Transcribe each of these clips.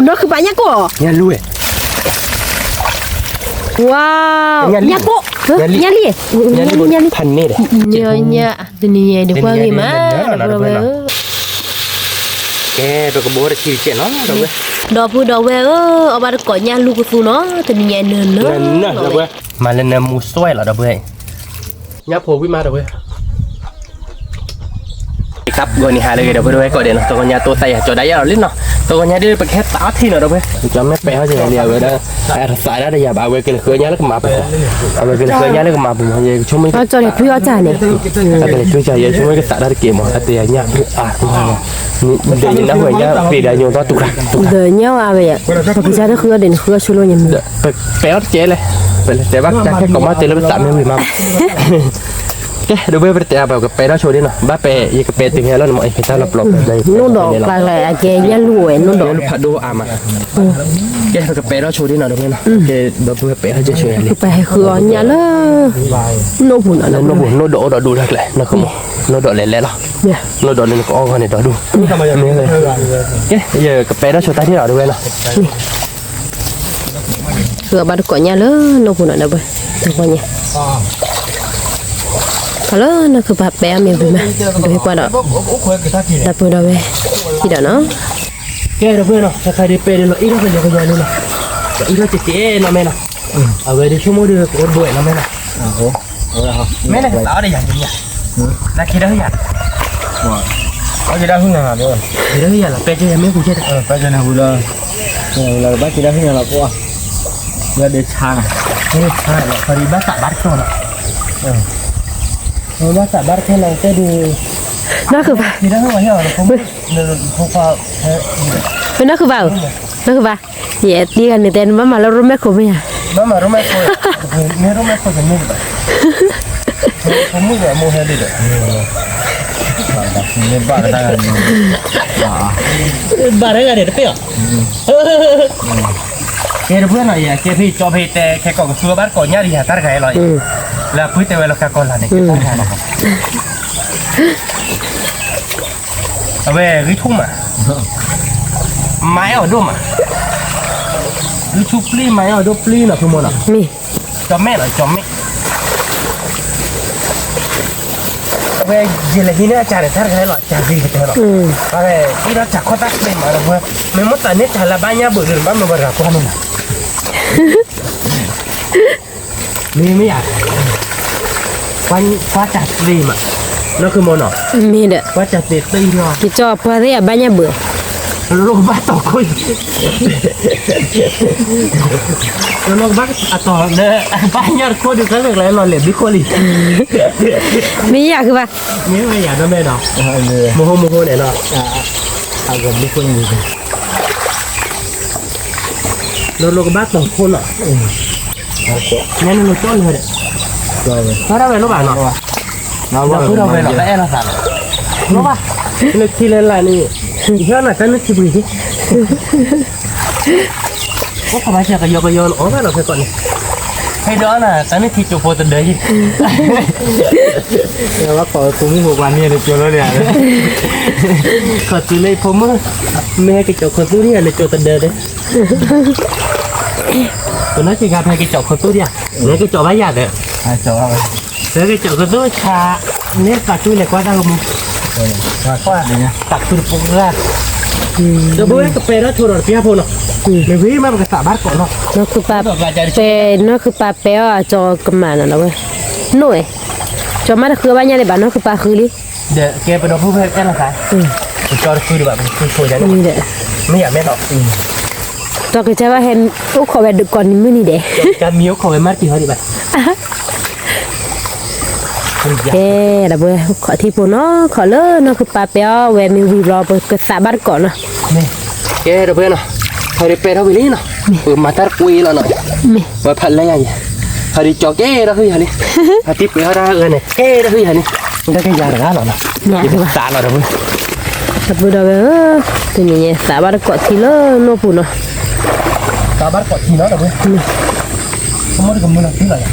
နီၢ်ဃုပၤညၣ်ကိၣ်, ညၣ်လူၢ်ဝဲ, ဝါ, ညၣ်ကိၣ်, ညၣ်လံ, ညၣ်လံ, ဖးန့ၣ်ဒီး, ညၣ်, တနံၤညါအံၤန့ၣ်ကွၢ်ဂ့ၤမး, ကဲ, ပကဘိတခံတကဲးနီၤ, ဒီပုၢ်ဒီဝဲၢ်ဧၢ, အီၣ်ဘၣ်တကိးညၣ်လူၢ်ကသူနီၤ, တနံၤညါအံၤန့ၣ်, မၤလၢနမူစွဲလီၤ ဒီပုၢ်ဝဲၢ်, ညၣ်ဖိဝံၣ်မး ဒီပုၢ်ဝဲၢ် ကပ်ဂီၤန့ၣ်ဟးလၢဂ့ၤ ဒီပုၢ်ဝဲၢ်ကိးဂၤဒဲးနီၤ, တဂီၤညါတိသးယၤ ကၠီၤဒါယၤလီၤလံနီၤ, တဂီၤညါဒ်ပကဟဲသးအီထံနီၤ ဒီပုၢ်ဝဲၢ်, ကၠီၤမ့ၢ်ပဲာ်ထီၣ်က့ၤလံ အဝဲဒၣ်, သးဒၣ်တယၤဘၣ် အဝဲကလဲၤဃုအီၣ်ညၣ်လၢကမၤပူၤ, အဝဲကလဲၤဃုအီၣ်ညၣ်လၢကမၤပူၤမး, ယဆိကမိၣ်, ကၠီၤလဲၤဖုအီၣ်တၢ်န့ၣ်, ကလဲၤဖုကၠီၤ ယဆိကမိၣ်ကသးဒၣ်တက့ၢ်မး အတဲယၤညၣ်အါ, ဒီးယနၢ်ဟူညၣ်ပ့ၤဒီးညိၣ်သီတူၢ်ခါတူၢ်ခါ, ဒီးညၣ်အါဝဲယၤ, ပကစၢ်တဃုအီၣ်ဒံးန့ၣ် ဃုအီၣ်ဆိလိာ်ညါမး, ပပဲာ်အီၣ်တကဲလဲၣ်, ပတဲဘၣ်ကစၢ်ခဲကိးမးတဲလၢပသးမ့ၢ်ဝံၤမး ကဲ, ဒီပုၢ်ဝဲၢ် ပတတဲအါဘၣ် ကပဲာ်ထီၣ်ဆိဒ်နီၤ, ဘၣ်ပဲာ် ယကပဲာ်တုၤဟဲလီၤန့ၣ်မး အံၤဖဲတၢ်လီၤပျီ, နိၣ်ဒီးကျါကျါ အကဲညၣ်လူၢ်ဝဲ နိၣ်ဒီး, ဖးဒိၣ်အါမး, ကဲ ပကပဲာ်ထီၣ်ဆိဒ်နီၤ ဒီပုၢ်ဝဲၢ်နီၤ, ကဲ ဒီပုၢ်ဝဲၢ် ပဲာ်ထီၣ်ဆိယၤလံ, ပဟဲဃုအီၣ်ညၣ်လၢ နိၣ်ပူၤနီၤ, နိၣ်ပူၤ နိၣ်ဒီးအိၣ်ဒီးဒူၣ်တၢ်ကျဲ နၢ်ကမီၤ, နိၣ်ဒီးလဲၤလဲၤလီၤ, နိၣ်ဒီးလၢနကအီၣ်ဂီၢ်န့ၣ်ဒီးဒူၣ်, ကဲ ယကပဲာ်ထီၣ်ဆိတၢ်ဒ်နီၤ ဒီပုၢ်ဝဲၢ်နီၤ ဃုအီၣ်ဘၣ်တကိးညၣ်လၢနိၣ်ပူၤနီၤ ဒီပုၢ်ဝဲၢ်, တဂီၤညါ, ဖးလၢနီၢ်ခုပၤပဲာ်အီၣ်မ့ၢ်ဝံၤမး, ဒိးဟ့ၣ်ကွၢ်ဒီး, ဒီပုၢ်ဒီဝဲၢ်, ဟံၣ်ဒီးနီၤ, ကဲ ဒီပုၢ်ဝဲၢ်နီၤ တခါဒ်ပဲာ်ဒ်လီၤ အံၣ်ထီၣ်ကယီကယီန့ၣ်လီၤ, အံၣ်ထီၣ်ကဲကဲနီၤမ့ၢ်နီၤ, အဝဲဒ်ဆိကမိၣ်ဒ်ကအိၣ်တဘိဝဲနီၤမ့ၢ်နီၤ မ့ၢ်နကသးအီၣ်ဒီးယၤန့ၣ်, နက့ၤဒီးဟ့ၣ်ယၤ, က့ၤဒီးဟ့ၣ်ယၤလီၤ က့ၤဒီးဟ့ၣ်ယၤလီၤ ပဲာ်ကဲယၤမ့ၢ်ဟူကဲ, ပဲာ်ကဲနဟူလီၤ, ဘၣ်က့ၤဒီးဟ့ၣ်ယၤလီၤ ပှၤ, ယဒ့ဆါနၤ, ဆါလီၤ ခီဒ်ဘၣ်သးဘၣ်တကီလီၤ, ဘၣ်သးဘၣ်တကီလီၤ တဲဒ်, နီၢ်ခုပၤ, က့ၤဒီးဟ့ၣ်ယၤလီၤ, နီၢ်ခုပၤဧၢ, နီၢ်ခုပၤ, ယသံဂၤန့ၣ်တဲ နဘၣ်မၤလၢရိမဲၣ်ခိၣ်မ့ၢ်ဧါ, ဘၣ်မၤရိမဲၣ်ခိၣ်, မ့ၢ်ရိမဲၣ်ခိၣ်တမ့ၢ်ဘၣ်, ဖိမုၣ်ဒီးမိၢ်ဟဲဒ်ဒီး, မ့ၢ်ဘၣ်ကတၢၢ်, ဘၣ်တဂၤန့ၣ်တပ့ၢ်အီၤ, ကဲတဖုနီၤ ယကဲဖဲကၠီဖဲတဲ ခဲကိးကသူဘၣ်တကိးညၣ်ဒ်ယၤတၢ်တဂၤအံၤလီၤ, လၢအပှ့ၤတဲဝဲလီၤကးကီလၢ်န့ၣ် အဝဲဂံၢ်ဆူၣ်မး, မၤအဲၣ်အီၤဒိၣ်မး, ဂံၢ်ဆူၣ်ပျံၤ မၤအဲၣ်အီၤဒိၣ်ပျံၤနီၤ ဖုမိၢ်နီၤ, မ့ၢ်, ကၠီမဲၣ်နီၤ ကၠီမဲၣ်, အဝဲယလဲၤဟံးန့ၢ်အကၢ်ဒီးတၢ်တခါလီၤ အကၢ်ဂ့ၤကတၢၢ်လီၤ, အံၤဒီးတၢ်ခီတၢ်ချ့မးဒီးဝဲ, မ့ၢ်မိၣ်သးန့ၢ်တၢ်လၢဘၣ်ညၣ်ဘၣ်ဒီး ဘၣ်မ့ၢ်ဝဲရၤပှၢ်န့ၣ်လီၤ မ့ၢ်မ့ၢ်ယၤ, ကွၢ်တၢ်သ့မး, နီၢ်ခုမီၤနီၤ, မ့ၢ်ဒီး, ကွၢ်တၢ်သ့သ့လီၤ, ကကၠီပှၤသ့ၣ်အဘၣ်ညၣ်ဘၣ်, လိၣ်ကဘၣ်တီၤခိၣ်, လိၣ်ကဘၣ်အတီၤလၢ, ဘၣ်ညၣ်တခိၣ်ဒုးကဲလၢကျဲလီၤလဲၤဘံခိၣ်လံ, မ့ၢ်ယၤကဘၣ်, မ့ၢ်ဝဲယၤဒီးမဲဒီး, မဟိမဟိန့ၣ်လီၤ, အဂီၢ်ဘံခိၣ်န့ၣ် လိၣ်လိၣ်ကဘၣ်တီၤခိၣ်နီၤ, ညါန့ၣ်လိၣ်ကၠီလၢၤဒီး, ကၠီဝဲလိၣ်ဘၣ်နီၤ, ဒီပုၢ်ဒီဝဲၢ်လီၤ တအဲၣ်လိာ်သးလီၤ, လိၣ်ဘၣ်, နခံလၢလာ်န့ၣ်, ယဟၢနၤတၢ်နုၢ်ထံပှ့ၤက့ၤ အိၣ်ခိးဘၣ်စၢၤကယီကယီလီၤ အီၣ်ဘၣ်လီၤဖဲကီးန့ၣ်, ဖဲဒီးအီၣ်နၤ တၢ်နုၢ်ထံကၠိဖိတဒၢယံၤ, ဝဲခိးဖိမုၣ်ဖိခွါမ့ၢ်လၢကၠိလီၤန့ၣ်, ခိးတုၤလၢဖိမုၣ်, မ့ၢ်ဟဲကၠီၤခိၣ်သူဒံးယၤလၢကၠိတဒၢဒီး, ပနီၢ်က့ၤဂၤဖဲကၠီၤခိၣ်သူဒံးယၤ, မ့ၢ်ကၠီၤဘၣ်ယၤဒီး ကၠီၤဘၣ်ဝဲ, ကၠီၤကသိၣ်ဆါ, မ့ၢ်သးခုလဲၤကွၢ်တၢ်ကမူ, သးခုတပူၤဂၤ, ဒီပုၢ်ဝဲၢ်ကပဲာ်ထီၣ်ဆိဒီးတပျၢ်ဖိနီၤ, မ့ၢ်ဝံၤမးပကသးဘၣ်တကိးနီၤ, နီၢ်ခုပၤ, နီၢ်ခုပၤပဲာ်အီၤကၠီၤကမၣ်နီၤဒီးဝဲ, နိၣ်ဝဲ, ကၠီၤမးတဃုဘၣ်ညါလံဘၣ် နီၢ်ခုပၤဃုလံ, ဒီးကဲပဒီပုၢ်ဝဲၢ်အဲၣ်လိာ်သး, ကၠီၤတဃုဒံးဘၣ် ပကဃုဆိယၤန့ၣ်, မ့ၢ်ယၤမ့ၢ်နီၤ ဒီးကစၢ်ဘၣ်ဟဲအိၣ်ခိးဝဲဒုးကိးနံၤမုၢ်နံၤဒဲး, ကမံၤအိၣ်ခိးဝဲမးတက့ၤဟီဒံးဘၣ်, ကဲ, ဒီပုၢ်ဝဲၢ် ခိးထံဖိနီၤ ခိးလၢနီၢ်ခုပၤပဲာ်အီၤဝဲမ့ၢ်ဝံၤဘျီ ပကသးဘၣ်တကိးနီၤ, ကဲ ဒီပုၢ်ဝဲၢ်နီၤ, ဟီဒုးပဲာ်ထီၣ်ဝံၤလံနီၤ, ပကမၤတၢ်တကွ့လီၤနီၤ, ဝဲဖးလဲၢ်ယၤယဲ, ဟီဒုးကၠီၤကဲထီၣ်ဟုယၤလံ, ဟီဒုးပှ့ၤထီၣ်တၢ်အၢန့ၣ် ကဲထီၣ်ဟုယၤလံ, တၢ်ကယၤတဂၤလီၤနီၤ, သးလီၤဒီပုၢ်, ဒီပုၢ်ဒီဝဲၢ်ဧၢ, တနံၤညါသးဘၣ်တကိးထံလၢနိၣ်ပူၤနီၤ, သးဘၣ်တကိးထံနီၤ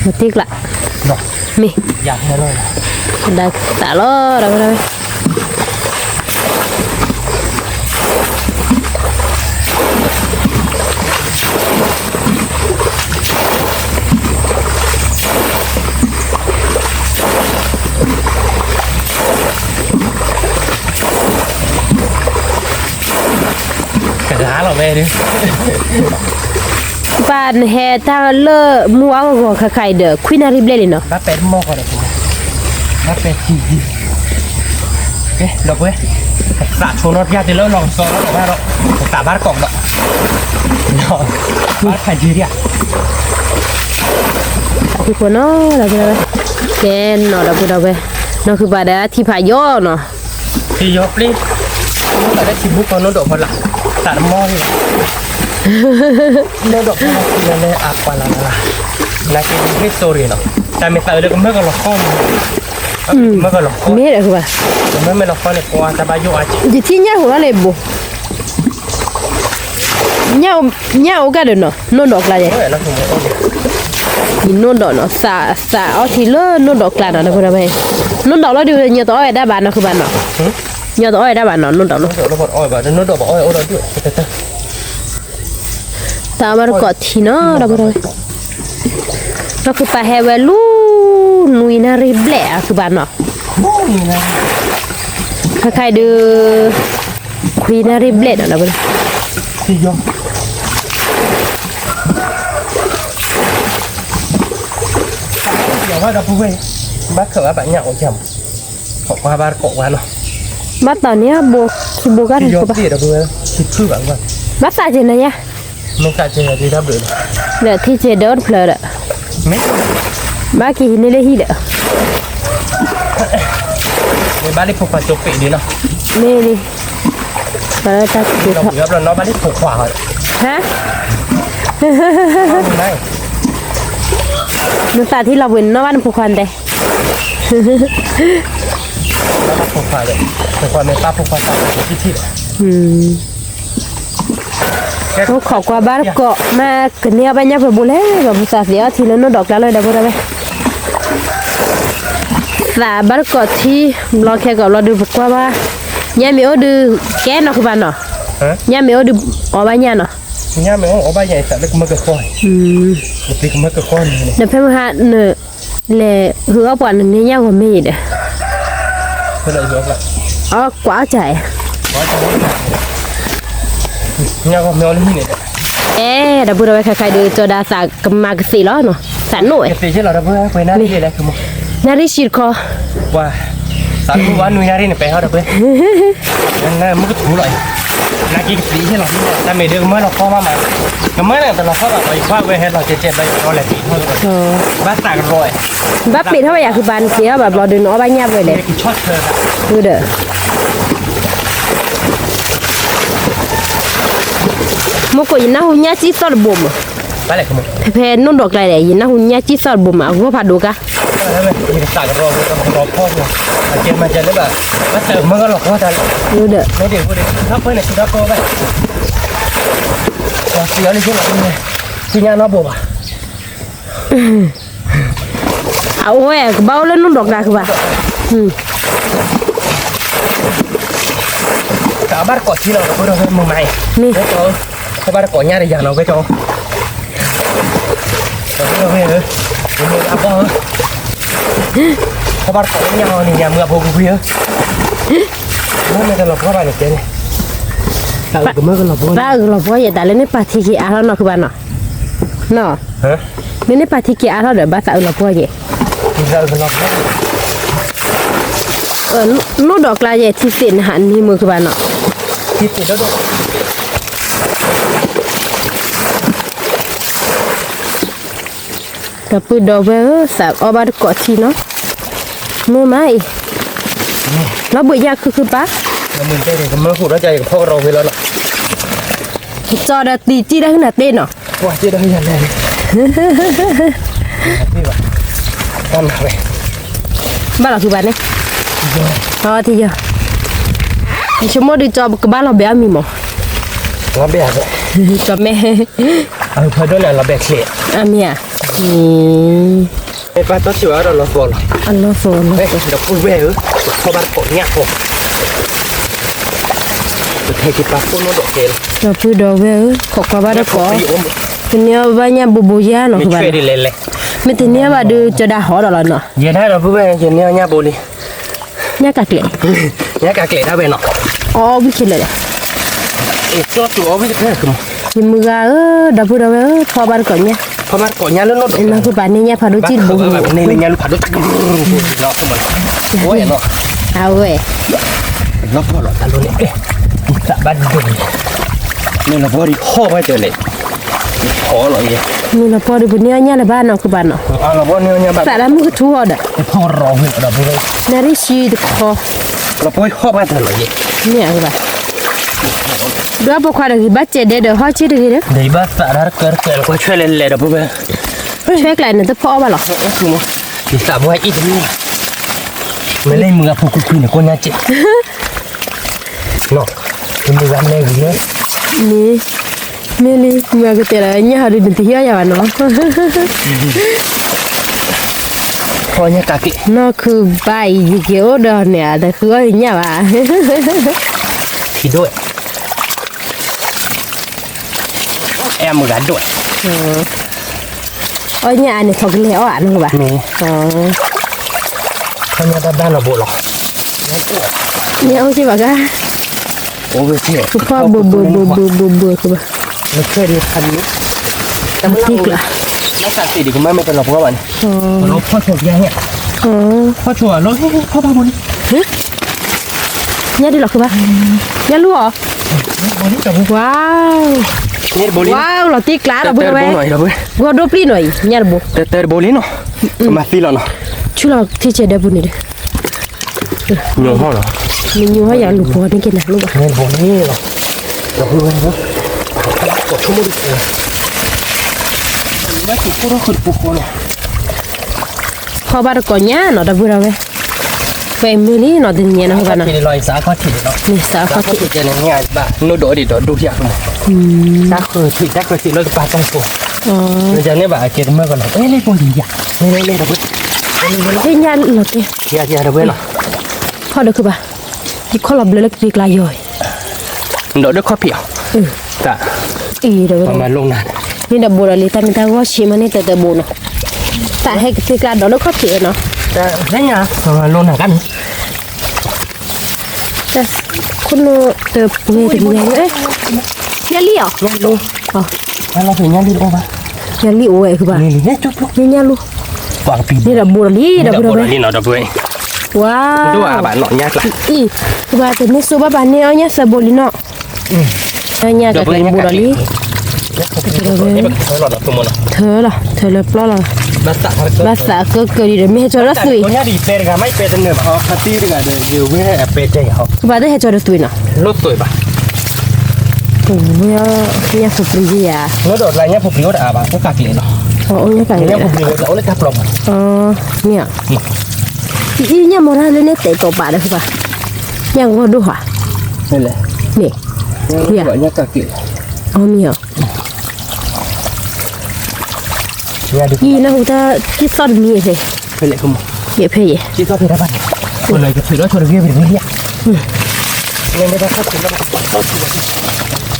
ဒီပုၢ်ဝဲၢ်, မ့ၢ်, ဒါသးလီၤ ဒီပုၢ်ဒီဝဲၢ် ဝဲ, ဂၤလီၤဝဲဒုး ပၢ်နဟဲတၢ်လၢမူအဂီၢ်ဂီၢ်ခါခါအံၤဒီး ခွံနၣ်ရံၣ်ဘျဲၣ်လံနီၤ. ဘၣ်ပဲတမီၢ်ဃီဒီး ဘၣ်ပဲထံ ကဲ ဒီပုၢ်ဝဲၢ် ကသးဆိနီၢ်တၢ်တ့ၢ်လၢလီၢ်ကစီဒီးဘၣ်ဒီး ကသးဘၣ်တကိးဒီး ဘၣ်ဖးယံၤဒၣ် အီၣ်ဖံးဖိနီၤ ဒီပုၢ်ဒီဝဲၢ် ကဲနီၤ ဒီပုၢ်ဒီဝဲၢ် နီၢ်ခုပၢ်ဒီးထံဖးယီၤနီၤ ထံယီၤပျ့ၤ မ့ၢ်ဘၣ်လၢထံဘူၣ်ကီၢ်နီၢ်ဒီးဖီလာ် သးတမီၢ်လံ နီၢ်ဒီးဖီလာ်ထံလၢလၢအပှၤလၢ်လၢ်လၢ် နာ်က့ history နီၤ တၢ်မ့ၢ်သးအုးလၢကမၢကလီၤဃီမး ကမၢကလီၤဃီ မ့ၢ်ဒီးကဘၣ် ကမၢမ့ၢ်လီၤဃီန့ၣ် ပှၤတၢ်ဘၣ်ယိၣ်အါက့ ယထံၣ်ညၣ်ဟူးလီၤလံဘိ ညၣ်အိၣ်ကၢ်ဒီးနီၤ နီၢ်ဒီးကျါယဲ ယနီၢ်ဒီးနီၤ သးအီၣ်ထံလၢနီၢ်ဒီးကျါနီၤ ဒီပုၢ်ဒီဝဲၢ် နီၢ်ဒီးလီၤဒုး ညီတအီၣ်ဝဲဒၣ်ဘၣ်နီၢ်ခုပၢ်နီၤ ညီတအီၣ်ဝဲဒၣ်ဘၣ်နီၤ နီၢ်ဒီးလီၤ သးဘၣ်တကိးထံနီၤ ဒီပုၢ်ဒီဝဲၢ် နီၢ်ခုပၢ်ဟဲဝဲလူၤ နွံနၣ်ရံၣ်ဘျဲၣ်အီၤခုပၢ်နီၤ ခါခါအံၤဒုး ခွံနၣ်ရံၣ်ဘျဲၣ်နီၤ ဒီပုၢ်ဒီဝဲၢ် ယဝဲဒီပုၢ်ဝဲၢ် ဘၣ်ခၢၣ်ဘၣ်ဘၣ်ညၣ်အိၣ်ယၤမး ခိးကွၢ်ဘၣ်တကိးဝဲနီၤ ဘၣ်သးန့ၣ်ဘိ ခံဘိဂၤဒီး ဘၣ်သးက့ၤနယါ မ့ၢ်သးက့ၤဒီးတဘျုးဒီး ဒီးထံက့ၤဒီးအိၣ်တဖျၢၣ်ဒီး မ့ၢ် ဘၣ်က့ၤဟံးန့ၢ်လၢဟံၣ်ဒီး မ့ၢ်ဘၣ်လံဖိခွါကၠိပ့းဒ်နီၤ မ့ၢ်လံ ပှၤလၢတၢ်က့ၤထီၣ် ဘၣ်လံဖိခွါ ဟါ နသးထံလီၤပှ့ၤနီၢ်ဘၣ်နဖိခွါတဲ ဖိခွါဒီး ဖိခွါမ့ၢ်ပၢ်ဖိခွါသးထံထံဒီး အိၣ်ခိးကွၢ်ဘၣ်တကိး မ့ၢ်ကန့ၢ်အီၣ်ဘၣ်ညၣ်ပှဲၤဘိလဲၣ် ဒီးပသးသ့ၣ်အီၣ်ထံလၢနီၢ်ဒီးကျါလီၤ ဒီပုၢ်ဒီဝဲၢ် သးဘၣ်တကိးထံ ဘျီခဲကိးဘျီဒုးပကွၢ်ဘၣ် ညၣ်မ့ၢ်အိၣ်ဒုး ကဲနီၢ်ခုပၢ်နီၤ ညၣ်မ့ၢ်အိၣ်ဒုး အီၣ်ဘၣ်ညၣ်နီၤ ညၣ်မ့ၢ်အိၣ်အီၣ်ဘၣ်ညၣ်အံၤသးလၢကမၢကကီၢ် ကမၢကကီၢ်န့ၣ် ဒီးဖဲမဟါန လဲၤဟုအီၣ်ပှၤနန့ၢ်ညၣ်ဂီၤမ့ၢ်အံၤဒီး အကွၢ်အီၣ်ကၢ်အံၤ ညၣ်ဂီၤမ့ၢ်အီၣ်လၢဟံၣ်န့ၣ်ဒီး အဲ ဒီပုၢ်ဒီဝဲၢ်ခဲခါဒုး ကၠီၤဒၣ်သးကမၤကသ့ၣ်လီၤနီၤ သးနိၣ်ဝဲ နၣ်ရံၣ်ဆံတခီ သးမုၢ်ဝါနွံနၣ်ရံၣ်န့ၣ် ပဲဟီဒီပုၢ် မုၢ်ကထူလီၤအံၤ နာ်က့ကသ့ၣ်ဟ့ၣ်လီၤ နာ်က့ကသ့ၣ်ဟ့ၣ်လီၤမ့ၢ်ဘၣ် တၢ်မ့ၢ်ဒုးကမၢလီၤဃီမးမး ကမၢန့ၣ်တလီၤဃီဘၣ် ပှၤယခွါဝဲဟဲလီၤကဲကဲဘျီယဒီလဲၤ ဘၣ်သးကရီ ဘၣ်ပ့ၤထီၣ်ဘၣ်ယၤခုပၢ် နပ့ၤထီၣ်ဘၣ်ဘျီဒုး နအီၣ်ဘၣ်ညၣ်ဝဲလဲၣ် ဒီး မ့ၢ်ကိးယနၢ်ဟူညၣ်စံၣ်သီၣ်တဘိမး ဖဲဖဲနိၣ်ဒီးကျါဒီး ယနၢ်ဟူညၣ်စံၣ်သီၣ်တဘိမး အဂီၢ်ဖးဒိၣ်ကါ ဒီး အဝဲကဘၣ်အိၣ်လၢနိၣ်ဒီးကျါကဘၣ် တၢ်ဘၣ်တကိးထံလီၤ ဒီပုၢ်ဒီဝဲၢ်မုၢ်မးအံၤ မ့ၢ် တဘၣ်တကိးညၣ်တယၤနီၤ ဝဲကၠီ ဒီပုၢ်ဒီဝဲၢ်ဧၢ မုၢ်အဘီၣ်ဧၢ တဘၣ်တကိးညၣ်ဟီန့ၣ် ယၤမုၢ်အဖိကွံာ်ကွံာ်ဧၢ မ့ၢ်တလီၤပှီၢ်ဘၣ်န့ၣ်ကဲန့ၣ် တၢ်အုးကမၢကလီၤပှီၢ် တၢ်အုးကလီၤပှီၢ်ယဲ တၢ်လၢန့ၣ်ပာ်ထံက့ၤအါထီၣ်နီၤ ခုဘၣ်နီၤ နီၤ မ့ၢ်န့ၣ်ပာ်ထံက့ၤအါထီၣ်ဒီး ဘၣ်သးအုးလီၤပှီၢ်ယဲ တၢ်အုးကလီၤပှီၢ် နိၣ်ဒီးကျါယဲ ထံသ့ၣ်နဟးနံၤမုၢ်ခုဘၣ်နီၤ ထံသ့ၣ်ဒီးဒီး ဒီပုၢ်ဒီဝဲၢ်ဧၢ သးအီၣ်ဘၣ်တကိးထံနီၤ မုၢ်မးအံၤ လီၤဘှံးညၣ်ခုခုပၢ် ကမၢဃိၣ်ဒီးကဖီၣ်ကရီဝဲလီၤနီၤ ကစီဒီးတံၤတံၢ်တၢ်ဟူနၤတ့နီၤ ဘၣ်လီၤဃုဘၣ်န့ၣ် ထံယီၤ ယဆိကမိၣ်ဒုးကၠီကဘၣ်လီၤဘဲအီၣ်မံၤမး လီၤဘဲအီၣ် ကၠီမဲ အဖၢဒိၣ်န့ၣ်လီၤဘဲချ့ အမ့ၢ်ဧါ ပၢ်တီဆှၢအီၤဒီးလီၤသီလီၤ အလီၤသီလီၤ ဒီပုၢ်ဝဲၢ်ဧၢ ခိးဘၣ်တကိးညၣ်ဃီ ပထဲက့ၤပာ်ဖှိၣ်နိၣ်ဒီးကဲလီၤ ဒီပုၢ်ဒီဝဲၢ်ဧၢ ခိးကွၢ်ဘၣ်တကိး ကန့ၢ်အီၣ်ဘၣ်ညၣ်ဘိဘိယါနီၤ မ့ၢ်တန့ၢ်အီၣ်ဘၣ်ဒုး ကၠီဒၣ်ဟီဒီးလီၤနီၤ ယဲဒၣ်ဒီပုၢ်ဝဲၢ် ယန့ၢ်အီၣ်ညၣ်ဘိလံ ညၣ်ကးကျဲ ညၣ်ကးကျဲဒၣ်ဝဲနီၤ အီဝံၤခဲလၢာ်ဒီး ကၠီတူၢ်အီၤဝံၤတဖဲ ယမုၢ်ဂၤဧၢ, ဒီပုၢ်ဒီဝဲၢ်ဧၢ, ဖီဘၣ်တကိးညါ, ဖီဘၣ်တကိးညါလၢနီၢ်ဒီး, နီၢ်ခိၣ်ပၤန့ၢ်ညါဖးဒိၣ်ကံၢ်တဘိ, န့ၢ်လၢညါလူၤဖးဒိၣ်, အဝဲ, လီၤပှီၢ်လီၤတၢ်လီၤန့ၣ်, မ့ၢ်လီၤပှီၢ်ဒံးဟီၣ်ဝဲတၢ်လဲၣ်, ဟီၣ်လီၤယဲ, မ့ၢ်လီၤပှီၢ်ဒံး ပန့ၢ်အီၣ်ညၣ်လၢၤဘၣ်နီၢ်ခိၣ်ပၤနီၤ, သးလၢမုၢ်ကထူအီၤဒီး, နရံၣ်ဆံတခီ, လီၤပှီၢ်ဟီၣ်ဘၣ်တၢ်လီၤယဲ, မ့ၢ်ဧါ, ဒွးပိာ်ခွါတဂ့ၤ ဘၣ်စဲးဒဲးဒီးဟီၣ်ဆ့တဂ့ၤဒီး, ဒီးယဘၣ်သးတၢ်တကၢတကၢ ကွၢ်ဆွဲလဲၤလဲၤဒီးပဝဲ, ဆွဲကျဲန့ၣ်တဖီအီၣ်ဘၣ်လီၤ, ယသးပှၢ်အံၣ်တမံၤ, မ့ၢ်လၢယမုၢ်ဂၤဖိကွံာ်ကွံာ်န့ၣ် ကိးညါစဲး, ယမုၢ်ဂၤမဲဂ့ၤလၢ, မ့ၢ်လံ, မုၢ်ဂၤကတဲလီၤ ညၣ်ဟီဒုးနတဟံးအီၣ်ယၤဘၣ်နီၤ နီၢ်ခုဘါအံၤ ယက့ၤအိၣ်ဒီးန့ၣ် တဃုအီၣ်ယညၣ်ဘၣ်, ထံဒိၣ်, အဲၣ်မုၢ်ဂၤဒိၣ်, အီၣ်ညၣ်အါန့ၣ် ဖီကလဲၤအီၣ်အါန့ၣ်ဘၣ်, ခီညါတၢ်ဘၣ်နီၤဘိလီၤ, ညၣ်အိၣ်က့ၤဘၣ်ဂၤ, ကဖီဘိဘိဘိဘိဘိဘိကဘၣ်, တံၢ်ကျါ, ဖီဆိအလီၢ်, ဖီဘၣ်ဘိလံ, ညၣ်ဒုးလီၤခုဘၣ်, ညၣ်လူၤအီၤ, ဝါ, ဝါလီၤတံၢ်ကျါဒီးဘိဝဲ, ဂီၤဒိပျံၢ်နီၤအံၤ, ညၣ်တဘိ, တဘိလံနီၤ, ကမၤသံလီၤနီၤ, ဆူလီၤထံဆဲးဒဲပူၤန့ၣ်ဒီး ညိဟီၣ်လီၤ, မ့ၢ်ညိဟီၣ်ယၤလူၤပှီၤန့ၢ်က့ၤနၤလိၣ်ဘၣ်, ဖီဘၣ်တကိးညါနီၤ ဒီပုၢ်ဒီဝဲၢ်, ပမ့ၢ်လံနီၤ တနံၤညါနီၤ ဟိဘၣ်နီၤ, န့ၣ်စးအခီၣ်ထံးန့ၣ်, တၢ်ဃုထံးတၢ်ဃုထံးလၢကပၤတၢ်ဖိ, န့ၣ်ဘၣ်အကဲကမၢကလီၤ, လ့လ့လ့ ညၣ်လီၤတဲ, ဖီဒီးခုဘၣ်, ယခီၣ်လီၤဘျၢလၢကသ့ကျါယီၤ, ဒီးဒၢခီၣ်ဖံးအီၤ, တၢ်, အံၤဒီးဝဲ, မၤလိနၤ, န့ၣ်ဒီးဘိးဒီးလံ တၢ်မ့ၢ်တၢ်ဂီၢ်ဆံးမးန့ၣ် တၢ်တဘိးနီၤ, တၢ်ဟဲကသ့ကျါဒီးဒၢခီၣ်ဖံးနီၤ, တၢ်, မၤလိနၤကန့ၣ် တၢ်, ခိၣ်နူာ်တပှဲၤတမံၤ, ညၣ်လံၣ်အီၤ, ညၣ်လံၣ်အိၣ်ဘၣ်, ညၣ်လံၣ်အိၣ်ဝဲကဘၣ်, ညၣ်လံၣ်အိၣ်ဝဲ, ညၣ်လံၣ်, န့ၣ်ဒီးဘိးဒီးလံ ဒီပုၢ်ဒီဝဲၢ်, ဝါ, အံၤ, ကဘၣ်တန့ၢ်စိဘၣ်ဘၣ်န့ၢ်အီၣ်ညၣ်သၢဘိလံနီၤ, ညၣ်ကဘိးဒီးလံ ထၢလီၤ, ထၢလီၤ, ထၢလၢပျီလီၤ, ဘၣ်သးကၢကၢဒံးဒီး မ့ၢ်ဟဲကၠီဒီးသွံၣ်, ကဘၣ်တဟဲကၠီဒီးသွံၣ်နီၤ, ပဝဲညၣ်ဖိပြံယၤ, ညၣ်ဖိပြံယၤလၢန့ၣ်တဲာ်တီၤပာ်ဒီးဘၣ်, ညၣ်ဂီၢ်ဒိၣ်ဟါ, န့ၣ်, မ့ၢ်အီၤ အံၤ နၢ်ဟူတၢ် ကံၢ်သီၣ်တမံၤအံၤ, ယဖဲယဲ, ဘ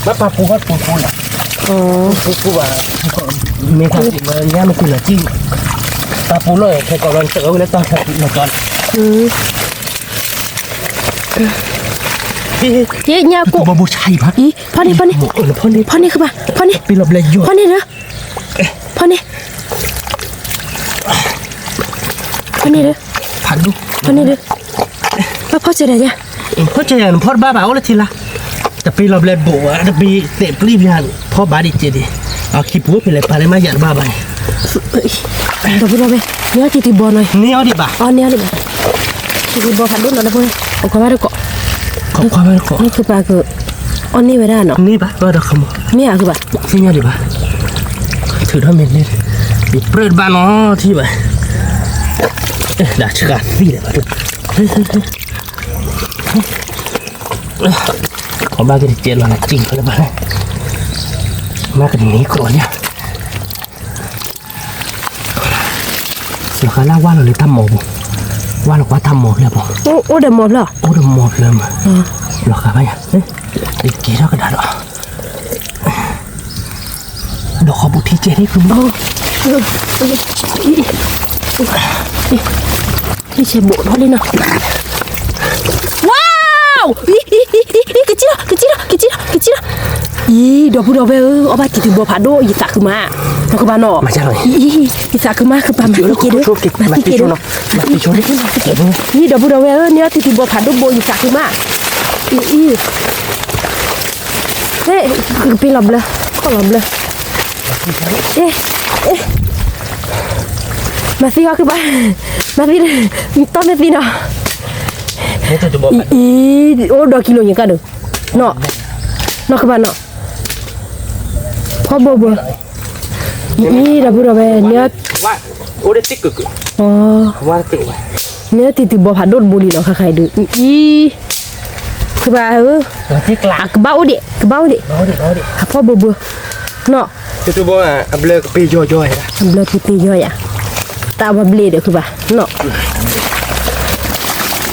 ၣ်ပာ်ပူၤဟီၣ်ပူၤပူၤလီၤ, ပာ်ပူၤပူၤဘၣ်, မ့ၢ်တၢ်တံၢ်လၢညါမ့ၢ်တံၢ်လီၤကံၢ်, ပာ်ပူၤလီၤ ခဲကီးလီၤ နတၢ်အၢဝဲလၢတၢ်ထီၣ်လီၤကီး, ညၣ်ကိၣ်, ဖီန့ၢ် ဖီန့ၢ်, ဖီန့ၢ်, ဖီန့ၢ်, ဖီန့ၢ်ဒီး, ဖီန့ၢ်, ဖီန့ၢ်ဒီး, ဖီန့ၢ်ဒီး, ဘၣ်ဖီစဲးဒီးယၤ, ဖီစဲးယၤ နဖီတဘၣ်ဘၣ် အိၣ်လၢထံလာ်, တပ့ၤလီၤဘျဲးဘိးဝဲ တပ့ၤသဲးပျံၤဘျဲး, ဖီဘၣ်ဒံးကဲဒံး, အခံပူၤဖဲလဲၣ်ပာ်လၢမၤယၤတဘၣ်ဘၣ်န့ၣ်, ဒီပုၢ်ဒီဝဲၢ်, န့ၢ်အီၣ်တံၤတံၤဘီနီၤ, န့ၢ်အီၣ်ဒံးဘၣ်, န့ၢ်အီၣ်ဒံးဘၣ်, တံၤတံၤဘီဖးဒိၣ်နီၤ ဒီပုၢ်ဝဲၢ်, အိၣ်ခိးဘၣ်တကိး, ခိးဘၣ်တကိး, န့ၢ်ကပၤက အီၣ်န့ၢ်ဝဲဒၣ်နီၤ, န့ၢ်ဘၣ် ဘၣ်ဒီးခမီၤ, မ့ၢ်ဧါကဘၣ်, သ့ၣ်ညါဒံးဘၣ်, ထုးထီၣ်မ့ၢ်န့ၢ်, ယပြၢတဘၣ်နီၤ ထံၣ်ဘၣ်, ဒၣ်ဆှးသံဒီး, ခီဘၣ်က့ၤတကဲလီၤနက့ၤလၢဘၣ်လဲၣ်, မၤကန့ၢ်ကြိးညါ လီၤဃာ်လၢဝါလီၤလၢတၢ်မီၤပူၤ, ဝါလီၤကွၢ်တၢ်မီၤဖျၢၣ်ပူၤ, အိၣ်ဒီးမီၤဖျၢၣ်, အိၣ်ဒီးမီၤဖျၢၣ်မး, လီၤဃာ်ဘၣ်ယၤ, က့ၤထီၣ်ကဒါဒီး, ဒီးခီပူၤထံကဲထံဃုမီၤ, ထံဆဲးဘိးထီၣ်လံနီၤ, ဝါ, ကစံၣ်လီၤ ကစံၣ်လီၤ က့ၤက့ၤလီၤ, က့ၤက့ၤလီၤ. အံၤ ဒီပုၢ်ဒီဝဲၢ်ဧၢ, အီၣ်ဘၣ်တံၤသဘီဖးဒိၣ် ယသးခုမး, နီၢ်ကဘၣ်နီၤ, အံၤ ယသးခုမး ကဘၣ်မၤသံက့ၤဒီး, မၤသံက့ၤဒီး, အံၤ ဒီပုၢ်ဒီဝဲၢ်ဧၢ, န့ၢ်အီၣ်တံၤသဘီဖးဒိၣ်ဘိ ယသးခုမး, အံၤ အံၤ ဟဲ ကပ့ၤလီၤဘျၢ, ခီၣ်လီၤဘျၢ, အ့ အ့ မၤသံအီၤကဘၣ်, မၤသံ, တီၢ်မ့ၢ်သံနီၤ, အံၤ အိၣ်ဒီးကံလိာ်ညါကါဒိၣ်, နီၢ်, နီၢ်ကဘၣ်နီၤ, ဖီဘိဘိ, အံၤ ဒီပုၢ်ဒီဝဲၢ် န့ၢ် န့ၢ်တံၤသဘီဖးဒိၣ်တဘိလံနီၤ ခါခါအံၤဒုး အံၤ ကဘၣ်ဧၢ, ကဘၣ်အိၣ်ဒံး ကဘၣ်အိၣ်ဒံး, အဖီဘိဘိ, နီၢ်, တံၤသဘီ အဘျၢကပ့ၤယီၤယီၤ, အဘျၢကပ့ၤယီၤယၤ, တၢ်ဝဲဘျ့ဒီးကဘၣ်, နီၢ်, တံၤသဘီနဖီက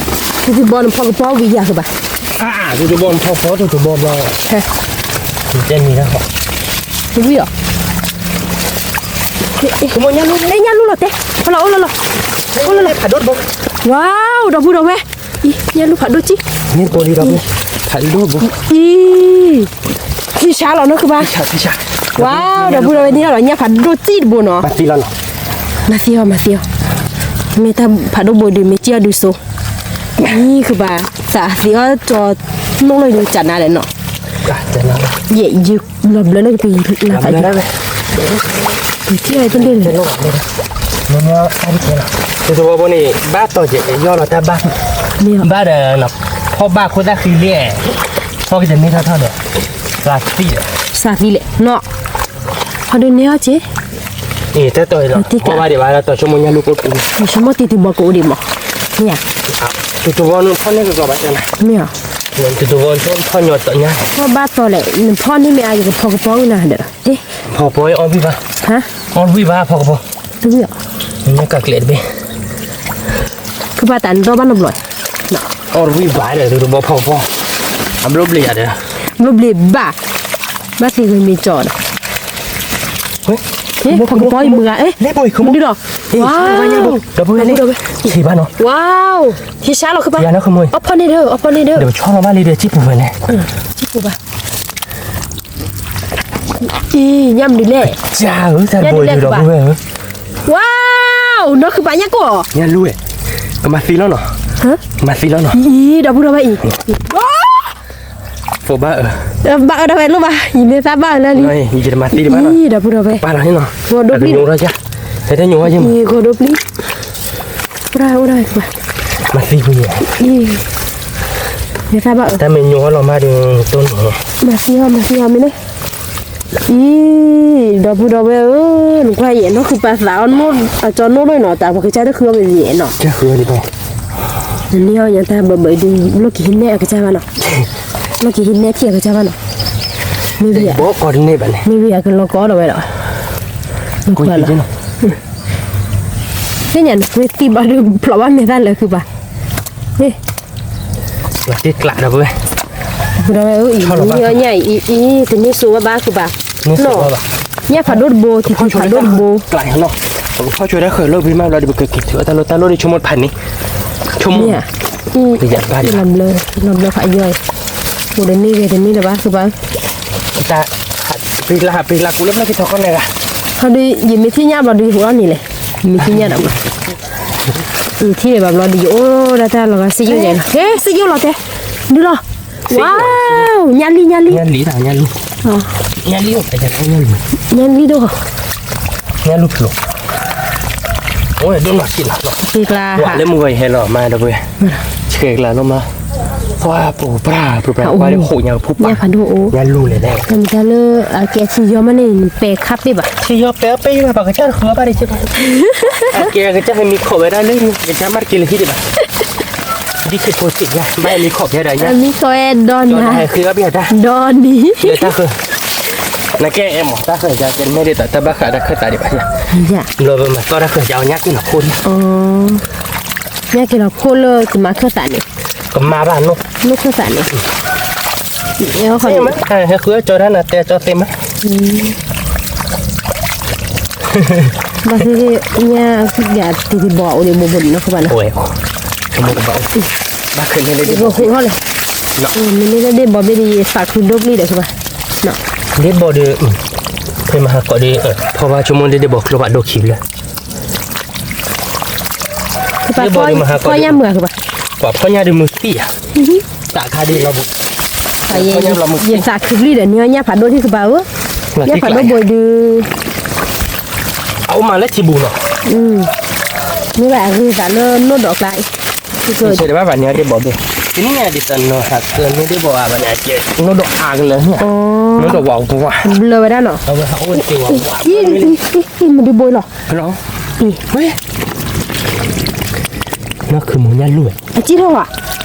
ပီၤဝံၤယၤကဘၣ်, တံၤသဘီနဖီကပီၤ တံၤသဘီဘျီ, တဲမံၤဒၣ်, ဝံၤအီၤ ညၣ်လူလီၤတဲ, ဖီလီၤအိၣ်လီၤလီၤ, အိၣ်လီၤလီၤ, ဝါ, ဒီပုၢ်ဒီဝဲၢ်, အံၤ ညၣ်လူဖးဒိၣ်ကံ, ဖးဒိၣ်ဘိ, အံၤ ထံဆါလီၤနီၢ်ကဘၣ်, ဝါ, ဒီပုၢ်ဒီဝဲၢ် န့ၢ်လီၤ ညၣ်ဖးဒိၣ်ကံတဘိနီၤ, မၤသံအီၤ မၤသံအီၤ, မ့ၢ်တၢ်ဖးဒိၣ်ဘိဒုး မ့ၢ်ကံအီၤဒုးစိ, အံၤကဘၣ် သးသံအီၤကၠီ, နိၣ်လီၤဒုးကနၤဒီးနီၤ, ယဲ ယလီၤဘျၢလၢကပ့ၤလၢသး, တံၤသဘီဘိန့ၣ် ဘၣ်တီၤယဲ ယီၢ်လီၤတၢ်ဘၣ်, ဘၣ်ဒီး ဖီၣ်ဘၣ်ခိၣ်သၣ်ဃံလံ, ဖီၣ်ကတၢၢ်န့ၢ်ထီၣ်ထီၣ်ဒီး, သးသံ, သးသံလဲၣ်နီၤ, ဟီဒုးန့ၢ်အီၤက့, တၢ်တီၤလီၤ, ဖီၣ်ဘၣ်ဒံးဘၣ် တီၤဆိကမိၣ်ညၣ်လူကအိၣ်တပူၤ, ဆိကမိၣ်တံၤသဘီကအိၣ်ဒံးမး, မ့ၢ်ဧါ, တံၤသဘီနဖီၣ်န့ၢ်ကကီဘၣ်, မ့ၢ်ဧါ, တံၤသဘီနဖီၣ်ညီတီၤညါ, ဖီၣ်ဘၣ်တီၤလဲၣ် နဖီၣ်န့ၢ်မ့ၢ်အါ ယကဖီကပီၤဝံၤနၤဒီး, ဖီကပီၤအီၣ်ဝံၣ်ဘၣ်, အီၣ်ဝံၣ်ဘၣ်ဖီကပီၤ, ညၣ်ကးကျဲတဘ့ၣ် ကဘၣ်တၢ်နဒီဘၣ်နီတဘျီ, အီၣ်တဝံၣ်ဘၣ်ဒီး တဘီဖီကပီၤ, အဘျိဘျ့ယၤဒီး, ဘျိဘျ့ဘၣ်, ဘၣ်သ့ၣ်ဂ့ၤမ့ၢ်ကၠီဒီး, ဖီကပီၤယမုၢ်ဂၤ, မုၢ်ဒုဒီး, ဝါ, ဒီပုၢ်ဝဲၢ်, ဆံးဘၣ်နီၤ, ဝါ, ဟံၣ်ဆါလီၤခဘၣ်, အီၣ်ဖီၣ်န့ၢ်ဒီး အီၣ်ဖီၣ်န့ၢ်ဒီး, ဒီးပဆီလီၤဘၣ်လံဒီး စံၣ်ပူၤဖဲလဲၣ်, စံၣ်ပူၤဘၣ် အံၤ ညၣ်မနုၤလဲၣ်, ကစၢ်ဧၢ တၢ်တဘိအံၤဒီပုၢ်ဝဲၢ်ဧၢ, ဝါ, နီၢ်ခုပာ်ညၣ်ကိၢ်, ညၣ်လူဝဲ, ကမၤသံလီၤနီၤ, ကမၤသံလီၤနီၤ, အံၤ ဒီပုၢ်ဒီဝဲၢ်အံၤ, ဖိဘၣ်အၢ, ဘၣ်အၢဒီဝဲၢ်လိၣ်ဘၣ်, ယမ့ၢ်သးဘၣ်အၢလၢလံ, ယတမၤသံတဘၣ်နီၤ, အံၤ ဒီပုၢ်ဒီဝဲၢ်, ပာ်လီၤန့ၣ်နီၤ, ဂီၤဒိပျံၤ, ဟဲတညိးဝဲယမး, ဂီၤဒိပျံၤ အိၣ်ဒၣ်ဝဲ, မၤသံကွံာ်ယဲ, မ့ၢ်သးဘၣ်အၢ, တၢ်မ့ၢ်ညိအီၣ်လီၤမးဒီး တိၢ်န့ၣ်, မၤသံအီၤ မၤသံအီၤမ့ၢ်န့ၣ်, အံၤ ဒီပုၢ်ဒီဝဲၢ်ဧၢ, နကွၢ်ယဲ နီၢ်ခုပာ်သးအီၤ အကၠီနိၣ်လီၤနီၤ, တၢ်ပှၤကစၢ်တဃုအီၣ်မ့ၢ်ယဲနီၤ, နန့ၢ်အီၤညါတၢ်ဘၢဘၢဒုး လီၢ်ကဟံးနဲၣ်အကစၢ်ဘၣ်နီၤ, လီၢ်ကဟံးနဲၣ်ထံၣ်အကစၢ်ဘၣ်နီၤ, မ့ၢ်ဝံၤ, မ့ၢ်ဝံၤအကလီၤကီဒီးဝဲဒီး, နကွၢ်လီၤ သ့ၣ်ညါနကွၢ်သံဘၣ်ဒုးဖျိးဘၣ်မဲာ်သၣ်လၢခုပာ်, သ့ၣ်ကျးဒီပုၢ်ဝဲၢ်, ဒီပုၢ်ဝဲၢ်အံၤ ညၣ်အံၤ တန့ၢ်စိဝဲဘၣ်ခုပာ်, ညၣ်ဖးဒိၣ်တဘိ ထံထံဖးဒိၣ်တဘိ, ပကဖီၣ်ဆွဲတၢ်ဃၢၤလၢပံၤမးဘျီဒီး ပကက့ၤထုးအတၢ်လိၣ်တၢ်လိၣ်ဒီး ဆိကမိၣ်တဖးန့ၣ်, ဆိကမိၣ်, လီၤဘျၢ, လီၤဘျၢဖးယီၤအံၤ, အိၣ်ဒီးန့ၢ်ဂ့ၤတန့ၢ်လၢၤဘၣ်ခုပာ်, တၢ်, ပျံၤလၢဟးပျံၤလၢကူလၢဖျၢၣ်က့ၤထီၣ်ကီၢ်န့ၣ်ဂၤ, ဟီဒီး ယမ့ၢ်ထံၣ်ညၣ်ဘျီဒီးယဟူးထီၣ်န့ၣ်လဲၣ်, ယမ့ၢ်ထံၣ်ညၣ်ဒီးဘျီ ယထံၣ်ဒံးဘၣ်ဘျီဒီး ယအိၣ်ဒၣ်တၢ်လီၤဂာ် စံၣ်ယိၣ်ယဲလီၤ, ဟဲ စံၣ်ယိၣ်လီၤတဲ, ဒုလီၤ, ဝါ, ညၣ်လံ ညၣ်လံ, ညၣ်လံဒိၣ်, ညၣ်လံဖျိ, အိၣ်ဒိၣ်နီၢ်ဆံးလီၤ, လၢမုၢ်ဂီၤအံၤဟဲလီၤမးဒီပုၢ်ဝဲၢ်, ဆဲးကလၤလိၣ်မး, ပှၤပူၤပြၢ်ပြၢ်ပှၤဒီးဟူးညါဖူးပာ်, ညၣ်လူလဲၣ်လဲၣ်, တၢ်မ့ၢ်တၢ်လၢ အကဲဆံယီၤမးန့ၣ် ပှဲၤခါပ့ၢ်ဘၣ်, ဆံယီၤပှဲၤပ့ၢ်ဘၣ် ပှၤကစၢ်တဃုအီၣ်ဘၣ်ဒံးစ့ၢ်ကီး, အကဲကစၢ်ဟဲမံခိးဝဲဒၣ်လၢ ကစၢ်မၤတက့ၤလၢဟံၣ်ဒံးဘၣ်, ဒ်စ့ၢ်ဖိစ့ၢ်ညါ ဘၣ်ဟဲမံခိးပှဲၤဒီးညါ, မံခိးဝဲဒီးနၤ, ဒီးနံၤ, ဒီးနံၤ, တၢ်ဃၢၤ, နကဲအဲၣ်မး တၢ်ဃၢၤယၤကဲမဲာ်ဒ်သိး တၢ်ဘၣ်ဃးတၢ်ခၢၣ်သးဒံးဘၣ်ယၤ, ဘျီပမၤသီၣ်တၢ်ဃၢၤယၤအီၤ ညၣ်က့ၤလီၤခိၣ်လံ ညၣ်က့ၤလီၤခိၣ်လၢကမၤခၢၣ်သးန့ၣ်, ကမၤဘၣ်နိၣ်, နိၣ်ခၢၣ်သးန့ၣ်, ဟဲဃုအကၠီတၢ်နၤ တဲအကၠီသ့မး, ဘၣ်သ့ၣ်သ့ၣ် ညၣ်ယၤတံၤသဘီအိၣ်ဒံးဘိဘိန့ၣ်နီၤ ကဘၣ်နီၤ, ဘၣ်ခဲန့ၣ်လၢဒံးဘိ, ဟူးထီၣ်လဲၣ်, မ့ၢ်လၢဒ့ၣ်ဘီဘ့ၣ်ဒီး ယသးခုဒိၣ်ပျံၤဒီးကဘၣ်, ဒ့ၣ်ဘီဒီး, ဖဲမဟါကီးဒီး, ဖီဘၣ်ဆိကမိၣ်ဒ့ၣ်ဘီကျိဖးဒိၣ်ခံဖျၢၣ်, ဖီညၣ်မုာ်ကဘၣ်, ပှၤဖီညၣ်ဒီးမုာ်သံၣ်ဧါ, တၢ်ခါဒ်လီၤဘၣ်, ယသးခုပျံၤဒီး န့ၢ်အီၣ်ညၣ်ဖးဒိၣ်ထံၣ်ကဘၣ်ဧၢ, ညၣ်ဖးဒိၣ်ဘိအံၤဒုး အအိၣ်မးလၢထံဘူၤလီၤ, မ့ၢ်ဘၣ်အဂ့ၤသးလၢနိၣ်ဒီးကျါအံၤ, ဆဲးတဘၣ်ဘၣ်န့ၣ်ဒ့ၣ်ဘီဘ့ၣ်, တနံၣ်ညါဒ်သိးနီၤဟးကၢန့ၢ်ဒ့ၣ်ဘီဧါဘၣ်န့ၣ်, နိၣ်ဒီးအါကလၢာ်န့ၣ်, နိၣ်ဒီးဝးဝး, ဘျၢဝဲဒၣ်နီၤ, မ့ၢ်ဒုးဘိလီၤ, နီၢ်ခုမူညၣ်လူၢ်ဝဲ, အစံၣ်ထီၣ်ဝဲ, အ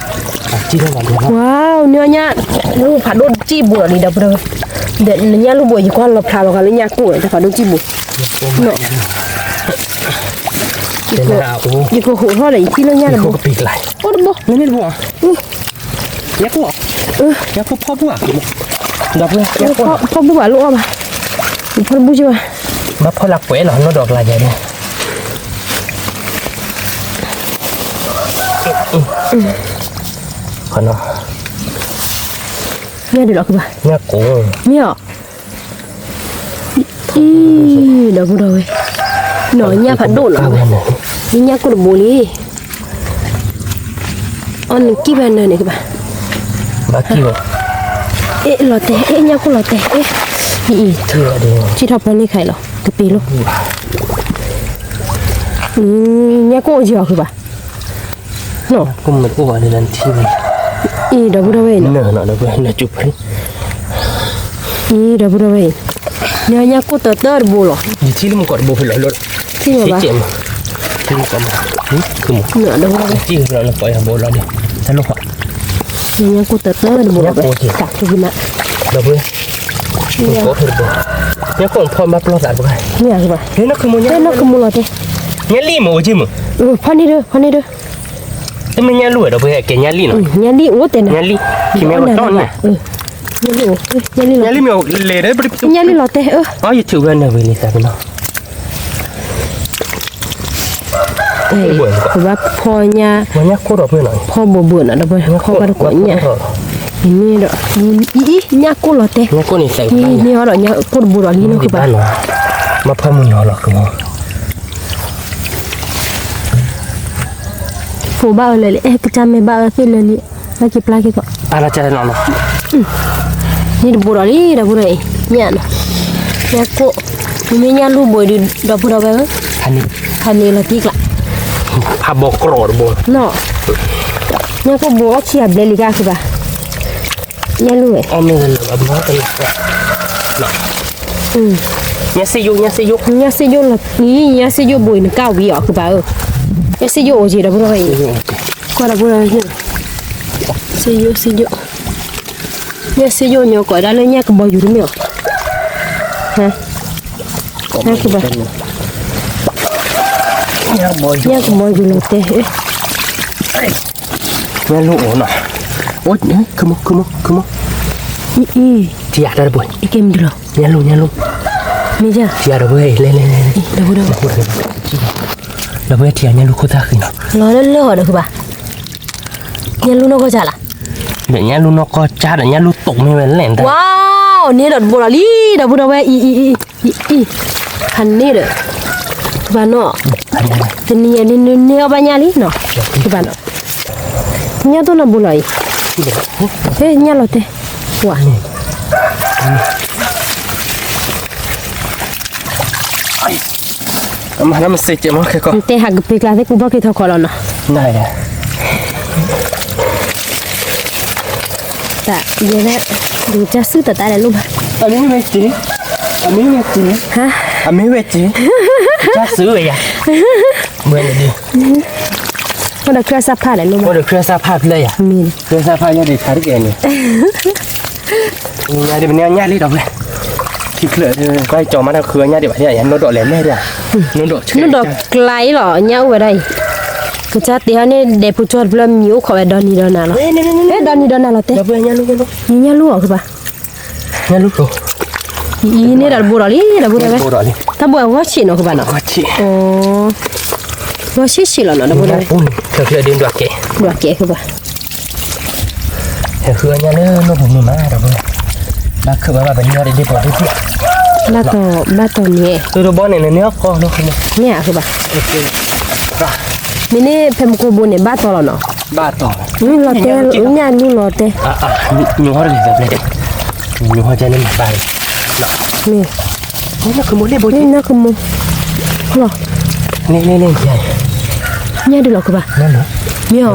စံၣ်ထီၣ်ဝဲ, ဝါ, န့ၢ်အီၣ်ညၣ်လူၢ်ဖးဒိၣ်စံၣ်ဘိလီၤလံဒီပုၢ်ဒီဝဲၢ်, ဒီးနညၣ်လူၢ်ဘိ ယကွၢ်လီၤဖျါလီၤဂာ်လၢညၣ်ကိၢ်ဒီး တၢ်ဖးဒိၣ်စံၣ်ဘိ, ယကဟိးထီၣ်ဒီး ယထံၣ်လၢညၣ်တဘိ, အိၣ်တဘိ, ညၣ်ကိၢ်, ညၣ်ကိၢ်ဖီၣ်ဘူၣ်ဧါ, ဒီပုၢ်ဝဲၢ်, ဖီၣ်ဘူၣ်ဘၣ်လိၣ်အီၣ်ဘၣ်, ဖီၣ်တဘူၣ်ကဘၣ်, ဘၣ်ဖီၣ်လၢကွဲးလီၤ နိၣ်ဒီးကျါယၤန့ၣ် ညၣ်ဒုးလီၤကဘၣ်, ညၣ်ကိၢ်, မ့ၢ်အီၤ, အံၤ, ဒီပုၢ်ဒီဝဲၢ်, နီၢ်ညၣ်ဖးဒိၣ်နီၤ, မ့ၢ်ညၣ်ကိၢ်တဘိလံ, အီၤနကံၢ်ဘၣ်နၢၤန့ၣ်ကဘၣ်, ဘၣ်ကံၢ်ဘၣ်, အ့ၣ်လီၤတဲာ် အ့ၣ်ညၣ်ကိၢ်လီၤတဲာ်, အ့ၣ်, အံၤ, စံၣ်ထီၣ်ဖျီန့ၢ်ခါအံၤလီၤ ကပ့ၤလိၣ်, ညၣ်ကိၢ်အိၣ်ယံၤအီၤကဘၣ် အံၤ ဒီပုၢ်ဒီဝဲၢ်အံၤ, အံၤ ဒီပုၢ်ဒီဝဲၢ်အံၤ, န့ၢ်ညၣ်ကိၢ်တၢတၢတဘိလီၤ, ယထံၣ်လၢမုၢ်ကီးတဘိဖဲလီၤလီၤ, ထံၣ်မးဘၣ်, ညၣ်ကိၢ်တၢတၢတဘိလီၤ, ဒီပုၢ်, ညၣ်ကိၢ်ဖီၣ်ဘၣ်ပျီၢ်သးတဘိ, မ့ၢ်ဧါ, နီၢ်ခုမူလီၤတဲာ်, ညၣ်လံၣ်မ့ၢ်အိၣ်က့မ့ၢ်, ဖီၣ်န့ၢ်ဒုး ဖီၣ်န့ၢ်ဒုး တမ့ၢ်ညၣ်လူၢ်ဝဲဒီးပှဲၤကဲညၣ်လံၣ်နီၤ, ညၣ်လံၣ်အိၣ်တဲနၤ, ညၣ်လံၣ်, ခံမ့ၢ်ကီးတီၢ်န့ၣ်, ညၣ်လံၣ်အိၣ်, ညၣ်လံၣ်လီၤ, ညၣ်လံၣ်လီၤတဲာ်, အၢ, ယထံၣ်ဝဲနၢ်ဝဲလံသးပ့ၤနီၤ, ပဘၣ်ဖီၣ်ညၣ်, ဖီၣ်ဘိးဘၢၣ်နီၤ, ဒီးပဖီၣ်ဘၣ်တကိးညၣ်, အံၤန့ၣ်ဒီး, အံၤ, ညၣ်ကိၢ်လီၤတဲာ်, န့ၢ်အီၤဒီးညၣ်ကိၢ်တဘိဒီးလံနီၤကဘၣ်, ဘၣ်ဖီၣ်မုၢ်နီၤလီၤကမီၤ ဖိဘၣ်အၢလၢာ်လံ, အဲ ကစၢ်မဲာ်ဘၣ်အၢသ့ၣ်လၢာ်လံ, ဘၣ်က့ၤပျၢ်က့ၤကီး, န့ၢ်တဘိဒီးလံ ဒီပုၢ်ဒီဝဲၢ်အံၤ, ညၣ်နီၤ, ညၣ်ကိၢ်, မ့မ့ၢ်ညၣ်လူၢ်ဘိအံၤဒုး ဒီပုၢ်ဒီဝဲၢ်ဧၢ, ဖးန့ၢ်လီၤတံၢ်ကျါ, ဖးဘီကရီဒီးဘိ, ညၣ်ကိၢ်ဘိအီၣ်ဆံးအဘျဲၣ်လံကါကဘၣ်, ညၣ်လူၢ်ဝဲ, ညၣ်စ့ယိၣ်, ညၣ်စ့ယိၣ်, ညၣ်စ့ယိၣ်လီၤ, ညၣ်စ့ယိၣ်ဘိအံၤနကၢ်ဝံၤအီၤကဘၣ်ဧၢ, ညၣ်စ့ယိၣ်အိၣ်က့ၤဒီပုၢ်ဒီဝဲၢ်အံၤ, ကွၢ်ဒီပုၢ်ဒီဝဲၢ်, စ့ယိၣ်, စ့ယိၣ်, ညၣ်စ့ယိၣ်ညီကိးဒၣ်လၢညၣ်ကဘီယူၤတမ့ၢ်အီၤ, ညၣ်ကဘီယူၤလီၤတဲာ်, ညၣ်လူၢ်အိၣ်နီၤ, အိၣ်, ခမီ, ခမီ, ခမီ, အံၤ, ထံၣ်ယၤတၢ်တပှဲၤ, အံၤကဲမနုၤလီၤ, ညၣ်လူၢ်, ညၣ်လူၢ်, မ့ၢ်ယၤ, ထံၣ်ယၤဒီပုၢ်ဝဲၢ်အံၤ, လဲၤ, လဲၤ, လဲၤ, လဲၤ, ဒီပုၢ်ဝဲၢ်ထံၣ်ယၤညၣ်လူၢ်ခိၣ်သၣ်ဃံနီၤ, လီၤလၢလၢအီၤဒီးကဘၣ်, ညၣ်လူၢ်နီၢ်ကီၢ်ကၠါလၢ, ညၣ်လူၢ်နီၢ်ကီၢ်ကၠါဒီးညၣ်လူၢ်တိာ်မ့ၢ်ဝဲလဲၣ်, ဝါ, န့ၢ်ဒီးတဘိဒီးလံ ဒီပုၢ်ဒီဝဲၢ်အံၤ, အံၤ, အံၤ, ဖးန့ၢ်ဒီး, ကဘၣ်နီၤ, တနံၤအံၤန့ၣ်န့ၢ်အီၣ်ဘၣ်ညၣ်လံနီၤ, ကဘၣ်နီၤ, ညၣ်တိၢ်နီၢ်ဘိလီၤအံၤ, ဟဲညၣ်လီၤတဲာ်, ဝါ နတဲဟးကပ့ၤကျါသ့ၣ်ကူဘီက့ၤထီၣ်ခီလီၤနီၤ, တၢ်ယဲဒၣ်, ဒုးကစၢ်စုတၢ်တၢ်လဲၤလိၣ်ဘၣ်, အမ့ၢ်ဝဲ, အမ့ၢ်ဝဲ, အမ့ၢ်ဝဲ, ကစၢ်စုဝဲယၤ, ဝဲန့ၣ်ဒုး, အိၣ်ဒီးခရၢၣ်စၢ်ဖးလဲၤလိၣ်ဘၣ်, အိၣ်ဒီးခရၢၣ်စၢ်ဖးဖျၢၣ်ယၤ, ခရၢၣ်စၢ်ဖးယၤဒံးဖးတကဲန့ၣ် ညၣ်ဒံးပန့ၢ်ညၣ်လံဒီးဝဲ, ခံဖျၢၣ်, ကွၢ်ကၠီမးတၢ်ဃုအညၣ်ဒံးဘၣ်, ယၤနိၣ်ဒီးလဲၤလဲၣ်ဒံး, နိၣ်ဒီး, နိၣ်ဒီးကျါအံၤလီၤ, ညၣ်အိၣ်ဝဲဒၣ်အံၤ, ကစၢ်တဲဟီန့ၣ် ဒဲးဖိကၠီတဖျၢၣ်မံၤအိၣ်ခိးဝဲဒီနံၤဒီနၤလီၤ, ဟဲဒီနံၤဒီနၤလီၤတဲ, ညၣ်လူၢ်အီၤကဘၣ်, ညၣ်လူၢ်, အံၤန့ၣ်ဒီးတဘိဒီးလံ ဒီပုၢ်ဒီဝဲၢ်, တၢ်ဘိဂီၢ်ဆံးနီၤကဘၣ်နီၤ, ဂီၢ်ဆံးဆံးလီၤနီၤ ဒီပုၢ်ဒီဝဲၢ်, ဒွးကဲကဘၣ်, ဟဲဃုအီၣ်ညၣ်လၢနီၢ်ပူၤမုာ်မးဒီး, ဘၣ်ခုးဘၣ်ဘၣ်ပညီတဒ့ၣ်ပီၤဒ့ၣ်သ့ၣ်, ဘၣ်တီၤ ဘၣ်တီၤန့ၣ်, သုတဘီန့ၣ် နန့ၢ်အီၣ်ကီၢ်နီၢ်ဃုမး, မ့ၢ်ဧါဃုဘၣ်, မ့ၢ်န့ၣ်ဖဲမကိာ်ဘိန့ၣ် ဘၣ်တီၤလီၤနီၤ, ဘၣ်တီၤ, လီၤတဲ, ညၣ်လူလီၤတဲ, ညိဟီၣ်တဂ့ၤ, ညိဟီၣ်ကန့ၣ်မၤဘၣ်လံ, မ့ၢ် နီၢ်ဃုမိၢ်, ညၣ်ဒုးလီၤဃုဘၣ်, မ့ၢ်ဧါ,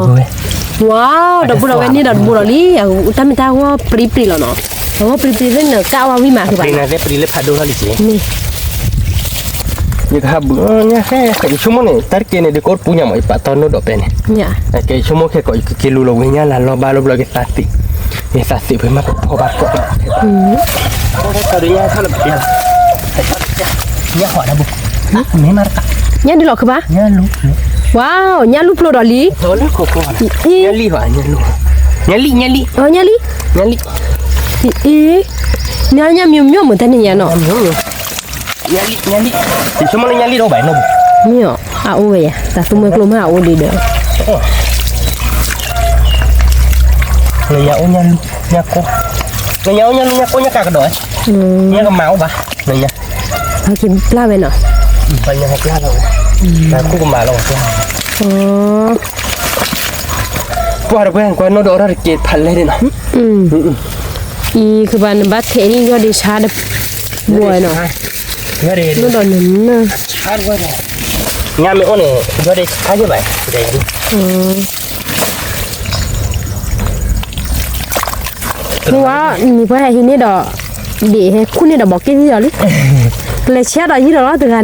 ဝါ, ဒီပုၢ်ဒီဝဲၢ်န့ၣ်ဒီးတဘိဒီးလံ, တၢ်မ့ၢ်တၢ်ဂီၢ်ပြံပြံလီၤနီၤ, အဂီၢ်ပြံပြံသ့ၣ်န့ၣ် ကၣ်ဝါဝံၣ်မးဃုဘၣ်, မ့ၢ် ယကဟးဘုးညါဃဲ ယဆိကမိၣ်န့ၣ် တၢ်တက့န့ၣ် ဒုးကိးတပူၤညါမး ယပာ်တီၢ်နိၣ်ဒီးပဲန့ၣ်, ကဲဆိကမိၣ်ခဲကိး ယကက့ၤလူၤလီၤဝဲညါလၢလီၢ်ဘၣ်လီၢ်ဘျီကသးသံ, ယသးသံဖဲမးပဖီဘၣ်ကိး, ညၣ်ဒုးလီၤဃုဘၣ်, ဝါ, ညၣ်လူပျိဒီးလံ, ညၣ်လံ, ညၣ်လံ, ညၣ်လံ, အ့, ညၣ် ညၣ်မံၤမံၤမုာ်တၢ်န့ၣ်ယါနီၤ, မ့ၢ်အီၤ, အအိၣ်ဝဲယၤ သးသမူကျိမးအအိၣ်ဒံးဒီး, နညါအိၣ်ညါလူ, ညါကိၢ်, နညါအိၣ်ညါလူညါကိၢ်ညါကးကဒီး, ညါကမၤအိၣ်ဘၣ်, နညါ, ဟဲက့ၤပျၢ်ဝဲနီၤ, ပှၤညါဟဲပျၢ်လီၤဝဲ, နကူကမၤလီၤဝဲပျၢ်, ပှၤတပှဲၤကွၢ်နိၣ်ဒီးအီၣ်တၢ်တက့ဖးလဲၢ်န့ၣ်နီၤ, အံၤ ကဘၣ်နဘၣ်ထဲးန့ၣ် ယီၢ်ဒ့ဆါတဘိနီၤ, နိၣ်ဒီးနနၢ်, ညါမ့ၢ်အိၣ်န့ၣ် ယီၢ်ဒ့ဆါယဘၣ်, မ့ၢ်ဝဲ နံၤပှၤဟဲဟံးန့ၢ်ဒီး, ဒ်ဟဲခူၣ်န့ၢ်ဒီးဘီးက့ၣ်သံအီၤလံ, ကလဲၤဆဲးဒီးယံၤဒီးလီၤတဂၤန့ၣ်,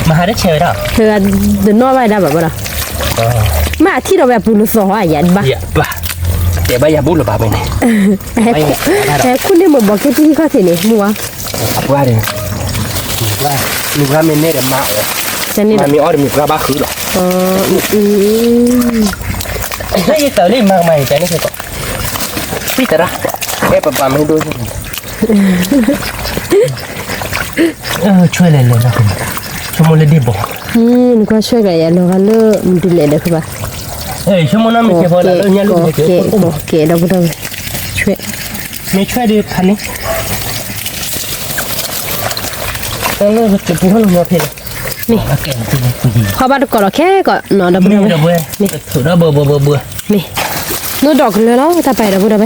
မၤဟးတဆဲးဝဲဒၣ်, တနီၣ်ဘၣ်ဒၣ်ဘၣ်ဘၣ်ဒီး, မ့ၢ်အထံၣ်ဒီးဝဲအပူၤလၢသီၣ်ဟီယၤဘၣ်, တဲဘၣ်ယၤဘူၣ်လၢၤဘၣ်ဖဲန့ၣ်, ဟဲခူၣ်န့ၢ်မ့ၢ်ဘီးက့ၣ်သံခီၣ်ထံးန့ၣ် မ့ၢ်ဝဲ, အပှၢ်ဒီး, မ့ၢ်ပှၢ်မ့ၢ်နဲၣ်ဒီးမၤအီၣ်, မၤမ့ၢ်အီၣ်ဒီးမ့ၢ်ပှၢ်ဘၣ်ဃုလီၤ, လၢယတၢ်လၢယမၤကမၤယတၢ်န့ၣ်ကဲကီး, ဖံတရၣ်, အဲၣ်ပပာ်မ့ၢ်ဒိၣ်, ဆွဲလဲၤလဲၤ, ဆိကမိၣ်လၢဒ့ၣ်ဘီ, နကွၢ်ဆွဲကၤယၤလီၤဂာ်လၢမုၢ်ဒုးလဲၤဒီးဖုဘၣ်, ဆိကမိၣ်နီၢ်မ့ၢ်ကဲဖီလၢညၣ်လူၢ်, ကဲဒီပုၢ်ဒီဝဲၢ်, ဆွဲ, မ့ၢ်ဆွဲဒီးဖးန့ၣ် တပူၤဟီၣ်လီၤမီဖဲလဲၣ်, မ့ၢ်, ဖီဘၣ်တကိးလီၤခဲကိးနီၤ ဒီပုၢ်ဒီဝဲၢ်, မ့ၢ်, မ့ၢ်, နိၣ်ဒီးကလၢလီၤ တၢ်ပာ်ဒီပုၢ်ဒီဝဲၢ်,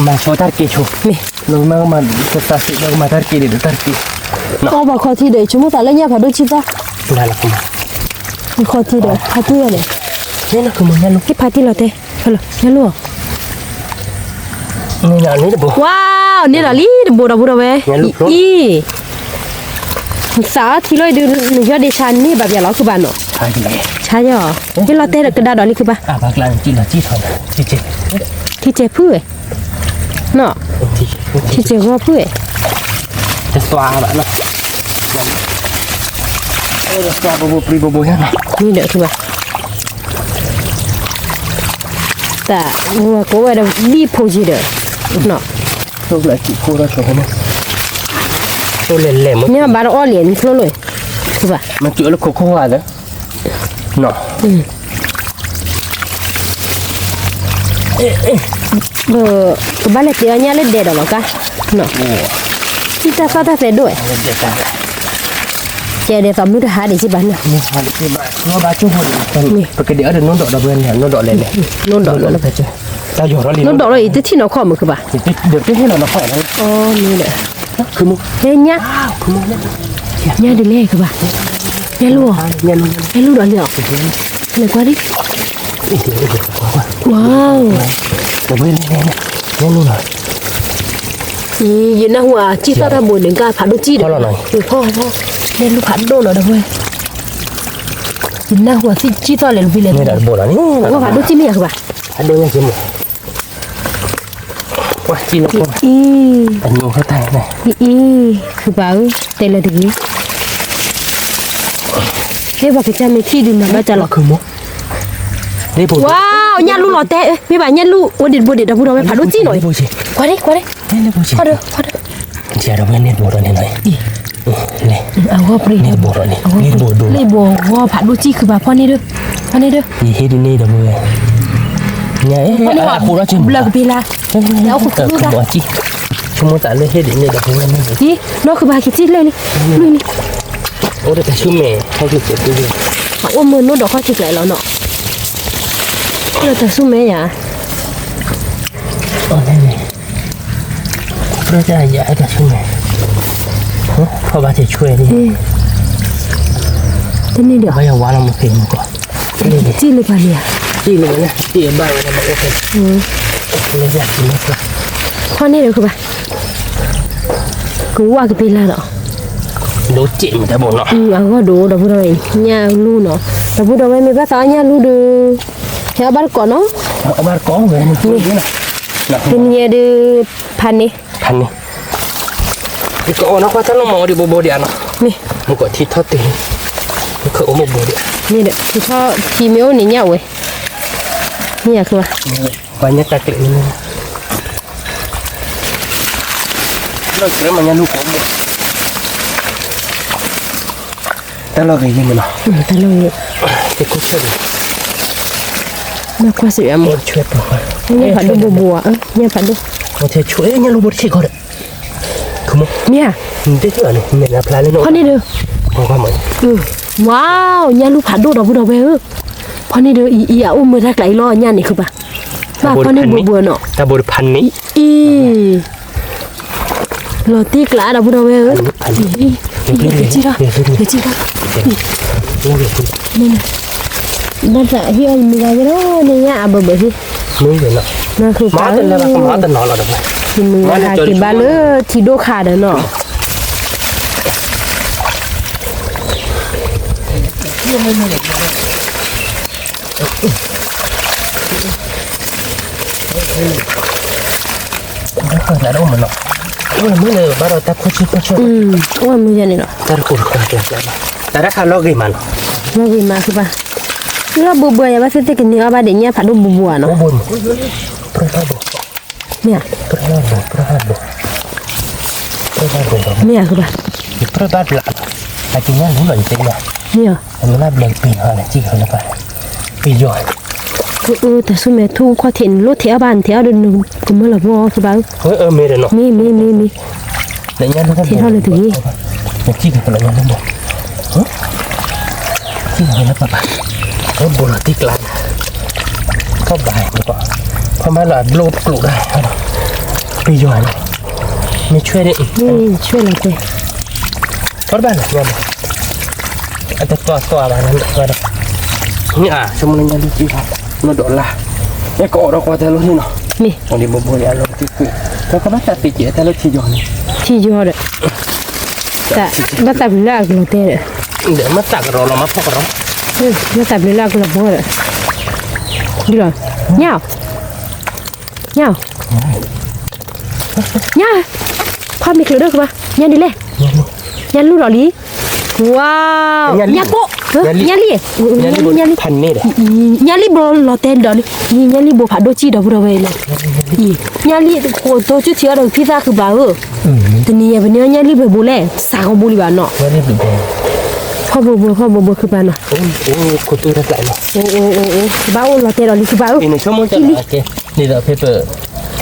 မၤဆိတၢ်တက့ဆိ, မ့ၢ်, လၢမၤကမၤကသးစံးဒီးကမၤတၢ်တက့ဒီးတၢ်တက့, အီၣ်ဘၣ်ခီထံဒီး ဆိကမိၣ်သးလၢညၣ်ဖးဒိၣ်ကံၢ်သီ, ခီထံဒီး ဖးတံၢ်ဝဲလဲၣ်, ဟ့ၣ်ဖးတံၢ်လီၤတဲ, ညၣ်လူၢ်, ဝါ, န့ၢ်ဒီးလံတဘိဒီပုၢ်ဒီဝဲၢ်, အံၤ, သးအီထံလီၤအံၤဒုး နယီၢ်ဒ့ဆါန့ၢ်ဘၣ်ပျၢ်လီၤခုၣ်ဘၣ်နီၤ, ဆါယီၤ, ဟ့ၣ်လီၤတဲကဒါဒီးလံခုၣ်ဘၣ်, ထံစဲးဖုၣ်ဝဲ, နီၤ, ထံစဲးဂီၤဖုၣ်ဝဲ, တသွါဘၣ်နီၤ, တသွါဘိဘိပြံဘိဘိညါနီၤ, မ့ၢ်ဒီးခုၣ်ဘၣ် တၢ်ဝဲကိးဝဲဒီးဘံၣ်ဖိယံၤဒီး, နီၤ, လဲၤလဲၤမ့ၢ်ဘၣ်တအီၣ်လံနဖျိလီၤ, ဘၣ်, မ့ၢ်တုၤလၢခိခိၣ်ဝါဒီး, နီၤ, ကဘၣ်လဲၤတ့အီၣ်ညၣ်လၢဒဲးဒီးလီၤကါ, နီၤ, ထံၣ်တၢ်သီၣ်တၢ်သဲဒိၣ်ဝဲ, ကဲဒဲးသိးမုၢ်တဟါဒံးစံးဘၣ်နီၤ, ပကဒဲးအီၣ်ဒီးနိၣ်ဒီးဒီးပှဲၤန့ၣ် နိၣ်ဒီးလဲၤလဲၤ, နိၣ်ဒီးလီၤ, နိၣ်ဒီးလီၤ ယတထံၣ်နီၢ်ခီၣ်မုၢ်ခုၣ်ဘၣ်, ဒီးတဟ့ၣ်လီၤနီၢ်ခီၣ်, အီၤမ့ၢ်ဒီး, ဟဲညၣ်, ညၣ်ဒ်လဲၣ်ခုၣ်ဘၣ်, ညၣ်လူၢ်, ညၣ်လူၢ်ဒီးလံအီၤ, လဲၤကွၢ်ဒံး, ဝါ, အံၤ ယနၢ်ဟူဧါ ကံၢ်သီၣ်တၢ်ဘိးန့ၣ် ကဖးဒိၣ်ကံၢ်ဒီး, ဖီဖီ, လဲၤလူၤဖးဒိၣ်နီၤဒီးဝဲ, ယနၢ်ဟူဧါ ကံၢ်သီၣ်လဲၤလူၤဖဲလဲၣ်, ဖးဒိၣ်ကံၢ်မ့ၢ်ယါကဘၣ်, ဖးဒိၣ်ညါက့မ့ၢ်, အံၤ, အံၤ, ခုၣ်ဘၣ်ဧၢ တဲလၢတဂ့ၤ, ဟဲပှၤကစၢ်မ့ၢ်ထံၣ်ဒုးမၤဘၣ်ကၢ်လီၤ, ဝါ, ညၣ်လူၢ်လီၤတဲ, မ့ၢ်ဘၣ်ညၣ်လူၢ် အိၣ်ဒံးတဘိဒံး ဒီပုၢ်ဒီဝဲၢ် ဖးဒိၣ်ကံၢ်နီၤ, ကွၢ်ဒံး ကွၢ်ဒံး, အဂီၢ်ပြံ, လ့ၣ်ဘိးဂီၢ်ဖးဒိၣ်ကံၢ်ခုၣ်ဘၣ်ဖီန့ၣ်ဒီး, ဖီန့ၣ်ဒီး, ယဟ့ၣ်ဒ်န့ၣ်ဒီပုၢ်ဝဲၢ်, ညါအဃိဒီးဘျၢကပ့ၤလၢ အိၣ်ခိၣ်ဘီကံ ဆိကမိၣ်သးလၢဟ့ၣ်ဒ်န့ၣ်ဒီး နီၢ်ဃုဘၣ်က့ၤထံၣ်လၢန့ၣ် လွံၢ်န့ၣ် အိၣ်တၢ်ဆူၣ်မဲာ် ဟဲက့ၤကဲး အအိၣ်မုာ်နိၣ်ဒီးခီၣ်ဆံးကျဲလီၤနီၤ အိၣ်တၢ်ဆူၣ်မဲာ်ယၤ ပြၢတၢ်ယၤအတၢ်ဆူၣ်မဲာ် ဖီၣ်ဘၣ်တဆှဲဒ် တန့ၢ်ဒီး ဘၣ်ယဝါလီၤမ့ၢ်ဖံးမ့ၢ်ကီး စံၣ်လၢပှၤန့ၣ်ဧါ စံၣ်လၢဘၣ်ဝဲဒၣ်ဘၣ်အိၣ်ဖဲ ဖီၣ်န့ၢ်ဒီးကဘၣ် ကဝၣ်ကပ့ၤလၢဒီး ဒိၣ်စဲးမ့ၢ်တၢ်ဘိနီၤ အဂီၢ်ဒိၣ် ဒီပုၢ်ဒီဝဲၢ် ညၣ်လူၢ်နီၤ ဒီပုၢ်ဒီဝဲၢ် မ့ၢ်ဘၣ်သးအီၣ်ညၣ်လူၢ်ဒီး ဟဲအီၣ်ဘၣ်တကိးနီၤ အီၣ်ဘၣ်တကိးဝဲ တနံၤညါဒီး ဖးန့ၢ် ဖးန့ၢ် ယကအီၣ်နီၢ်ကွၢ်တၢ်လီၤမၤအီၤဒံးဘိဘိဒံးဧါနီၤ မ့ၢ် မ့ၢ်ကီးထံထီၣ်တ့ၢ် မ့ၢ်ခၢၣ်အိၣ်မ့ၢ်ဘိဒံး မ့ၢ်ဒီး ထံထီၣ်ထံမ့ၢ်အိၣ်န့ၣ်ညၣ်ဝဲ မ့ၢ်ယၤကျိၤ ပှၤညၣ်တၢ်ကျဲၤန့ၣ် လီၤကြၢးမၤညၣ်လူၢ်ကိးမ့ၢ် တၢ်လီၢ်ဂ့ၤယဲၢ်မ့ၢ်နီၤ တၢ်လီၢ်ဂ့ၤ တခိၣ်ဆၢၣ်န့ၣ် မ့ၢ်ကွၢ်စံးယၤမ့ၢ် ညၣ်ဖးဒိၣ်ဘိဘိဧါ ညၣ်ဖးဒိၣ် မ့ၢ်ထဲဆိၣ် ညၣ်လူၢ်ဘိတဆံးခီဒီး မ့ၢ်ဧါ နတထံၣ်ဘၣ်န့ၣ် နဖျါလၢနအိၣ် ဖီၣ်န့ၢ်ဒီး ဝါ ညၣ်လူၢ်ဖးဒိၣ်ဒီပုၢ်ဒီဝဲၢ်ဧၢ ဖီၣ်န့ၢ်ဒီး အံၤ အံၤ အအိၣ်မုာ်တၢ်ကျးအံၤလီၤ ညၣ်န့ၣ်ဃုဘၣ် ဘၣ်ဖီၣ်န့ၢ်ဘိဘိနီၤ တၢ်ဘိတဖးန့ၣ် အံၤ လီၤတံၢ်ကျးဒီပုၢ်ဒီဝဲၢ်ဧၢ ကစံၣ်ထီၣ် ကစံၣ်ထီၣ် ဘၣ်သးဟ့ၣ်အီၤယမုၢ်ဂၤဝဲဒီးန့ၣ်ညါအဘၢၣ်ဘၢၣ်ဟ့ၣ် မ့ၢ်နီၤ မၤတနီၤလီၤဒီး ယမုၢ်ဂၤဟးက့ၤဘၣ်လၢထံဒိၣ်ခါဒီးနီၤ တၢ်တခိၣ်တၢ်တၢ်အိၣ်မ့ၢ်နီၤ အိၣ်မ့ၢ်လၢဘၣ်ဒီးတၢ်ခိၣ်ဆံခိၣ်ဆၢ အိၣ်မ့ၢ်ယဲန့ၣ်လီၤ တၢ်တခိၣ်တၢ်တၢ် တၢ်တခါလီၤဂ့ၤမးနီၤ လီၤဂ့ၤမးကဘၣ် လီၤဘိဘိယဘၣ်သ့ၣ်သ့ၣ်ကန့ၢ်အီၣ်ဘၣ်ဒံးညၣ်ဖးဒိၣ်ဘိဘိဧါနီၤ ဘိဘိ ပြၢဘိ မ့ၢ် ပြၢဘိ ပြၢဘိ ပြၢဘိ မ့ၢ်ဧါကဘၣ် ပြၢဘၣ်ဘျး အက့ၤညၣ်လူလီၤယတဲညါ မ့ၢ်ဧါ အမ့ၢ်လၢဘျးပ့ၤဟီန့ၣ် စံၣ်ကလၢပှၤ ပ့ၤယီၤ တၢ်ဆူၣ်မဲာ်ထူၣ်ခီၣ်ထံးန့ၣ် လိၣ်ထဲးအီၣ်ဘၣ်န့ၣ် ထဲးအီၣ်ဒီးနကမၢလီၤဘီကဘၣ်ဧၢ မ့ၢ်မ့ၢ်မ့ၢ်မ့ၢ် ထဲးထီၣ်လၢတဂ့ၤ နစံၣ်ကလၢညါလူဘီ စံၣ်ကလၢပှၤပှၤ ဘိလီၤတံၢ်ကျါ ထီၣ်ဘၣ် ဖီၣ်မၤလီၤအဘျိကျိာ်ဒၣ် ပယီၤန့ၣ် မ့ၢ်ဆွဲၣ်န့ၣ် ဆွဲၣ်လီၤတဲ ထီၣ်ဘၣ်လီၤ အတတီၤတီၤဘၣ် မ့ၢ်အါ ဆိကမိၣ်လၢညါလူၢ်ကံၢ် မ့ၢ်ဒီးလၢ အဲကအိးထီၣ်ကွၢ်တၢ်လီၢ်န့ၣ်နီၤ မ့ၢ် အဒီးဘိဘိယၤလီၤတံၢ်ကွံာ် တၢ်ကဘၣ်တၢ်သ့ကဲတၢ်လၢထံယီၤန့ၣ် ထံယီၤဒီး ဘၣ်သးပျုၤလၢအကလီၤတဲဒီး ဒီးမ့ၢ်သးကရီလီၤမ့ၢ်ဖီၣ်ကရီ ဘၣ်သးပျုၤလၢအကလီၤဘီဒီး ဒ်လီၤ ညၣ် ညၣ် ညၣ် ဖီၣ်မ့ၢ်ချုးဒိၣ်ကဘၣ် ညၣ်ဒ်လဲၣ် ညၣ်လူၢ်ဒီးလံ ဝါ ညၣ်ကိၣ် ညၣ်လံ ညၣ်လံ ညၣ်လံဘိလီၤတဲဒီးလံ ညၣ်လံဘိဖးဒိၣ်စံၣ်ဒီးပုၢ်ဒီဝဲၢ်လီၤ ညၣ်လံကိၣ်တိစူၣ်ထံအီၤဒီးဖံသၣ်ဃုာ်ဘၣ်ဧၢ တနံၤယဲၢ်ပန့ၢ်ညၣ်လံဘိဘိလဲၣ် စးကဘိလံဘၣ်နီၤ ဖီၣ်ဘိဘိ ဖီၣ်ဘိဘိဃုာ်ဘၣ်နီၤ ကဘၣ်အိၣ်လီၤတဲဒီးလံဃုာ်ဘၣ်ဧၢ န့ၣ်ဒီးဖဲပ အဖီၣ်ဝံၤကျါ အလီၢ်ကျါ ဆိက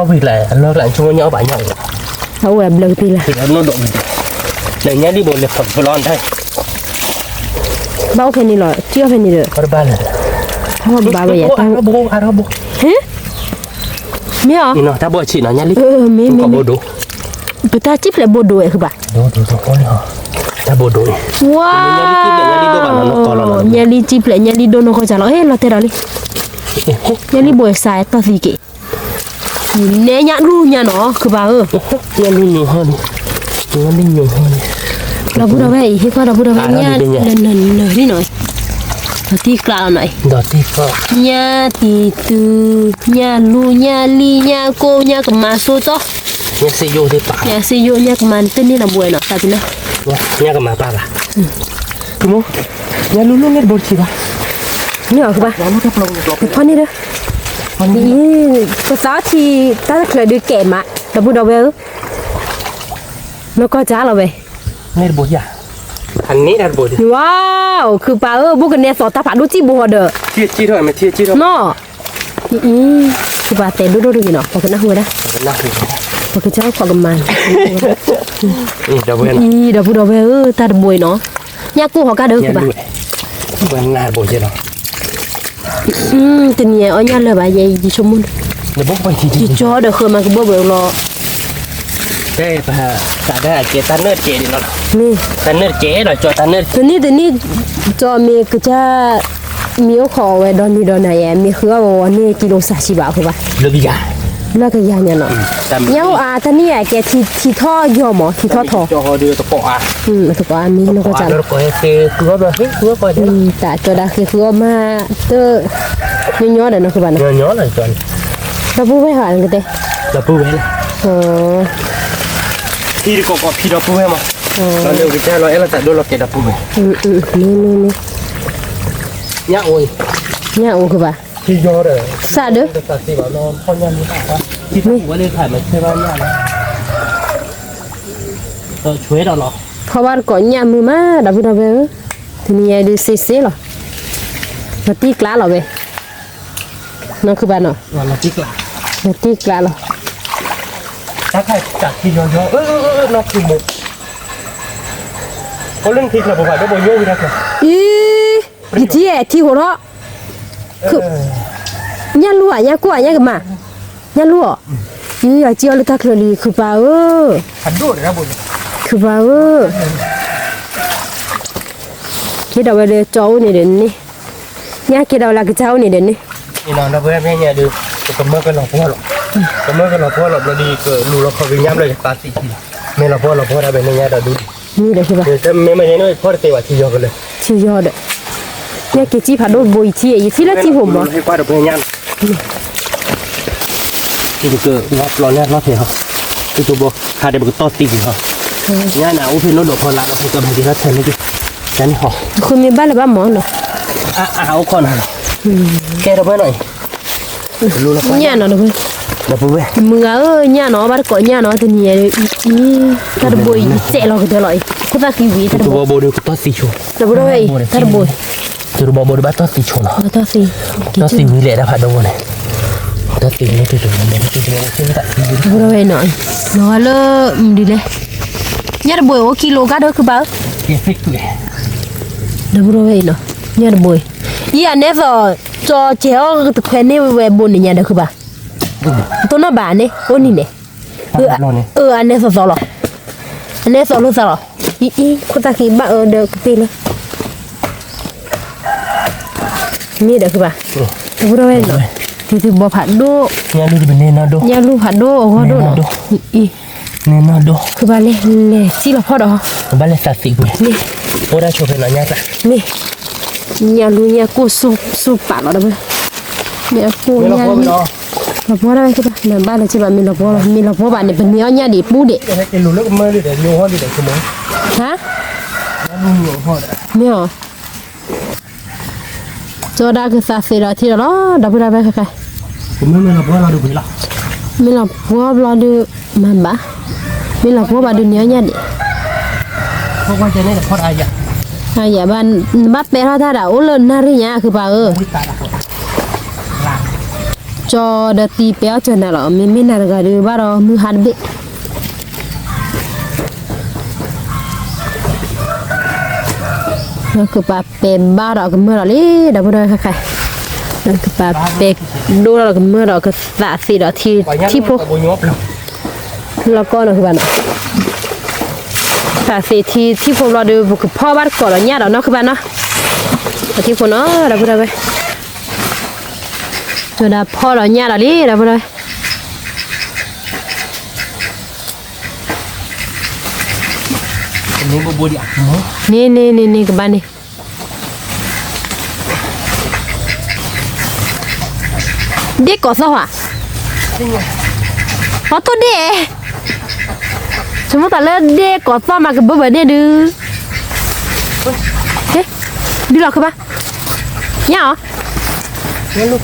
မိၣ်ညၣ်အီၣ်ဘၣ်ညၣ်အီၣ် အဝဲဘျၢကသ့လၢ နီၢ်ဒိး လၢညၣ်လံဘိလဲၤဖီၣ်ဖီလီၤဒၣ် ဘၣ်အိၣ်ဖဲန့ၣ်လီၤ စံၣ်အီၣ်ဖဲန့ၣ်ဒီး ဘၣ်လၢ ဘၣ်ဝဲယတၢ် ဟဲ မ့ၢ်အီၤ တၢ်ဘိအဆံးနီၤ ညၣ်လံ မ့ၢ်မ့ၢ် ပတၢ်စံၣ်ဖျဲးဘိဒိဝဲဃုာ်ဘၣ် တၢ်ဘိဒိ ဝါ ညၣ်လံစံၣ်ဖျဲး ညၣ်လံဒိၣ်နီၢ်ကီၢ်လီၤ ညၣ်လံဘိစးတီၢ်သံက့ၤ ညၣ်လံဘိစးတီၢ်သံက့ၤ နဲညၣ်လူၢ်ညၣ်နီၤ ခုဘၣ်ဧၢ ညၣ်လူၢ်ညိးဟီန့ၣ် ညၣ်လူၢ်ညိးဟီန့ၣ် ဒီပုၢ်ဒီဝဲၢ်အံၤ ဟ့ၣ်ခွါဒီပုၢ်ဒီဝဲၢ် ညၣ်နၢၤနၢၤနၢၤန့ၣ်နီၤ ဒီးတံၢ်ကျါလီၤနီၤ ညၣ်တံၤသူ ညၣ်လူၢ် ညၣ်လံၣ် ညၣ်ကိၣ် ညၣ်ကမၤစိတီၢ် ညၣ်စ့ယိၣ်သ့ၣ်ပာ် ညၣ်စ့ယိၣ် ညၣ်ကမၤတန့ၢ်နီၤဘိနီၤ သးပ့ၤနီၤ ညၣ်ကမၤပာ်ဘၣ် ညၣ်လူၢ်လူၢ်န့ၣ်တဘိတဆံးဘၣ် မ့ၢ်အီၤကဘၣ် ဖီၣ်န့ၢ်ဒီး ပသးထံ တၢ်တချၢဒုးကဲးမး ဒီပုၢ်ဒီဝဲၢ်ဧၢ နီၢ်ကီၢ်ကၢ်လီၤဝဲ န့ၣ်တဘိယၤ အန့ၣ်တၢ်တဘိ ဝါ ခုပၢ်ဧၢ ဘိကနဲသိးတၢ်ဖးဒိၣ်စံၣ်ဘိဟီဒီး နီၢ် အံၤ, ကဘၣ်တဲဒိၣ်ဒိၣ်တဂ့ၤနီၤ, ပှၤကနၢ်ဟူဝဲဒၣ်, ပှၤကစၢ်ခိးကမၤန့ၣ်, အံၤ ဒီပုၢ်ဒီဝဲၢ်ဧၢ, တၢ်တဘိအံၤနီၤ, ညၣ်ကိၢ်ဟီၣ်ကါဒီးကဘၣ်, တနံၤအံၤအီၣ်ညၣ်လၢာ်ဘၣ်, ယဲယဆိကမိၣ်န့ၣ်, ယကၠီဒီးဃၢၤမၤကဘီၣ်ဘၣ်လီၤ, တၢ်နၢၣ်တကဲးလီၤ, တနံၣ်တနံၣ် ကၠီမ့ၢ်ကစၢ် မ့ၢ်အိၣ်ခိးအီၤဝဲဒီနံၤဒီနၤယဲ မ့ၢ်ဃုအီၣ်ဝဲဝီန့ၢ်ကံလိစးဆံဘၣ်အဃိဘၣ်, လၢကယၤညါနီၤ, ညၣ်အိၣ်အါ တနံၣ်အကဲထံထီၣ်ယီၤမး ထံထီၣ်ထီၣ်, သကိးအါမ့ၢ်နီၢ်ကစၢ်လီၤ, တၢ်ကၠီဒၣ်ဃ့ဃုအီၣ်မး တ, ညီညီဒီးနီၢ်ဃုဘၣ်နီၤ, ဒီပုၢ်ဝဲၢ်ဟီနကတဲ, ဒီပုၢ်ဝဲၢ်လီၤ, ထံတကိးကိးဖံဒီပုၢ်ဝဲၢ်မး, လီၤလၢကစၢ်လီၤအဲၣ်လီၤသးဒိၣ်လီၤကဲဒီပုၢ်ဝဲၢ်, မ့ၢ်မ့ၢ်မ့ၢ်, ညၣ်အိၣ်, ညၣ်အိၣ်ကဘၣ်, စးဒီး, ဖီဘၣ်တကိးညၣ်မုာ်မး ဒီပုၢ်ဒီဝဲၢ်ဧၢ, တနံၤညါဒုးစ့စ့လီၤ, ပတံၢ်ကျါလီၤဝဲ, နီၢ်ခုဘၣ်နီၤ, ပတံၢ်ကျါလီၤ, အံၤ, ယထံၣ်အဲထံဟိးထီၣ်, ညၣ်လူၤဧါ ညၣ်ကိၢ်ဧါ ညၣ်ကမၣ်, ညၣ်လူၤဧါ, အံၤ အစံၣ်အီၤလၢတၢ်ချၢလံ ခုပၢ်ဧၢ, ခုပၢ်ဧၢ, က့ၤဒီးဝဲလၢကၠီအိၣ်န့ၣ်ဒီးန့ၣ်, ညၣ်က့ၤဒီးဝဲလၢကစၢ်အိၣ်န့ၣ်ဒီးန့ၣ်, ဒီပုၢ်ဝဲၢ်ညါဒုး, ကမၢကလီၤပှီၢ်လီၤ, ကမၢကလီၤပှီၢ်လီၤဘျီဒီး ကလူၤလီၤခီက့ၤညၣ်ဘျီယသးသံၣ်, မ့ၢ်လီၤပှီၢ်လီၤပှီၢ်ဒၣ်ဘဲန့ၣ်ညါဒီးဒုး, မ့ၢ်ဒီးခုဘၣ်, မ့ၢ်မ့ၢ်န့ၣ်ဖီတသ့ဘၣ် ထံယီၤကလၢာ်, ထံယီၤဒီး, ညၣ်က့ၤစံၣ်ဖးဒိၣ်တဘိ ယထံၣ် ယထံၣ်လၢထံဟိးမး, ပကဝါပျီန့ၢ်လီၢ်ဖဲးဟီ, သုတဘိ ခါဒဲးပကတီၢ်သံကွံာ်ဟီ, ညါန့ၣ် အိၣ်ဖဲနိၣ်ဒိးဖီလာ်ဒီး ပကမၤက့ၤထီၣ်ထဲန့ၣ်က့ၤ, တၢ်န့ၣ်ဟီ, ဃုမ့ၢ်ဘၣ်လၢၤဘၣ်မးနီၤ, အအိၣ်ခိးနၤ, ကဲဒီပုၢ်ဝဲၢ်နီၤအံၤ, ညၣ်နီၤဒီပုၢ်ဝဲၢ်, မုၢ်ဂၤဧၢ ညၣ်နီၤ ဘၣ်တကိးညၣ်နီၤ တနံၤညါအံၤ, တၢ်တဘိအံၤ ယစဲးလီၤကတၢၢ်လီၤအံၤ ခိၣ်သၣ်ဃံဝံၤ တၢ်တဘိ, ဒီပုၢ်ဝဲၢ်အံၤ တၢ်တဘိ, သုတဘီဘိဒီးဘၣ်တီၢ်သံဆိနီၤ, တီၢ်သံဝံၤလဲၣ်တၢ်ဖးဒိၣ်ဘိန့ၣ်, တီၢ်သံဝံၤန့ၣ် ဒီပုၢ်ဝဲၢ်နီၤ, နီၤလၢမုၢ်ဒ်လဲၣ်, ညၣ်တဘိအိၣ်ကံလိကါဒီးခုဘၣ်ဧၢ, ဒီပုၢ်ဝဲၢ်အံၤနီၤ, ညၣ်တဘိအံၤ, ယအနဲသိး, ကၠီကဲၤအီၣ်တခွဲန့ၢ်ဝဲဘိန့ၣ်ညါဒီးခုဘၣ်, တိၢ်နီၣ်ဘၣ်န့ၣ် အိၣ်နံၤန့ၣ်, အ, အနဲသိးသိးလီၤ, အနဲသိးလိာ်သးလီၤ, အံၤ အံၤ ခိၣ်သၣ်ဃံဘၣ်အၢဒီးကပ့ၢ်လၢ မ့ၢ်ဒီးခုဘၣ်, ဒီပုၢ်ဝဲၢ်နီၤ, သုသုဘီဖးဒိၣ်, ညၣ်လူၤဖးဒိၣ်အဂီၢ်ဒိၣ်နီၤ, အံၤ, ခုဘၣ်လဲၤလဲၤစံၣ်လီၤဖီၣ်ဒီး, ဘၣ်လဲၤသးသံကွံာ်, အိၣ်ဒၣ်ဆိဖဲနီၤညၣ်သၣ်, မ့ၢ်, ညၣ်လူၤညၣ်ကိၢ်စူၣ်ပာ်လီၤဒီး, မ့ၢ်အကိၢ်ညၣ်လူၤ, လီၤပှီၢ်ဒၣ်ဝဲခုဘၣ်, နဘၣ်လဲၤစံၣ်ဘၣ် မ့ၢ်လီၤပှီၢ်လီၤ မ့ၢ်လီၤပှီၢ်ဘၣ်န့ၣ် ပမ့ၢ်အီၣ်ညၣ်ဒံးပူၤဒံး, ဟါ, မ့ၢ်အီၤ ကၠီဒၣ်ကသးသ့ဒီးထံဒီးလီၤ ဒီပုၢ်ဒီဝဲၢ်ခဲခါ, မ့ၢ်လီၤပှီၢ်ဘျီဒုး, မၤဘၣ်, မ့ၢ်လီၤပှီၢ်ဘၣ်ဒုးန့ၣ်အီၣ်ညၣ်ဒံး, အယၤဘၣ်, နဘၣ်ပဲထီၣ်တၢ်ဒၣ်အိၣ်လၢနၣ်ရံၣ်ညါခုဘၣ်ဧၢ, ကၠီဒီးတံၤပဲအီၣ်စၢၤနၤလီၤ မ့မ့ၢ်နၤတဂၤဒုးဘၣ်ဒီးမုၢ်ဟါတဘ့ၣ် ကပာ်ပဲာ်ဘၣ်ဒီးကမၢၢ်ဒီးလံ ဒီပုၢ်ဒီဝဲၢ်ခဲခါ, ကပာ်ပဲာ်ဒိၣ်ဒီးကမၢၢ်ဒီးကသးသ့ဒီးထံဖိ, လီၤကီနီၢ်ခုဘၣ်နီၤ, သးသ့ထံဖိဘျီဒီး ပကဖီဘၣ်တကိးဒီးညၣ်ဒီးနီၢ်ခုဘၣ်နီၤ, ထံဖိနီၤ ဒီပုၢ်ဒီဝဲၢ်, ကဒၣ်ဖီဒီးညၣ်ဒီးလံ ဒီပုၢ်ဒီဝဲၢ် န့ၣ်န့ၣ်န့ၣ်န့ၣ် ကဘၣ်န့ၣ်, ဒ့ၣ်ကိးသီၣ်ဧါ, အီၣ်တိၢ်ဒ့ၣ်, ဆိကမိၣ်သးလၢဒ့ၣ်ကိးသီၣ်မးကဘၢဘၢန့ၣ်ဒုး, ဒုးလီၤခုဘၣ်, ညၣ်အီၤ, ဃ့ခီ, ဃ့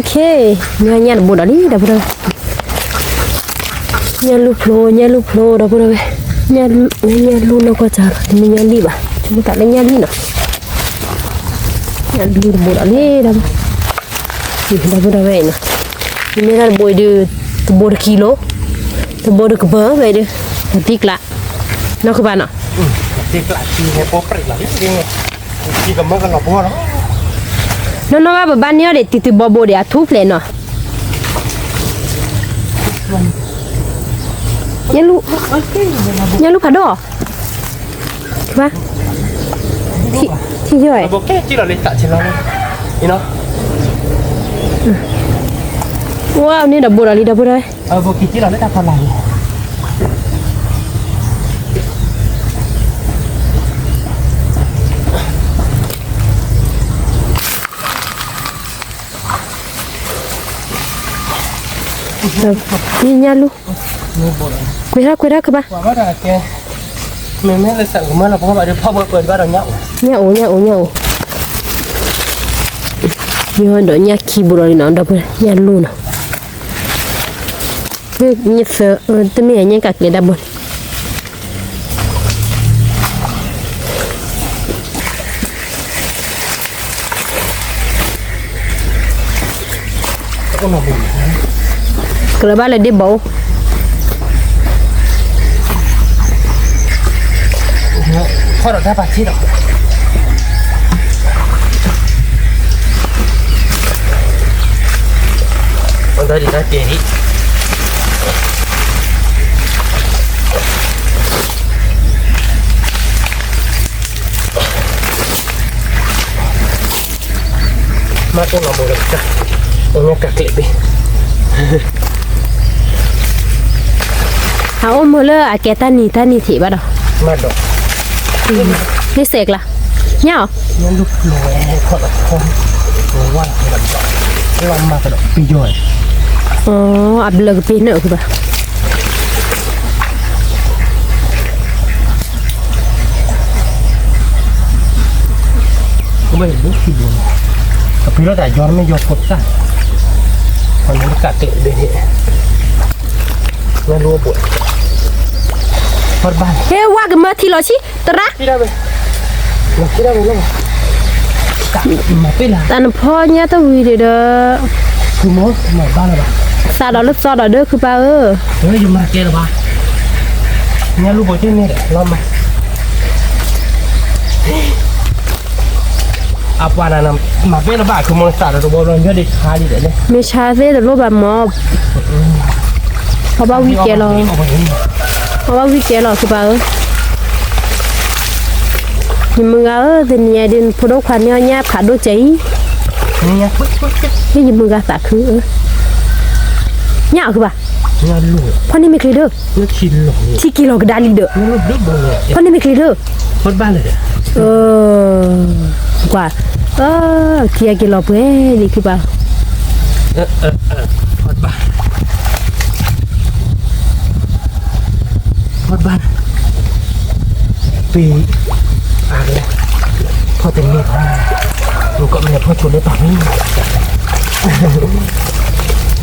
ခီမ့ၢ်ပၢ်နီၤ, ညၣ်ညၣ်တဘိဒီးလံ ဒီပုၢ်ဒီဝဲၢ်, ညၣ်လူၢ်ဖျိ ညၣ်လူၢ်ဖျိ ဒီပုၢ်ဒီဝဲၢ် ညၣ်လူၢ်နီၢ်ကီၢ်စၢ်လီၤ, တမ့ၢ်ညၣ်လံၣ်ဘၣ်, တမ့ၢ်သးလၢညၣ်လံၣ်နီၤ, ညၣ်လူၢ်တဘိဒီးလံ, ဒီပုၢ်ဒီဝဲၢ်နီၤ, မ့ၢ်တၢ်တဘိအံၤဒုး, တဘိတကံလိ, တဘိတကပၤဝဲဒုး, တံကျး, နီၢ်ခုဘၣ်နီၤ, နီၢ်နီၢ်ဘၣ်ပဘၣ်န့ၢ်အီၤဒံး တံၤတဘီဘိဒံး အထူၣ်ဖျဲးနီၤ ညၣ်လူၢ်ဖးဒိၣ်, ထံယီၢ်, ဝါန့ၣ်ဒီးဘိဒီးလံ ဒီပုၢ်ဒီဝဲၢ် ညၣ်လူၢ်, ကွံာ်ထီၣ်ကွံာ်ထီၣ်ကဘၣ်, ညၣ်အိၣ်ညၣ်အိၣ်ညၣ်အိၣ်, ယဒီးညၣ်ခံဘိဒီးလံနီၤ ဒီပုၢ်ဒီဝဲၢ်, ညၣ်လူၢ်နီၤ, တမ့ၢ်ညၣ်ကးကျဲဒၣ်ဘိန့ၣ် ကလၢၤဘၣ်လၢဒ့ၣ်ဘီ, ခီၣ်ဒီးတၢ်ပာ်ထံဒီး, အတၢ်ဒံးတၢ်ကဲဒံး မ့ၢ်အိၣ်လီၤဘိဒီး, အိၣ်ညါကးကျဲဘ့ၣ်, အအိၣ်မုာ်လၢအကဲတၢ်နံၤတၢ်နံၤထံးဘၣ်ဒီး, မ့ၢ်ဒီး, လၢစဲးကျါ, ညၣ်အီၤ, အဘျၢကပ့ၤနၢၣ်ဘၣ် ကပ့ၤလီၤတၢ်ယီၤမ့ၢ်ယီၤဖိသၣ်, အန့ၣ်ကးကျဲဘ့ၣ်, ညၣ်လူၢ်ဘိ, ဟဲဝါကမၢထံလီၤဆံ, သရၣ်, တၢ်နဖီညါတဝံၤဒံးဒီး, သးဒီးလၢသီဒီးဒၢခုပၢ်ဧၢ, ညၣ်လူၢ်ဘိ, အပှၤနၤ, မၤပ့ၢ်လၢၤဘၣ် ခုမီၤသးဒီးတဘီဘျီ မ့ၢ်ဆါသ့တလိၣ်ဘၣ်မး, အီၣ်ဘၣ်ဝံၣ်ကဲလီၤ, အီၣ်ဘၣ်ဝံၣ်ကဲလီၤ ခုပၢ်ဧၢ, ယမုၢ်ဂၤဧၢ, တနံၤညါဒ်ဖိဒိၣ်ခွါန့ၢ်အီၣ်ညၣ်ဖးဒိၣ်ကဲအံၤ, ဟ့ၣ်ယမုၢ်ဂၤသးခုဧၢ, ညၣ်အီၤခုပၢ်, ဖီန့ၢ်မ့ၢ်ချ့ဒၢ, ထံက့ၤလီၤကဒါလံဒီး, ဖီန့ၢ်မ့ၢ်ချ့ဒၢ, ကွၢ်, ထံက့ၤလီၤပှဲၤလံခုပၢ်, ဖီတဘၣ်, ပ့ၤ, အါကလဲၣ်, ဖီတန့ၢ်ဘၣ်, ကီၢ်မ့ၢ်ဖီဆိလၢပာ်မ့ၢ်,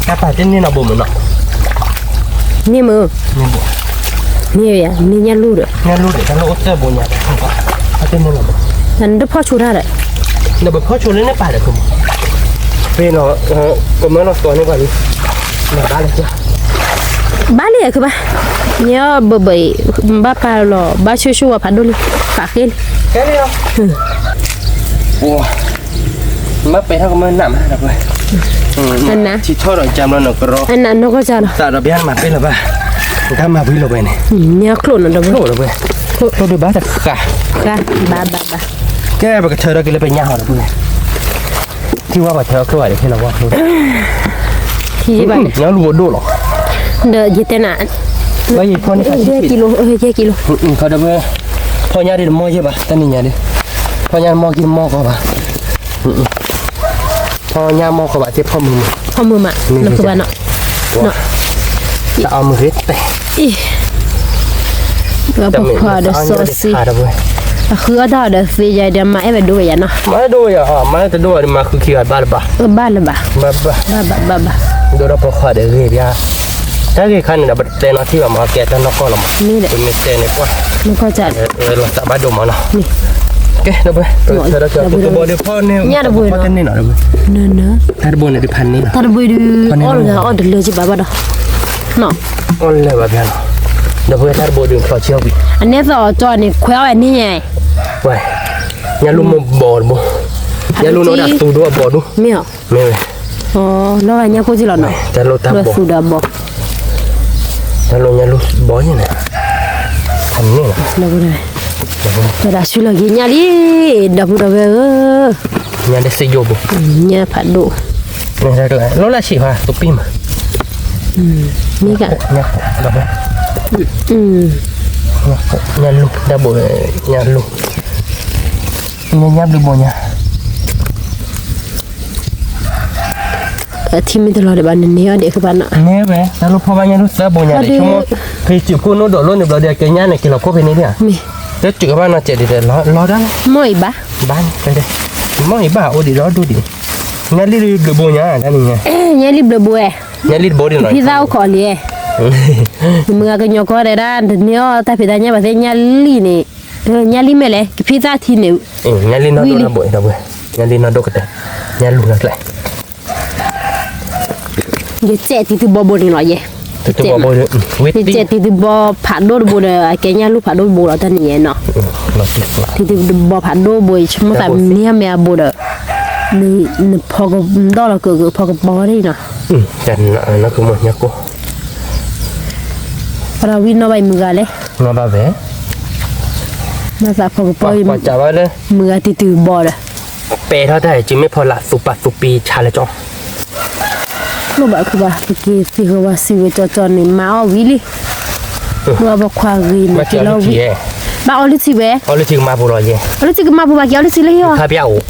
တၢ်ပာ်တန့ၢ်နီၤဘိမုၢ်နီၤ, န့ၢ်မုၢ်, န့ၢ်ယၤ, န့ၢ်ညၣ်လူၢ်ဒီး, ညၣ်လူၢ်ဒီး တၢ်လၢအိၣ်တၢၢ်ဘိညါဒီး, တန့ၢ်နီၤဘိ, နတဖီဆိတၢ်ဒီး, နပဖီဆိလၢန့ၣ်ပာ်ဒီး, ပ့ၤနီၤ, ကမၢလီၤသီန့ၢ်ပှၤလံ, နဘၣ်လၢ, ဘၣ်လံခုပၢ်, န့ၣ်အီၤဘၢဘၢအံၤ, ဘၣ်ပာ်လီၤ ဘၣ်ဆိၣ်ဆိၣ်ဝဲဖးဒိၣ်လံ, ပာ်ဃ့လံ, မ့ၢ်ပဲာ်ထီၣ်ကမၢနးမး, ထံထီၣ်ဒီးကၢ်ဘျီနီၤကရီ, အနးနီၢ်ကီၢ်စၢ်လီၤ, သးဒီးဘၣ်မၤပ့ၢ်လၢၤဘၣ်, တၢ်မၤဘှံးလီၤဝဲန့ၣ်, ညါချိၣ်နီၤဒီး, ချိၣ်ဒီးဘၣ်တဃာ်, ဃာ်, ဘၣ်ဘၣ်ဘၣ်, ကဲပကထၢထီၣ်က့ၤလၢပညါဟီဒီး, ထံဝါပှၤထၢအခိၣ်ဘၣ်ဒံး ဟ့ၣ်လီၤဝါခိၣ်, ထံဘၣ်, ညါလူၤဘိဒိၣ်လီၤ, ဒီးယတဲနၤ, ယဲၢ်ကံလိ, ယဲၢ်ကံလိ, ခီဒီး, ဖီညါဒ်တမီၢ်ယဲၢ်ဘၣ် တနံၤညါဒ်, ဖီညါတမီၢ်ကံတမီၢ်ကီဘၣ်, ဖီညါမီၢ်ကီဘၣ်သ့ၣ်ဖီမုၢ်မး, ဖီမုၢ်မး, နဖုဘၣ်နီၤ, တၢ်အီမုၢ်ဂ့ၤတဲ, ပခွါဒီးစီဆှံ, အဃုအီၣ်တၢ်အီၤဒီးသ့ယၤဒီးမၤအဲၣ်ဝဲဒိဝဲယၤနီၤ, မၤအဲၣ်ဒိဝဲယၤ, မၤအဲၣ်တဒိဝဲဒီးမၤဃုခံဂၤဘၣ်လၢၤဘၣ်, ဘၣ်လၢၤဘၣ်, ဘၣ်ဘၣ်ဘၣ်ဘၣ်, ဒိဒီးပခွါဒီးဂ့ၤဘၣ်, တၢ်ဂ့ၢ်ခါန့ၣ်ဒီး ပတတဲနီတထံၣ်ဘၣ်မး ကဲတၢ်နီၢ်ကီၢ်လီၤမး, ပမ့ၢ်တဲန့ၣ်ပှၢ်, လီၤသးဘၣ်ဒိၣ်မးနီၤ, ကဲ ဒီပုၢ်ဝဲၢ် တဘိဒီး တၢ်တဘိန့ၣ်ဒုးဖးန့ၢ်လီၤ, တၢ်တဘိဒုး အီၣ်လၢအီၣ်တလၢကဘၣ်ဘၣ်ဒီး, အီၣ်လၢဘၣ်ဖဲလီၤ, ဒီပုၢ်ဝဲၢ် တၢ်တဘိဒုးဖျီဆံအီၣ်ကွံာ်, အနဲသိးကၠီန့ၣ် ခွဲးအီၣ်ဝဲန့ၣ်ညါ, ဝဲ, ညၣ်လူၢ်မိၢ်ဘီတဘိ, ညၣ်လူၢ်နီၢ်ဒၣ်သူဒိၣ်အဘီဒူၣ်, မ့ၢ်အီၤ မ့ၢ်ဝဲ, လီၤဂာ်ညၣ်ကိၢ်က့လီၤနီၤ, တၢ်လိၣ်တၢ်ဘီ, သူဒီးအဘီ, တၢ်လိၣ်ညၣ်လူၢ်ဘီန့ၣ်, န့ၣ်လီၤ, ဝဲဒၣ်ဆူလီၤက့ၤညၣ်လံ, ဒီပုၢ်ဒီဝဲၢ်ဧၢ, ညၣ်ဒ်စ့ယိၣ်ဘိ, ညၣ်ဖးဒိၣ်, လိၣ်လၢဆံးဖး သူပံၢ်မး, မ့ၢ်က, ညၣ်လူၢ် တၢ်ဘိ, ညၣ်လူၢ်, ညၣ်ဘျုးဘိညါ ထံမ့ၢ်တလီၤဒံးဘၣ် နန့ၢ်အီၤဒံးဃုဘၣ်နီၤ, န့ၢ်ဝဲ တၢ်လိၣ်ဖီၣ်ဘၣ်ညၣ်လူၢ်သၢဘိညါဒံး, ဆိကမိၣ် ဖဲစုးခိၣ်နိၣ်ဒိးလိၣ်န့ၣ်ဘျီဒီး ကဲညၣ်န့ၣ် က့ၤလီၤခိၣ်ဖဲန့ၣ်ဒံး, တၢ်စုးကဘၣ်နီၤစဲးဒံးဒီး လီၤဒၣ်လီၤ, မ့ၢ်အံၤဘၣ်, ဘၣ်, မ့ၢ်အံၤဘၣ်အိၣ်ဒံးဒီဒူၣ်ဒံး, ညၣ်လံၢ်ဘျုးဘိညါ, ညၣ်လံၢ်ဘျုးဘိဝဲ, ညၣ်လံၢ်တဘိဒံးနီၤ, ဖံသၣ်အိၣ်ခိးလံ, မုၢ်ဂၤကညီကီၢ်ဒဲဒၣ် တန့ၢ်အီၣ်တၢ်ဖံးတၢ်ညၣ်ဘၣ်သ့ၣ် ညၣ်လံၢ်န့ၣ်, ညၣ်လံၢ်မ့ၢ်လဲၣ် ကဖံသၣ်ထံန့ၣ်, ညၣ်လံၢ်နီၢ်ဒိၣ်တဘိ, ညၣ်လံၢ်နီၢ်ဒိၣ်ကတၢၢ်, ညၣ်လူၢ်နီၢ်ကျဲ ယစဲးတံၤသုဘီဘိန့ၣ်လီၤ, ယစဲးတံၤသုဘီဖးဒိၣ်တဘိဒီး အကဲညၣ်လူၢ်ဖးဒိၣ်တဘိလီၤ တၢ်န့ၣ်ယဲနီၤ, တံၤသုဘီဖးဒိၣ်တဘိ ဆိကမိၣ်သးမ့ၢ်မ့ၢ်အဘိဒီး, နဖီကဒီၣ်လီၤကကဖီကပီၤန့ၣ်နီၤ, ပှၤဒီးဝံၤနီၢ်ဘၣ်အံၤမုၢ်ဂၤလဲၣ်, ဘၣ်သးဖီကပီၤအံၤ, မုၢ်ဂၤတံၤသုဘီဒီး ပဲာ်ထီၣ်တၢ်အံၤ စုမ့ၢ်ဖီလာ်သူပာ်သူပံဆါလၢကၠီ, လိၣ်ဘၣ်ခုဘၣ် ပက့ၤသ့ၣ်ဃီၤဝဲစုဝဲကၠီကၠီန့ၣ် မၤအီၣ်ဝံၤလံ, မ့ၢ်အီၣ်ဘၣ်ခွါဂ့ၤန့ၣ်က့ၤလီၤဝံၤ, ဘၣ်အီၣ်လုၢ်ထံဝဲ, အီၣ်လုၢ်ထံကမါဖိလီၤယဲ, အီၣ်လုၢ်ထံကမါဖိဘၣ်က့ၤအီၣ်လုၢ်ထံလၢဟံၣ်အီၤ, ခါပၠၣ်အိၣ်,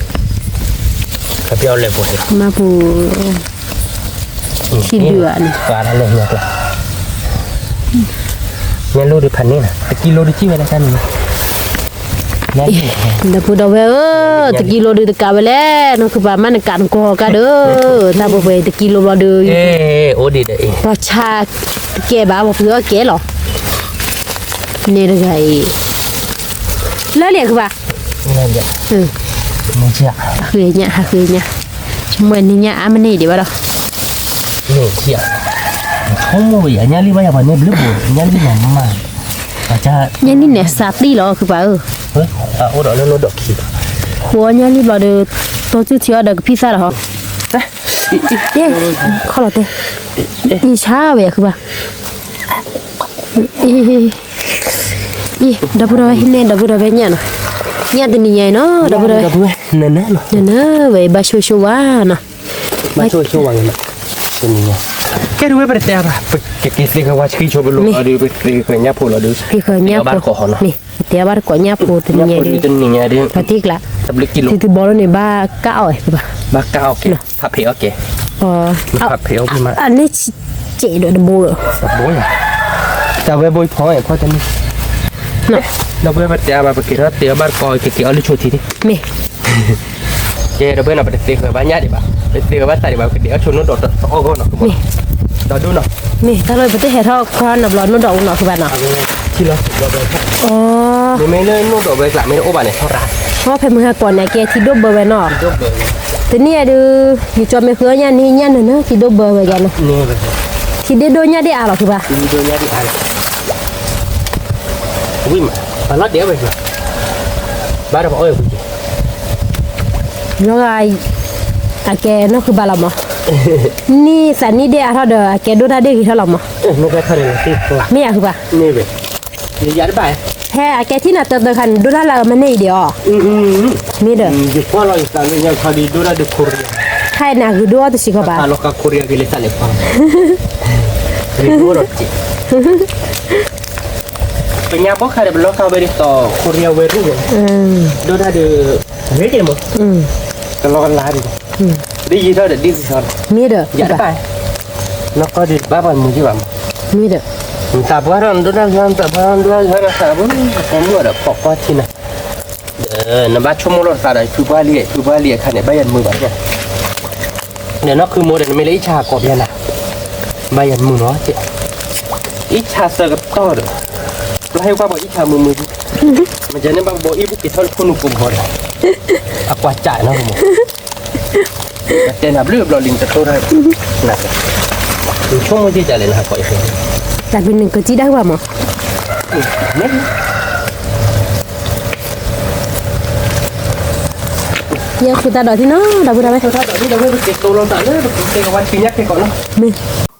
ခါပၠၣ်အိၣ်လဲၣ်ဖိ, ကမါဖိ ထံဒုးဧါန့ၣ်, ညၣ်လိၢ်ဒုးဖးန့ၢ်နၤ တကံလိဒုးစံၣ်ဝဲဒၣ်တၢ်န့ၣ်, ဒီပုၢ်ဒီဝဲၢ်ဧၢ, တကံလိဒုးတကးဝဲလဲၣ်, နီၢ်ခုပၤမ့ၢ်နကးနကီၢ်ကါဒီး, တၢ်ပှဲၤပှဲၤတကံလိဘျီဒုး, အိၣ်ဒံးဒီးအံၤ, ပှၤဆါတကဲဘၣ် ပှၤပှ့ၤအီၣ်ကဲလီၤ, န့ၣ်တဂၤအံၤ, လၢလံခုပၤ, ဟးဃ့ညၣ် ဟးဃ့ညၣ်, ဆိကမိၣ်န့ၢ်ညၣ်အါမ့ၢ်န့ၢ်ဒံးဘၣ်ဒီး, ဆိကမိၣ်ညၣ်လံဘၣ်ယၤပှၤန့ၢ်ဘျုးဘိ, ညၣ်လံနီၤမး, ညၣ်လံန့ၣ် စးသံလီၤခုပၤဧၢ, အိၣ်ဒီးလၢလီၢ်ဒီးခံ, ဃိညၣ်လံဘျီဒီး, တိစူၢ်ထံအီၤဒီးကဖံသၣ်လီၤဟီ, ခီလီၤတဲ, အံၤဆါဝဲခုပၤ အံၤ, ဒီပုၢ်ဒီဝဲၢ်ဟံးန့ၢ် ဒီပုၢ်ဒီဝဲၢ်ညၣ်နီၤ, ညၣ်တနံၤညါအံၤနီၤ ဒီပုၢ်ဒီဝဲၢ်, နနၢ်ဝဲ ဘၣ်ဆိၣ်ဂ့ၤဆိၣ်ဝါနီၤ, ဘၣ်ဆိၣ်ဂ့ၤဆိၣ်ဝါ, ကဲတဝဲပတတဲဘၣ် ပကက့ၤသ့ၣ်ဃီၤဝဲဆှံဆိပလိာ်လီၤဒီး ပသ့ၣ်ဃီၤညၣ်ဖိလီၤဒီး, ပသ့ၣ်ဃီၤညၣ်ဖိ, ပတဲဘၣ်တကိးညၣ်ဖိတနံၤညါဒီး, တနံၤညါဒီး, တံၤသုဘီလၢန့ၣ် ဘၣ်ကၣ်အီၣ်, ဘၣ်ကၣ်အီၣ်ကဲ, ဖးဖံးအီၣ်ကဲ, အန့ၣ်စဲးဒီးတဘိ, တဘိ, တၢ်ဝဲဘိဖီအံၤဖီတန့ၢ်, ဒီပုၢ်ဝဲၢ်ပတဲဘၣ် ပက့ၤထီၣ်တဲဘၣ်တကိး ကက့ၤအီၣ်လုၢ်ဆိထံ, မ့ၢ် ကဲဒီပုၢ်ဝဲၢ်နီၤ ပတသ့ဃီၤဘၣ်ညၣ်ဒံးဘၣ်, ပတသ့ဃီၤဘၣ်သးဒံးဘၣ် ပကဒဲးအီၣ်ဆိနိၣ်ဒီးတအီၣ်ဂီၢ်နီၤ, ဒီးဒိၣ်နီၤ, မ့ၢ်တၢ်လီၢ်ပတဟဲထီၣ်ခီနဘျီနိၣ်ဒီးအူနီၤ ခုဘၣ်နီၤ, ထံလီၤ, မ့မ့ၢ်လၢနိၣ်ဒီးဝဲကျးမ့ၢ်တအိၣ်ဘၣ်န့ၣ် ထီၣ်ရၣ်, အီဖဲမုၢ်ဟါကိးန့ၣ် ကဲထံဒိၣ်ဘၢဝဲနီၤ, တနံၣ်အံၤဒုး, ယကၠီမ့ၢ်ဃုအီၣ်ညၣ်န့ၣ် ညၣ်နၢၤနၢၤ ထံဒိၣ်ဘၢဝဲယၤနီၤ, ထံဒ့ၣ်ဒိၣ်ညၣ်ဒ့ၣ်အါလီၤ ခုဘၣ် ဝံၤမး, ပလီၤဒဲးဝဲ, ဘၣ်ဒီးပအီၣ်ဝဲ, လီၤဂာ်, အကဲနီၢ်ခုဘၣ်လီၤမး, နံၣ်သးနံၣ်ဒ့ၣ်အါထီၣ်ဒီး အကဲဒိၣ်တၢ်ဒ့ၣ်ဂ့ၤထီၣ်လီၤမး, မ့ၢ်ယၤခုဘၣ်, ဖဲအကဲထံၣ်နၤတၢတၢခါန့ၣ် ဒိၣ်တၢ်လၢအမ့ၢ်န့ၣ်အံၤဒံးအီၤ, မ့ၢ်ဒီး, ခါအံၤန့ၣ် အဂ့ၤဒိၣ်အီၤတစံးကီးဘၣ်, ပညါဘီခါဒီး ပလီၤဃာ်ဝဲဒ်သိး ခိရံယါဝဲရူၢ်ဝဲ, ဒိၣ်တၢ်ဒီး, ရ့က့မး, ကလီကလါဒီး, ဒ်ယံၤထီၣ်ဒီးဒ်ယံၤထီၣ်, မ့ၢ်ဒီး, ယတပၢ်, နီၢ်ကီၢ်ဒီးဘၣ်ပှၤမုာ်ယံၤဘၣ်မး, မ့ၢ်ဒီး, နသးပှၢ်ထီၣ်နဒိၣ်တၢ်လၢနသးပှၢ်ထီၣ်နဒိၣ်တၢ်လၢနသးပှၢ်, ပှၤမုာ်ဒီးဖီၣ်ကွၢ်ထံနၤ, ဒီးနဘၣ်ဆိကမိၣ်လိာ်သးဒီး ဖုပှၢ်လံ ဖုပှၢ်လံအခါန့ၣ် ဘၣ်ယၤတမုာ်ဘၣ်, ဒီးနီၢ်ခုမိၢ်ဒီး နမ့ၢ်လၢအံၣ်ဆါဟးကိးပျဲနၤ, ဘၣ်ယၤတမုာ်နီၤ, အံၣ်ဆါသၢကတီၢ်ဒီး, ဘျီဟ့ၣ်ကွၢ်ဘီအံၣ်ဆါမုာ်မုာ်ဒံး, မ့ၢ်ကဲန့ၣ်ဘၣ်ဘီအံၣ်ဘူးက့ၤထီၣ်လၢခိၣ်နူာ်ကိးဘီဒီး, အကွၢ်ကၠးနီၤမး, တဲနၤဘျုးဘျီလံတတိၢ်တၢ်, ဆိကမိၣ်က့ၤကၠးလဲၣ်နၤကိးအံၤ, တၢ်ဘျုးနကစံဒၣ်ဝဲမး ယဲဃုတၢ်ဒီးထံနီၤ ဒီပုၢ်ဝဲၢ်,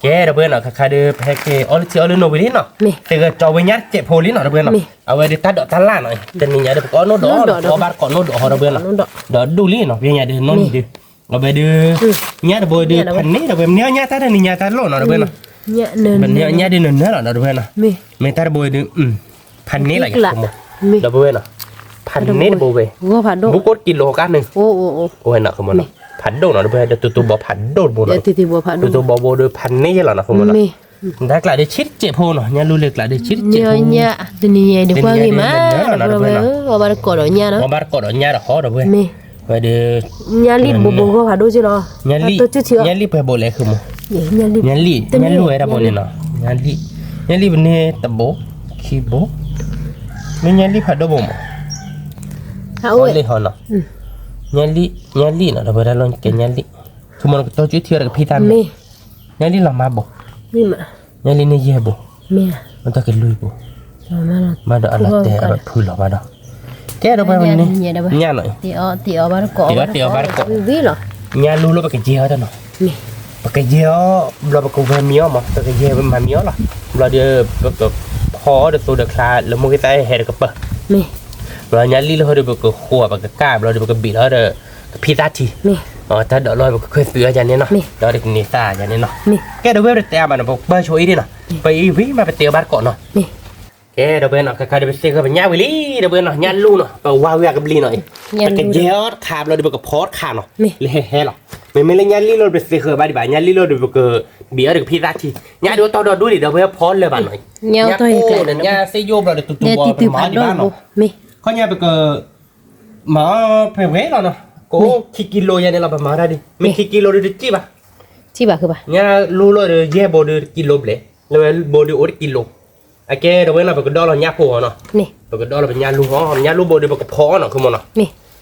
ကဲ ဒီပုၢ်ဝဲၢ်နီၤ ခါခါဒီး ပဟဲက့ၤအီၣ်လၢထံအီၣ်လၢနိဝံၤလံနီၤ, သဂၢၢ်ကၠီဝဲညါတစဲးဖိလံနီၤ ဒီပုၢ်ဝဲၢ်နီၤ, အဝဲဒုးတၢ်ဒိးတၢ်လၣ်နီၤ, တနံၤညါဒီး ပကအီၣ်နိၣ်ဒီး ပအီၣ်ဘၣ်တကိးနိၣ်ဒီးဟီ ဒီပုၢ်ဝဲၢ်နီၤ, ဒီးဒူၣ်လံနီၤ ပညါဒီးနီၢ်နံၤဒီး, အဝဲဒုး ညၣ်တဘိဒုး ဖးန့ၢ် ဒီပုၢ်ဝဲၢ် မ့ၢ်အီၣ်ညၣ်တၢ်တနံၤညါတၢ်လိၣ်နီၤ ဒီပုၢ်ဝဲၢ်နီၤ, မ့ၢ်အီၣ်ညၣ်ဒုးနၢၤနၢၤလီၤ ဒီပုၢ်ဝဲၢ်နီၤ, မ့ၢ်တၢ်တဘိဒုး ဖးန့ၢ်လီၤယၤ ဒီပုၢ်ဝဲၢ်နီၤ, ဖးန့ၢ်တဘိဝဲ, ဘူးကိးတကံလိၤကါန့ၣ်, အိၣ်ဝဲနီၤ ဖးဒိၣ်နီၤ ဒီပုၢ်ဝဲၢ် ဒီးတူတူဘီဖးဒိၣ်တဘိနီၤ, တူတူဘီဘိဒီးဖးန့ၢ်ယဲလီၤနီၤ ဒီပုၢ်ဝဲၢ်နီၤ, တၢ်ကျးဒုးဆံးတစဲးဖိနီၤ ညၣ်လူလၢကျးဒုးဆံးတစဲးဖိ, တနံၤညါဒီးကွၢ်ဂ့ၤမး ဒီပုၢ်ဝဲၢ် အီၣ်ဘၣ်တကိးဒီးညၣ်နီၤ အီၣ်ဘၣ်တကိးဒီးညၣ်ဒီးဟီ ဒီပုၢ်ဝဲၢ်, ဝဲဒုး ညၣ်လံၣ်တဘိဘိဂီၢ်ဖးဒိၣ်က့လီၤ, ညၣ်လံၣ်ပှဲၤဘိလဲၤဃုမး, ညၣ်လံၣ် ညၣ်လံၣ်ဝဲတၢ်ဘိန့ၣ်နီၤ, ညၣ်လံၣ် ညၣ်လံၣ်ပန့ၢ်တဘိ, ခံဘိ, မ့ၢ်ညၣ်လံၣ်ဖးဒိၣ်ဘိမး, လ့ၣ်ဟီနီၤ, ညၣ်လံၣ် ညၣ်လံၣ်နီၤ ဒီပုၢ်ဝဲၢ် တၢ်လီၢ်ကဲညၣ်လံၣ်, ဆိကမိၣ်ကတီၢ်ကၠူထံအီၤတကဖံးတၢ်မ့ၢ်, ညၣ်လံၣ်လီၤမါဘိ, ညၣ်လံၣ်န့ၢ်ယဲၢ်ဘိ, မ့ၢ်တၢ်ကလွံၢ်ဘိ, မ့ၢ်ဒီးအလီၤတဲာ်အဖုလီၤဘၣ်ဒီး, ကဲ ဒီပုၢ်ဝဲၢ်န့ၣ်, ညၣ်နီၤ, တ့အီၣ်ဘၣ်တကိး, ညၣ်လူလၢပကယဲၢ်အီၤတနီၤ, ပကယဲၢ်အီၤ ဘျီပကဝဲၤမံၤအီၤမး ပကယဲၢ်မၤမံၤအီၤလီၤ, ဘျီဒီး ပကဖီအီၤဒီးသိဒီးချါ လၢမိၢ်ဂ့ၢ်သၣ်ဟဲတကပၤ, ဘျီညၣ်လံၣ်လၢဟီဒီး ပကဃိး ပကကၢ် ဘျီဒီး ပကဘ့ၣ်လီၤဒီး ကဖံးသၣ်ထံ, တၢ်ဒိးလီၤ ပကခွဲးသွံးအီၤယၤန့ၣ်နီၤ, ဒီးတကန့ၢ်သၣ်ယၤန့ၣ်နီၤ, ကဲ ဒီပုၢ်ဝဲၢ် ပတတဲအါဘၣ်နီၤ ပပၢၢ်ဆိအံၤဒ်နီၤ, ပအံၤဝံၤမး ပတ့အီၣ်ဘၣ်တကိးနီၤ ကဲ ဒီပုၢ်ဝဲၢ်နီၤ ခါခါဒီး ပသ့ၣ်ဃၢၤပညၣ်ဝံၤလံ ဒီပုၢ်ဝဲၢ်နီၤ, ညၣ်လူနီၤ ပဝါဝံၤအကဘျံးနီၤအံၤ, ပကယဲၢ်အီၤတခါ ဘျီဒီး ပကဖီတခါနီၤ, လၢဟဲဟဲလီၤ, မ့မ့ၢ်လၢညၣ်လံၣ်လီၤဒီး ပသ့ၣ်ဃၢၤဘၣ်ဒံးဘၣ်, ညၣ်လံၣ်လီၤဒီး ပကဘ့ၣ်အီၤဒီး ကဖံးသၣ်ထံ, ညၣ်ဒုးအိၣ်တီၢ်ဒီဒူၣ်လံ ဒီပုၢ်ဝဲၢ် ဖီလၢၤဘၣ်နီၤ, ညၣ်ကိၢ်န့ၣ် ညၣ်စ့ယိၣ်ဘျီဒီး တူတူဘီ ပမၤအီၤဒံးဘၣ်နီၤ, ခီညါပက မၤအီၤဖဲဝဲလီၤနီၤ, ကအိၣ်ခံကံလိယၤန့ၣ်လီၤ ပမၤတၢ်ဒ်, မ့ၢ်ခံကံလိဒီးတစံၣ်ဘၣ်, ညၣ်လူလီၤဒီး ယဲၢ်ဘိဒီးတကံလိဘျဲၣ်, လၢဝဲဘိဒီးအိၣ်တကံလိ, အကဲ ဒီပုၢ်ဝဲၢ်နီၤ ပကဒီၣ်လီၤညၣ်ဖိအီၤနီၤ, ပကဒီၣ်လီၤပညၣ်လူအီၤ, ညၣ်လူဘိဒီး ပကဖီအီၤနီၤ ခီမးနီၤ,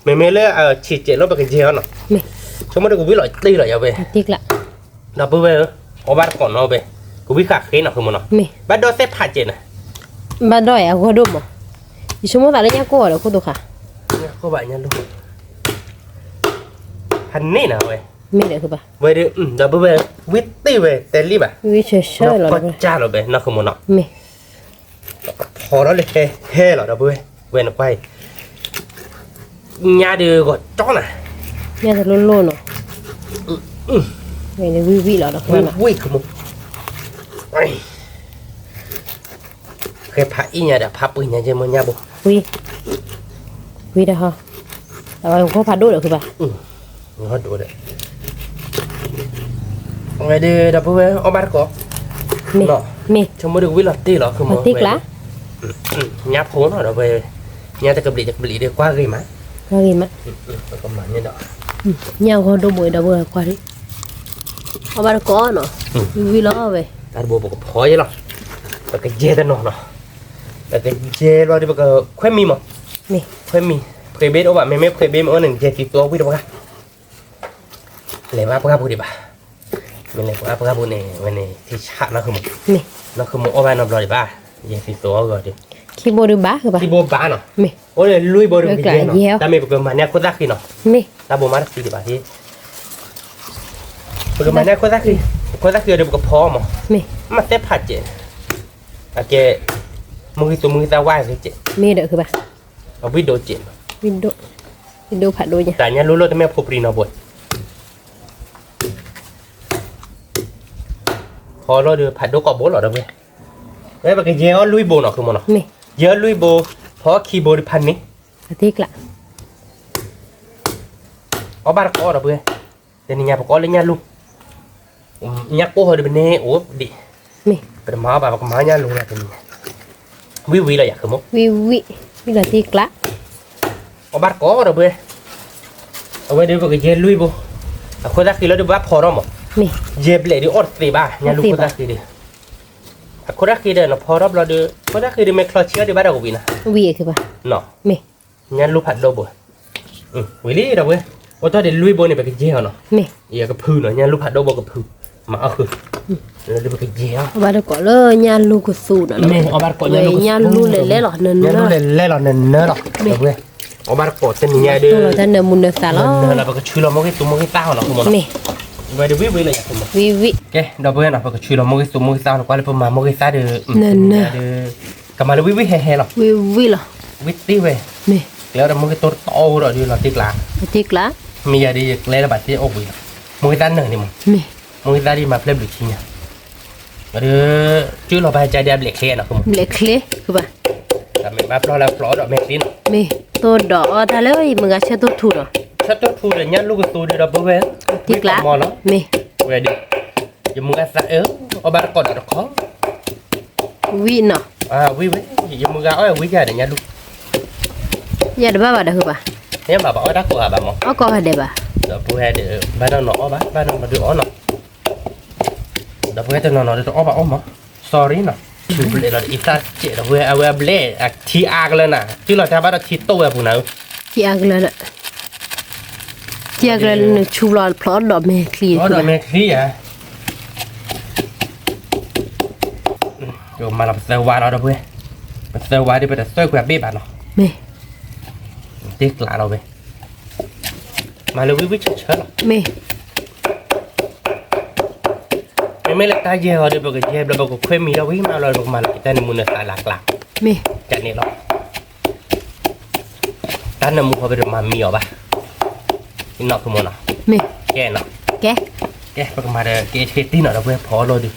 မ့မ့ၢ်လၢဆံးစဲးလီၤ ပကယဲၢ်အီၤနီၤ, ဆိကမိၣ်ဒီးကဝံလီၤတ့ၢ်လီၤယၤဝဲ, ဒီပုၢ်ဝဲၢ်ဧၢ, အီၣ်ဘၣ်တကိးနီၤဝဲ, ကဝံဃာ်ဃ့နီၤ ခီမးနီၤ, ဘၣ်ဒီးသဲဖးစဲးန့ၣ်, ဘၣ်ဒီးအဂီၢ်ဒိၣ်မး, ယဆိကမိၣ်သးလၢညၣ်ကိၢ်အီၤဒီးခိၣ်သခါ, ဖးန့ၢ်နီၤဝဲ, မ့ၢ်ဒီးဘၣ်, ဝဲဒီး ဒီပုၢ်ဝဲၢ် ဝံတ့ၢ်ဝဲတဲလံဘၣ်, ကၢ်လီၤဘဲနီၤ ခီမးနီၤ, ဖီထီၣ်လၢဟဲဟဲလီၤ ဒီပုၢ်ဝဲၢ်, ဝဲနကွၢ်အံၤ, ညၣ်ဒီးဂီၤကၠီနၤ, ညၣ်တလိၣ်လိၣ်နီၤ, ဝံဝံလီၤဒီး ဝံဝံခီမး ဃဲဖးအံၣ်ညါဒီး ဖးပှ့ၤညါကဲမ့ၢ်ညၣ်ဘိ, ဝံ, ဝံဒီးဟီ, အဝဲဂီၢ်ဖးဒိၣ်ဒီးဃုဘၣ်, ဂီၢ်ဒိၣ်ဒီး, အဝဲဒီး ဒီပုၢ်ဝဲၢ် အီၣ်ဘၣ်တကိး, မ့ၢ်, ဆိကမိၣ်ဒီးကဝံလီၤတ့ၢ်လီၤ ခီမး, ညၣ်ဖိနီၤ ဒီပုၢ်ဝဲၢ်, ညၣ်တကဘျံးတကဘျံးဒီး ကွၢ်ဂ့ၤမး, ကွၢ်ဂ့ၤမး, ပကမၤန့ၢ်ဒီး, ညၣ်ဂီၢ်ဒိၣ်ဘိဒီး ပုၢ်ဝဲၢ်ကွၢ်, အီၣ်ဘၣ်တကိးနီၤ, ဝံလီၤဝဲ, တၢ်တဘိပကဖီယဲလီၤ, ပကယဲၢ်တနီၤနီၤ, ပကယဲၢ်လီၤဒီး ပကခွဲးမံၤမး, ခွဲးမံၤ, ဖှ့ဘ့တအိၣ်ဘၣ်, မ့မ့ၢ်ဖှ့ဘ့မ့ၢ်အိၣ်န့ၣ် ယဲၢ်သံသိဝံတပှၢ်, လဲၤဘၣ်ပှၢ်ပူၤဒံးဘၣ်, မ့ၢ်လဲၤပှၢ်ပှၢ်ပူၤန့ၣ် ဝဲန့ၣ် ထံဆးနီၤ ခီမး, နီၤ ခီမး အီၣ်ဘၣ်နီတဘျီဒံးဘၣ်, ယဲၢ်သံသိအဂီၢ်ဒီး, ခံဘိဒုးဘၣ်, ခံဘိဘၣ်နီၤ, အိၣ်န့ၣ်လွံၢ်ဘိဒီး ပကယဲၢ်နီၤ, တၢ်မ့ၢ်ပကမၤန့ၢ်အခိၣ်သၣ်ဃံနီၤ, တၢ်ဘိမးတသံဒံးဘၣ်, ပကမၤန့ၢ်အခိၣ်သၣ်ဃံ, အခိၣ်သၣ်ဃံအီၤဒီး ပကဖီမး, မ့ၢ်သဲဖးစဲး, အကဲ, မုၢ်ဂံၢ်သူမုၢ်ဂံၢ်သၣ်ဝါဂ့ၤစဲး, မ့ၢ်ဒီးဃုဘၣ်, အဝံဒိၣ်စဲး, ဝံဒိၣ်, ဝံဒိၣ်ဖးဒိၣ်ညါ, တၢ်ညၣ်လူလီၤတမ့ၢ်ဖိပြံနီၤဘိ, ဖီလီၤဒီး ဖးဒိၣ်ကိးဘိလီၤ ဒီပုၢ်ဝဲၢ်, ဝဲပကယဲၢ်အီၤလွံၢ်ဘိနီၤ ခီမးနီၤ, ယဲၢ်လွံၢ်ဘိ, ဖီခံဘိဒီးဖးန့ၢ်, အီၣ်ဘၣ်တကိး ဒီပုၢ်ဝဲၢ်, တနံၤညါပကအီၣ်လၢညၣ်လူ, ညၣ်ကိၢ်ဟီဒီးပန့ၢ်အိၣ်ဒံး, ပတမၤအီၣ်ဘၣ် ပကမၤညၣ်လူလီၤတနံၤညါ, ဝံဝံလီၤယၤ ခီမး, ဝံဝံ, ဝံလီၤတံၢ်ကျါ, အီၣ်ဘၣ်တကိး ဒီပုၢ်ဝဲၢ်, အဝဲဒီးပကယဲၢ်လွံၢ်ဘိ, အခိၣ်သၣ်ဃံလီၤဒီး ပဘၣ်ဖီထီၣ်မး, ယဲၢ်ဘျဲၣ်ဒီးအီၣ်တသ့ဘၣ် ညၣ်လူခိၣ်သၣ်ဃံဒီး, အခိၣ်တၢ်ဃ့ဒီးနဖီထီၣ်ဘျီဒီး ခိၣ်တၢ်ဃ့ဒီးမ့ၢ်ချီဆံးအီၤဒံးဘၣ်ဒီးကဝံၤနၤ, ဝံၤကဘၣ်, ညၣ်လူၢ်ဖးဒိၣ်ဘိ, ဝံၤလံဒီပုၢ်ဝဲၢ်, အိၣ်တ့ၢ်ဒံးလွံၢ်ဘိန့ၣ် ပကယဲၢ်အီၤနီၤ, ယကဖုနီၤ ညၣ်လူၢ်ဖးဒိၣ်ဘိကဖု, မၤအီၣ်ဃုာ်, လၢပကယဲၢ်အီၤ, ဘၣ်တကိးလၢညၣ်လူၢ်ကသူဒီး, မ့ၢ်အီၣ်ဘၣ်တကိးညၣ်လူၢ်ကသူ, ညၣ်လူၢ်လဲၤလဲလီၤ, ညၣ်လူၢ်လဲၤလဲလီၤနၢၤနၢၤလီၤ, ဒီပုၢ်ဝဲၢ်, အီၣ်ဘၣ်တကိးတနံၤညါဒီး, တၢ်နၢၤမူနၢၤသးလီၤ, နၢၤလီၤ ပကဆူလီၤမိၢ်ဂ့ၢ်သူမိၢ်ဂ့ၢ်သၣ်အီၤနီၤ, ဝံၤဝံၤလီၤ, ကဲ ဒီပုၢ်ဝဲၢ်နီၤ ပကဆူလီၤမိၢ်ဂ့ၢ်သူမိၢ်ဂ့ၢ်သၣ်အီၤနီၤ ကွၢ်လၢပမၤမိၢ်ဂ့ၢ်သၣ်ဒီး, ကမၤလၢဝံၤဝံၤဟဲဟဲလီၤ, ဝံၤသ့ဝဲ, ကျဲဒီးမိၢ်ဂ့ၢ်သူတတီအအိၣ်ဒီးဒုးလီၤတ့ကျး, မ့ၢ်ယၤဒ်ယကျဲလၢဘၣ်သ့ၣ်အိၣ်ဝံၤလီၤ, မိၢ်ဂ့ၢ်သၣ်နၢၤန့ၣ်မး, မိၢ်ဂ့ၢ်သၣ်ဒ်မၤဖျဲၣ်ဘျုးဆံညါ, ဒီး, ကၠူလီၤဘၣ်ကါဒ်အဘျဲၣ်ချ့နီၤ, ဘျဲၣ်ချ့, တၢ်မ့ၢ်ဘၣ်ပျီလၢပျီဒီးမဲာ်ချ့နီၤ, မ့ၢ်တိၢ်ဒီးအီၣ်တၢ်လၢယမုၢ်ဂၤဆၢတိၢ်ထူဒီး, ဆၢတိၢ်ထူဒီးညၣ်လူၢ်ကသူဒီးဒီပုၢ်ဝဲၢ်, တ့ကျး, မ့ၢ်, ဝဲဒုး, ယမုၢ်ဂၤသးအၢ, အီၣ်ဘၣ်တကိးဒီးတခီ ဝံၤနီၤ, ဝံၤဝဲ, ယမုၢ်ဂၤအီၣ်ဝံၤယၤဒီးညၣ်လူၢ်, ယၤတဘၣ်ဘၣ်ဒီးဟုဘၣ်, ယဘၣ်ဘၣ်အီၣ်တၢ်ကိးဂၤဘၣ်မး, အီၣ်ကိးဂၤဒဲးဘၣ်, ဒီပုၢ်ဝဲၢ်ဒီး, ဘၣ်နီၢ်နီၢ်အီၣ်ဘၣ်, ဘၣ်နီၢ်နီၢ်ဒုးအီၣ်နီၤ, ဒီပုၢ်ဝဲၢ်တနီၤနီၤဒုးတအီၣ်ဘၣ်အီၣ်မး, sorry နီၤ, ထူဘျဲးလီၤအံသၣ်စဲးဒီပုၢ်ဝဲၢ် အဝဲအဘျဲၣ်အထံအါကလၢနၤ, ကၠူလီၤတၢ်ဘၣ်ဒီးထံတိၢ်ဝဲအပူၤနၤ, ထံအါကလၢ, ထံအါကလၢနဆူဘျီဖျီဒီးမဲာ်ချံ, ဖျီဒီးမဲာ်ချံယၤ မၤလီၤပသၢဝါလီၤဒီပုၢ်ဝဲၢ်, ပသၢဝါဒီးပတသၢကွံာ်အဘ့ၣ်ဘၣ်နီၤ, မ့ၢ်, တ့ကျးလီၤဝဲ, မၤလၢဝံၤဝံၤဆၢဆၢလီၤ, မ့ၢ်, မ့မ့ၢ်လၢတၢ်ယဲၢ်အီၤဒီး ပကယဲၢ်ဘျီ ပကခွဲးမံၤဒီးဝံၤမးလီၤ ပကမၤလီၤက့ၤတၢ်နၢၤမူနၢၤသးလၢ်ကျါ, မ့ၢ်, ကန့ၣ်လီၤ တၢ်နၢၤမူဃီပတမၤမံၤအီၤဘၣ်, နီၢ်ဖိမ့ၢ်နီၤ, မ့ၢ်, ကဲနီၤ, ကဲ, ကဲ ပကမၤဒီး ကဲဆ့တံၢ်နီၤ ဒီပုၢ်ဝဲၢ်ဖီလိာ်ဒုး,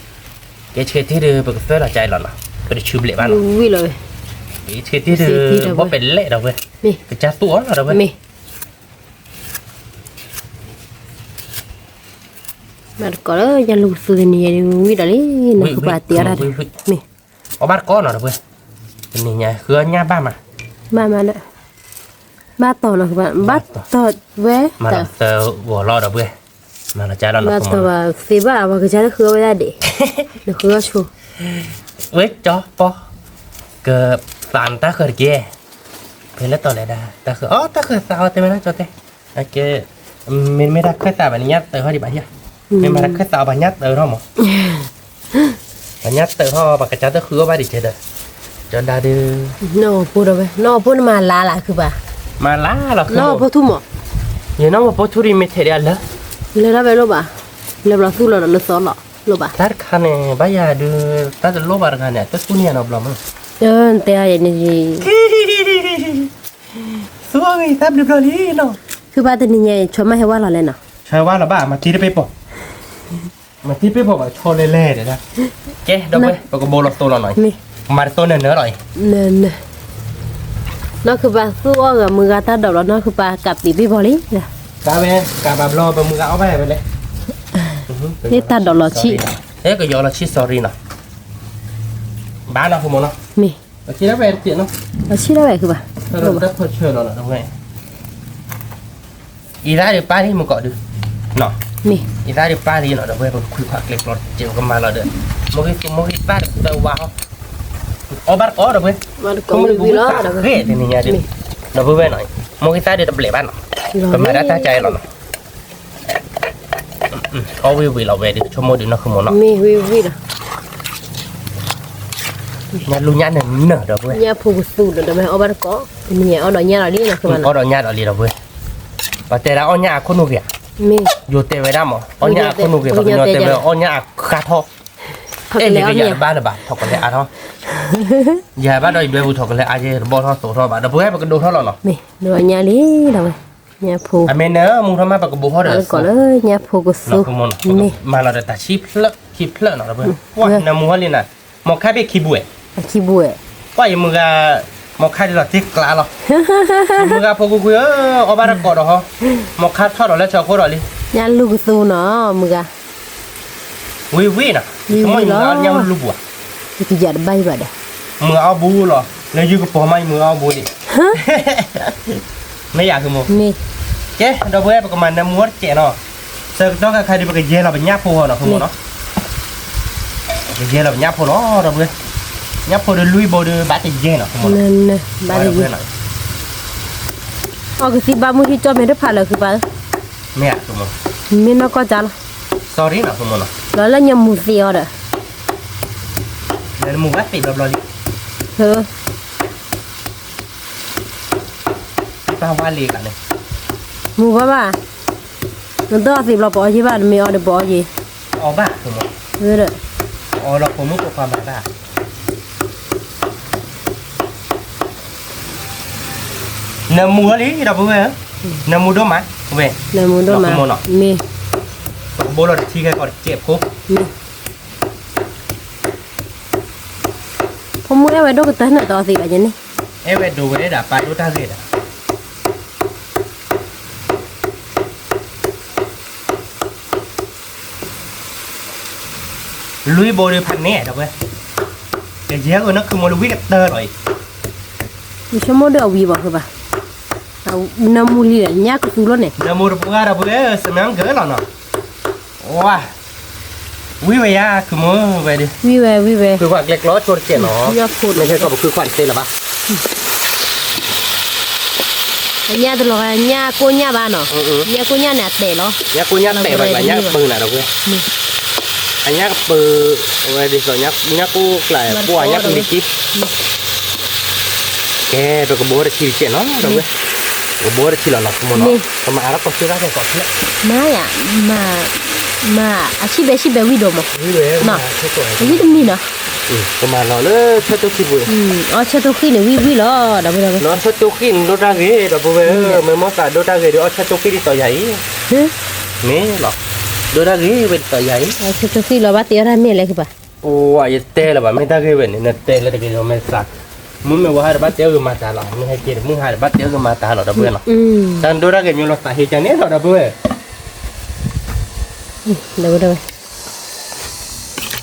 ကဲဆ့တံၢ်ဒီး ပကသၢလီၤကၢလီၤနီၤ, ပတဆူဘျဲးဘၣ်နီၤ, ကဲဆ့တံၢ်ဒီး ဘီပဲာ်လဲၣ်ဒီပုၢ်ဝဲၢ်, ကစၢ်သူၣ်အီၤလီၤဒီပုၢ်ဝဲၢ်, မ့ၢ် ဘၣ်တကိးလၢညၣ်လူၢ်ကသူတနံၤညါဒ်ဝံၤဒီးလံ, နဃုပှၤတ့အီၣ်တၢ်ဒီး, မ့ၢ်, အီၣ်ဘၣ်တကိးနီၤဒီပုၢ်ဝဲၢ်, တနံၤညါ ဃုအီၣ်ညၣ်ဘၣ်မး, ဘၣ်မး, ဘၣ်တီၤနီၤ, ဘၣ်တီၤဝဲ, မၤလီၤသၢဂီၤလီၤဒီပုၢ်ဝဲၢ်, မၤလီၤကၢလီၤနီၤ, ဘၣ်တီၤဘၣ်သ့ဘၣ် ပှၤကစၢ်တဃုအီၣ်ဝဲဒၣ်ဒံး, နဃုအီၣ်ဆိ, ဝဲကၠီပီ, ကသးနတၢ်ဃၢၤတက့ၢ် ဖဲလၢတီၤလဲၤဒၣ် တၢ်ဃၢၤ အီ တၢ်ဃၢၤသးအီၤတဲဝဲဒၣ်ကၠီတဲ, ကဲ, မ့တမ့ၢ်တၢ်ခၢၣ်သးဘၣ်န့ၣ်ညၣ်တၢးထီၣ်ဒံးဘၣ်ယၤ, မ့ၢ်မၤတၢ်ခၢၣ်သးအီၤဘၣ်ညၣ်တၢးထီၣ်မး, ဘၣ်ညၣ်တၢးထီၣ် ပှၤကစၢ်တဃုအီၣ်ဘၣ်ဒံးကဲဒီး, ကၠီဒါဒုး, နီၢ်ဖိဒီးဝဲ နီၢ်ဖိနမၤလါလၢခုဘၣ်, မၤလါလီၤ နီၢ်ဖိထူၣ်မး, ယနီၢ်ဖိထူၣ်ဒံးမ့ၢ်ထဲးဒံးအလၢ, လၢထီၣ်ဝဲလိၣ်ဘၣ်, လၢဘျီသူၣ်လီၤဒီးလၢသီလီၤ, လိၣ်ဘၣ်, တၢ်တခါန့ၣ် ဘၣ်ယၤဒုး, တၢ်တလိၣ်ဘၣ်တခါန့ၣ် တသူၣ်န့ၢ်ယၤနီတဘျီမး, တဲယၤန့ၣ် သူအီၣ်ဂ့ၤတၢ်ဘျုးဘျီလံနီၤ, ခုဘၣ်တနံၤညါအံၤ ဆီမ့ၢ်ဟဲဝါလီၤလဲၣ်နီၤ, ဆီဝါလီၤဘၣ် မၤတံၢ်တပ့ၢ်ပီၤ, မၤတံၢ်ပ့ၢ်ပီၤဘၣ်ဆီလဲၤလဲၤဒၣ်, ကဲ ဒီပုၢ်ဝဲၢ် ပကဘိလီၤသိလီၤနီၤအံၤ, မၤတသိနၢၤနၢၤလီၤအံၤ, နီၢ်ခုပၤသူၣ်အီၣ်ဂၤမုၢ်ဂၤတၢ်ဒိးလီၤ နီၢ်ခုပၤကးပံးပ့ၢ်ပီၤလံ, ကးဝဲ ကးဘၣ်ဘျီပမုၢ်ဂၤအီၣ်ဘၣ်ဝဲလဲၣ်, မ့ၢ်တၢ်ဒိးလီၤဆံး, ဟဲကယီၤလီၤဆံး sorry နီၤ, ဘၣ်နီၤ မ့ၢ် လီၤဆံးဒၣ်ဝဲခုဘၣ်, တၢ်ဖီၣ်ဆၢလီၤနီၤ ဒီပုၢ်ဝဲၢ်, အံသၣ်ဒုးပၢ်လံမုၢ်ကီးဒုး, အံသၣ်ဒုးပၢ်လံနီၤ ဒီပုၢ်ဝဲၢ် ပကခွံခွါကျဲကျီတစဲး ပကမၤလီၤဒီး, မိၢ်ဂ့ၤသူမိၢ်ဂ့ၤသၣ်ဒီးသၢဝါဟီ, အီၣ်ဘၣ်တကိးဒီပုၢ်ဝဲၢ်, ဆိကမိၣ်ဒုးပဝံသးဃဲတနံၤညါဒုး, ဒီပုၢ်ဝဲၢ်နီၤ, မိၢ်ဂ့ၤသၣ်ဒုးတဘျဲးဘၣ်နီၤ, ပမၤဒၣ်တၢ်ကါအံၤလီၤနီၤ, အီၣ်ဝံၤဝံၤလီၤဝဲဒုး ဆိကမိၣ်ဒုးနီၢ်ဃုမီၤနီၤ, မ့ၢ်ဝံၤဝံၤလီၤ ညၣ်လူၢ်ညၣ်နၢၤနၢၤဒီပုၢ်ဝဲၢ်, ညၣ်ဖိကသူဒီး ဒီးဝဲအီၣ်ဘၣ်တကိး, တနံၤညါအီၣ်ဒီးညၣ်လီၤလံနီၤ အီၣ်ဒီးညၣ်ဒီးလံဒီပုၢ်ဝဲၢ်, ပတဲဒၣ်အီၣ်ညၣ်အခိၣ်နူာ်ဂ့ၤဧါ, မ့ၢ်, ယိၤတဲဝဲဒၣ်မး အီၣ်ညၣ်အခိၣ်နူာ်ဂ့ၤ ပှၤကညီတဲဝဲအီၣ်ညၣ်အခါထီၣ်, အဲၣ်ဒိးကယၤတဘၣ်လၢၤဘၣ် ထိးကလဲအါထီၣ်, ယၤဘၣ်ဒီးယဒွဲပူၤထိးကလဲအါယဲတဘီၣ်ထီၣ်သိးထီၣ်ဘၣ် ဒီပုၢ်ဝဲၢ် ပကဒိးထီၣ်လီၤနီၤ, မ့ၢ်, ဒိးညၣ်လံဒီပုၢ်ဝဲၢ်, ညၣ်ဖိ, အမ့ၢ်နၢမူထီၣ်မး ပကဘိးထီၣ်ဒီး ကိးလၢညၣ်ဖိကသူ, မ့ၢ်, မၤလီၤဒီးတၢ်ဆံဖျၢၣ်ခံဖျၢၣ်နီၤ ဒီပုၢ်ဝဲၢ်, နၢမူထီၣ်လံနၤ, မီၤခါဘ့ၣ်ခံဘူး, ခံဘူး, ကွၢ်ယမုၢ်ဂၤ, မီၤခါဒ်လီၤတ့ကျးလီၤ, ယမုၢ်ဂၤဖိကွ့ၢ်ကွ့ၢ်ဧၢ, အီၣ်ဘၣ်တကိးဒီးဟီ, မီၤခါထီၣ်ဒီးလၢဆၢခိၣ်ဒီးလံ, ညၣ်လူၢ်ကသူနီၤ မုၢ်ဂၤ ဝံၤဝံၤနီၤ, ဆိကမိၣ်ယမုၢ်ဂၤအီၣ်ညၣ်လူၢ်ဘူးဧါ, ယကယၤတဘၣ်ယဘၣ်ဒီး, မုၢ်ဂၤအီၣ်ဘူးလီၤ, လၢယုၢ်ကပီၤမးယမုၢ်ဂၤအီၣ်ဘူးဒံး, မ့ၢ်ယၤဃုမီၤ, မ့ၢ်, ကဲ ဒီပုၢ်ဝဲၢ် ပကမၤနၢမူထီၣ်တစဲးနီၤ, ဆၢကတီၢ်ခါခါဒုး ပကယဲၢ်လီၤပညၣ်ဖိအီၤနီၤ ဃုမီၤနီၤ, ကယဲၢ်လီၤပညၣ်ဖိလီၤ ဒီပုၢ်ဝဲၢ်, ညၣ်ဖိဒီးလွံၢ်ဘိဒီးဘၣ်တယဲၢ်နီၤ ခိၣ်မိၢ်နီၤ, ဘၣ်တယဲၢ်, အီကသံဘၣ်မုၢ်ထံကၠီၣ်မဲာ်တဖးလၢာ်ဃုာ်ပၢ်ဧၢ, မ့ၢ်နီၢ်ကီၢ်ကၢ်လီၤ, sorry နီၤ ခိၣ်မိၢ်နီၤ, လီၤလၢညမူၤသံးအီၤဒီး, နမူၤဘၣ်သံးဘျီဘျီလံ, တၢ်ဝါလံၤကန့ၣ်, မူၤဘၣ်ဘၣ်, နတအီသံးဘျီပအီယ့ၢ်ဘၣ် နမ့ၢ်အီဒီးပအီယ့ၢ်, အီဘၣ်, အီလီၤဖိမုၣ်ဖိခွါမၤတၢ်, နမူၤလီၤလံ ဒီပုၢ်ဝဲၢ်ဧၢ, နမူၤဒိၣ်မး, ဝဲ, နမူၤဒိၣ်မး, မ့ၢ်, ပကဘိလီၤတထံၣ်ခဲကီးတစဲးဖိ ဖိမုၣ်အဲၣ်ဝဲဒိၣ်ကတၢၢ်န့ၣ်တအီသံးဘၣ်ယဲန့ၣ်, အဲၣ်ဝဲဒိၣ်ဝဲဒၣ်ပာ်ဒိၣ်တၢ်ဂ့ၤဒၣ်, လွံၢ်ဘိဒီးဖးန့ၣ်ဒီပုၢ်ဝဲၢ်, ကယဲၢ်ဂ့ၤနီၢ်ခုၣ်မိၢ်လၢဝံၣ်ကတၢၢ်လီၤအံၤ, ယဆိကမိၣ်ဒီးအဝံၤဘၣ်ဃုာ်ဘၣ်, နမူၤလံဒီးညၣ်ကသူလီၤန့ၣ်, နမူၤတပှၢ်ဒီပုၢ်ဝဲၢ် စမံဂၢၢ်လီၤနီၤ, ဝါ ဝံၣ်ဝဲယါ ခုၣ်မိၢ်ဝဲဒၣ်, ဝံၣ်ဝဲ ဝံၣ်ဝဲ, ဃုခွးကျဲကျီဆိတစဲးနီၤ, မ့ၢ်ခဲကီးပဃုခွးတသ့လၢၤဘၣ်, အညၣ်တလီၤဂာ် ညၣ်ကိၣ်ညၣ်ဘၣ်နီၤ, ညၣ်ကိၣ်ညၣ်န့ၣ်အတဲာ်လီၤ, ညၣ်ကိၣ်ညၣ်တဲာ်ဘၣ် ညၣ်ကပၢၤနၤဒီပုၢ်ဝဲၢ်, အညၣ်ကပၢၤ, ဝဲဒ်သိး ညၣ်ကိၣ်ကျါ ပှၢ်ညၣ်ကလံၤက့ ကဲ ပကဘိတထံတစဲးနီၤ ဒီပုၢ်ဝဲၢ်, ပကဘိတထံလီၤနီၤ ခိၣ်မိၢ်နီၤ, ပမၤအါထီၣ်ကီၢ်ဆၢဒၣ်ကဲကီးဖျၢၣ်, မၤယါ, မၤ, အဆံၣ်ဘဲဆံၣ်ဘဲဝံၣ်ဒိၣ်မး, ဝံၣ်တမံၤနီၤ, ပမၤလီၤလၢဆၢတိၢ်ဃံပူၤ, အီဆၢတိၢ်ဃံန့ၣ် ဝံၣ်ဝံၣ်လီၤ, ဒီပုၢ်ဝဲၢ်, လၢဆၢတိၢ်ဃံန့ၣ်ဒိၣ်တၢ်ဂ့ၤ ဒီပုၢ်ဝဲၢ်ဧၢ, မ့ၢ်မီၢ်သးဒိၣ်တၢ်ဂ့ၤဒီး အီဆၢတိၢ်ဃံဒ်သိးယၤအံၤ, မ့ၢ်လီၤ, ဒိၣ်တၢ်ဂ့ၤဝဲဒ်သိးယၤအံၤ, အီဆၢတိၢ်ဃံလီၤဘၣ်တဲအီၣ်တၢ်မ့ၢ်လဲၣ်ဃုာ်ဘၣ်, အိၣ် ယတဲလၢၤဘၣ် မ့ၢ်တၢ်ဂ့ၤဝဲန့ၣ် နတဲလၢတဂ့ၤဒီး မ့ၢ်သး, မုၢ်မ့ၢ်ဝါဟးဒီးဘၣ်တဲအီၣ်ဂ့ၤမၤတၢ်လီၤ, မ့ၢ်ဟဲက့ၤတမုၢ်ဟးဒီးဘၣ်တဲအီၣ်ဂ့ၤမၤတၢ်လီၤ ဒီပုၢ်ဝဲၢ်နီၤ, တၢ်ဒိၣ်တၢ်ဂ့ၤမ့ၢ်လီၤသးဟ့ကန့ၣ်လီၤ ဒီပုၢ်ဝဲၢ်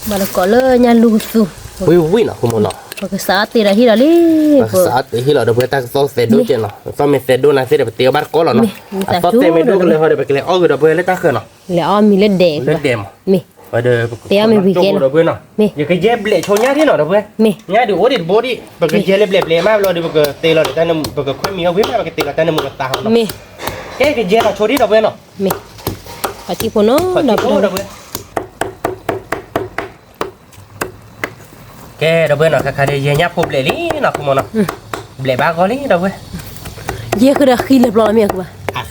ဘၣ်တကိးလၢညၣ်လူၢ်ကသူ, ဝံၣ်ဝံၣ်နီၤ ခိၣ်မိၢ်နီၤ, ပကစးအီၣ်တ့ၢ်ဒီးဟံၣ်လီၤလံ, ပကစးအီၣ်တ့ၢ်ဟံၣ်လီၤ ဒီပုၢ်ဝဲၢ် တၢ်ကသီသဲးဒိၣ်ကဲနီၤ, သီမ့ၢ်သဲးဒိၣ်နၤသ့ဒီး ပတ့အီၣ်ဘၣ်တကိးလီၤနီၤ, အသီသဲးမ့ၢ်ဒိၣ်ကလဲၤဟီဒီး ပကလဲၤအီၣ်ဂ့ၤဒီပုၢ်ဝဲၢ်လၢတၢ်ဃၢၤနီၤ, လဲၤအီၣ်မံၤလၢဒဲး, လၢဒဲးမး, မ့ၢ်, ဝဲဒီးပကကိးလီၤဒီပုၢ်ဝဲၢ်နီၤ, ယကယဲၢ်ဘျဲးဆိညၣ်ဒ်နီၤ ဒီပုၢ်ဝဲၢ်, မ့ၢ်, ညၣ်ဒုးအိၣ်ဒံးတဘိဒံး ပကယဲၢ်လၢဘျဲးဘျဲးမးဘျီဒီး ပကတဲလီၤဒီးတၢ်နမူၤ ပကခွဲးမံၤအီၣ်ဝံၤမး ပကတဲလီၤတၢ်နမူၤကသးဟီနီၤ, မ့ၢ်, ကဲကယဲၢ်လီၤဆိဒံး ဒီပုၢ်ဝဲၢ်နီၤ မ့ၢ်, ပှၤထံဖိနီၤ ဒီပုၢ်ဝဲၢ်, ကဲ ဒီပုၢ်ဝဲၢ်နီၤ ခါခါဒ်ယဲၢ်ညၣ်ဖိဘျဲးလံနီၤ ခိၣ်မိၢ်နီၤ, ဘျဲးဘၣ်ဂီၢ်လံ ဒီပုၢ်ဝဲၢ်, ယဲၢ်ဃုာ်ဒီးဃံလၢပျီလီၤမ့ၢ်အဃုာ်ဘၣ်, အ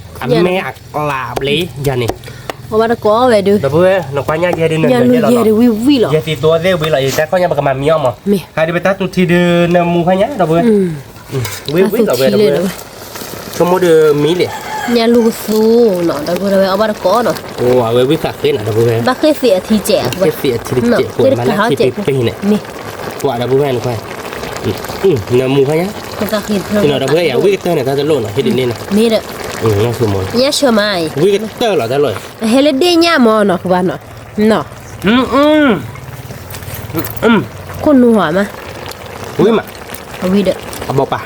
ဃံအမဲအကျးဘျဲးယၤန့ၣ်, အီၣ်ဘၣ်တကိးဝဲဒုး, ဒီပုၢ်ဝဲၢ် နကွၢ်ညၣ်ယဲၢ်ဒုး နယဲၢ်လီၤနီၤ, ယဲၢ်သံသိဝဲသ့ၣ်ဝံၤလီၤ ယတၢ်ခီၣ်ညါပကမၤမံၤအီၣ်မး, မ့ၢ်, ဟးဒုးပတၢ်သူထံဒုး နမူၤခါညါ ဒီပုၢ်ဝဲၢ်, ဝံၤဝံၤလီၤဝဲ ဒီပုၢ်ဝဲၢ်, ဆိကမိၣ်ဒုးမံၤလဲၣ် ဆိကမိၣ်ဒုးမံၤလဲၣ်, ညၣ်လူၢ်ကသူနီၤ ဒီပုၢ်ဝဲၢ် အီၣ်ဘၣ်တကိးနီၤ, အဝဲဝံသးဃ့နၤ ဒီပုၢ်ဝဲၢ်, ဘၣ်ဃ့သ့အထံကဲး, ဘၣ်ဃ့သ့အထံကဲး မၤလၢထံပ့ၤပ့ၤန့ၣ်, မ့ၢ်, ပှၤ ဒီပုၢ်ဝဲၢ်နခွါ, နမူၤခါညါ, ဒီပုၢ်ဝဲၢ် ယဝံကတၢၢ်န့ၣ် တၢ်တလိၣ်နီၤ ဟ့ၣ်ဒ်န့ၣ်နီၤ, မ့ၢ်ဒီး, ညၣ်ဆၢမး, ဝံကတၢၢ်လီၤတၢ်လီၢ်, အဟဲလၢဒ့ၣ်ညၣ်မးနီၤ ဃုဘၣ်နီၤ, ခိၣ်နူာ်မး, ဝံမး, အဝံဒီး, အဘီပၢ်,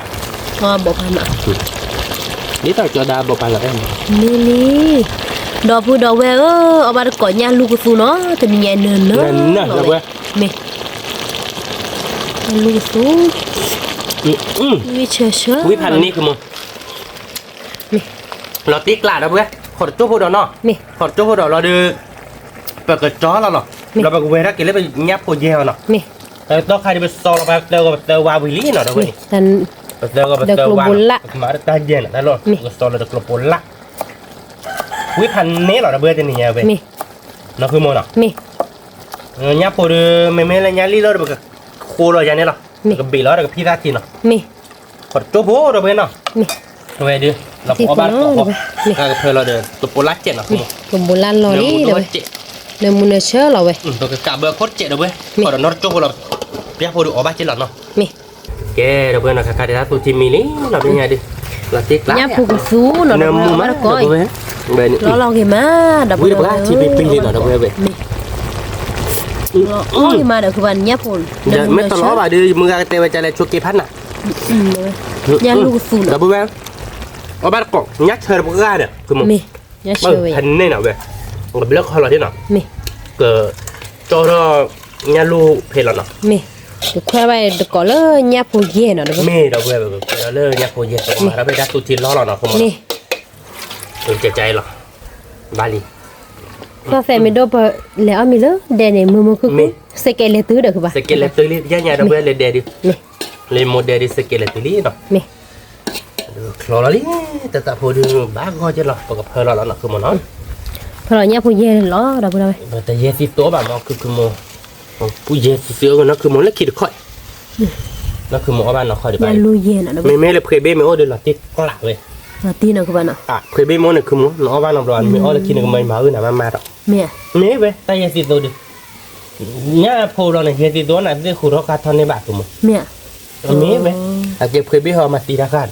အဘီပၢ်မး, ဒ်သိးကၠီဒါအဘီပၢ်လီၤ, မ့ၢ်လံ, ဒီပုၢ်ဒီဝဲၢ်ဧၢ, အီၣ်ဘၣ်တကိးညၣ်လူၢ်ကသူနီၤ တနံၤညါနၢၤနၢၤ, မ့ၢ်, ညၣ်လူၢ်ကသူ, ဝံဆၢဆၢ, ဝံဖးန့ၢ်ကမၢ လီၤတံၢ်ကျး ဒီပုၢ်ဝဲၢ်, ခိးတကၠိၢ်ဖိဒီးနီၤ, ခိးတကၠိၢ်ဖိဒီးလီၤဒီး, ပကကၠီလီၤလီၤ, လီၤပကဝဲၤထီၣ်က့ၤလၢပညၣ်ဖိယဲၢ်အီၤနီၤ, တၢ်ခါဒုးပစီလီၤပသၢဂီၤပသၢဝါဝံၤလံနီၤ ဒီပုၢ်ဝဲၢ်, ပသၢဂီၤပသၢဝါနီၤ ပကမၤတၢ်ယဲၢ်နီၤ တၢ်လီၢ် ပကစီလီၤတကျိၤပိာ်လၢ်, ဝံဖးန့ၢ်လီၤ ဒီပုၢ်ဝဲၢ် တနံၤညါဝဲ, နီၢ်ဃုမိၢ်နီၤ, ညၣ်ဖိဒီး မ့မ့ၢ်လၢညၣ်လံၣ်လီၤဒီး ပကဃိလီၤယၤန့ၣ်လီၤ, ပကဘ့ၣ်လီၤဒီးကဖံသၣ်ထံနီၤ, ခိးတကၠိၢ်ဖိ ဒီပုၢ်ဝဲၢ်နီၤ, ဝဲဒုး လီၤပအီၣ်ဘၣ်တကိးဃီ, ကဖၢလီၤဒီး ကပိာ်လၢ်စဲးနီၤ, ကပိာ်လၢ်လီၤလံ, နမူၤနဆၢလီၤဝဲ, ပကကးဘၢအခိၣ်တစဲး ဒီပုၢ်ဝဲၢ်, ခိးဒီးနီၢ်တကၠိၢ်ဖိလီၤ, ပညၣ်ဖိဒီးအီၣ်ဘၣ်စဲးလီၤနီၤ, မ့ၢ်, ကဲ ဒီပုၢ်ဝဲၢ်နီၤ ခါခါဒုးတၢ်သူထံမံၤလံ လီၤပညါဒုး, လီၤတံၢ်ကျး, ညၣ်ဖိကသူနီၤ နမူၤမး ဒီပုၢ်ဝဲၢ်, လီၤလီၤဂ့ၤမး ဒီပုၢ်ဝဲၢ်, ဝံတပှၢ်ထံပံၤပံၤလံနီၤ ဒီပုၢ်ဝဲၢ်, လီၤဂ့ၤမးဒီး ဃုဘၣ်ညၣ်ဖိ, မ့ၢ်တလီၤဘၣ်ဒီး မုၢ်ဂၤကတဲဝဲကလဲၤဆိးက့ဖးနၤ, ညၣ်လူၢ်ကသူနီၤ ဒီပုၢ်ဝဲၢ်, အီၣ်ဘၣ်တကိး ညၣ်ဆၢတပှၢ်ဒီး, မ့ၢ်, ညၣ်ဆၢဝဲ, ဖးန့ၢ်နီၤဝဲ, ဘျၢခီလီၤဒ်နီၤ, မ့ၢ်, ကကၠီထီၣ် ညၣ်လိၣ်ဖဲလီၤနီၤ. မ့ၢ်, ကခွဲးဘၣ်တကိးလၢညၣ်ဖိယဲၢ်နီၤ, မ့ၢ်ဒီပုၢ်ဝဲၢ် ပကခွဲးဒီးလၢညၣ်ဖိယဲၢ် ပကမၤထီၣ်ဖဲတၢ်သူၣ်ထံလီၢ်လီၤနီၤ, မ့ၢ်, ကကလီၤ, ဘၣ်လံ, သီၣ်သဲးမ့ၢ်ဒိၣ်ပလဲၤအီၣ်မ့ၤလၢဒဲန့ၣ် မုာ်မုာ်ခုၢ်ခုၢ်, စဲးကဲးလဲၤတုၤဒီးကဘၣ်, စဲးကဲးလဲၤတုၤလံ ယညါဒီပုၢ်ဝဲၢ် လဲၤဒဲဒုး, လဲၤမိၢ်ဒဲဒုးစဲးကဲးလဲၤတုၤလံနီၤ, မ့ၢ်, ချီလီၤလံ, တၢ်သးဖိဒုး ဘၣ်ဂီၢ်က့လီၤ ပကဖၢလီၤလီၤနီၤ ခုၣ်မိၢ်နီၤ, ဖၢလီၤညၣ်ဖိယဲၢ်လီၤ ဒီပုၢ်ဝဲၢ်, တယဲၢ်သံသိဘၣ်မ့ၢ် ခုၣ်ခုၣ်မိၢ်, ပူၤယဲၢ်သံသိနီၤ ခုၣ်မိၢ် လၢခံတခီ, နီၤ ခုၣ်မိၢ် အီၣ်ဘၣ်နီၤခီဒံးဘၣ်, မ့မ့ၢ်လၢဖှ့ဘ့ၣ်မ့ၢ်အိၣ်ဒီးလီၤတံၢ်ကျးဝဲ, ဖှ့ဘ့ၣ်မ့ၢ်အိၣ်န့ၣ် ခုၣ်မိၢ် နအီၣ်ဘၣ်နီတဘျီ နမ့ၢ်အီၣ်လၢခံနကမၤမၤအုၣ်နၤမၤမၤဒီး, မ့ၢ်ဝဲ တၢ်ယဲၢ်သံသိဒုး ညၣ်ဖိလီၤန့ၣ် ယဲၢ်သံသိန့ၣ် သ့ၣ်ဃူထီၣ်ခါထီၣ်န့ၢ်ဘၣ် ခုၣ်မိၢ်, မ့ၢ်ဝဲ, အကဲဖှ့ဘ့ၣ်ဟီမၤသံတၢ်ဃၣ်,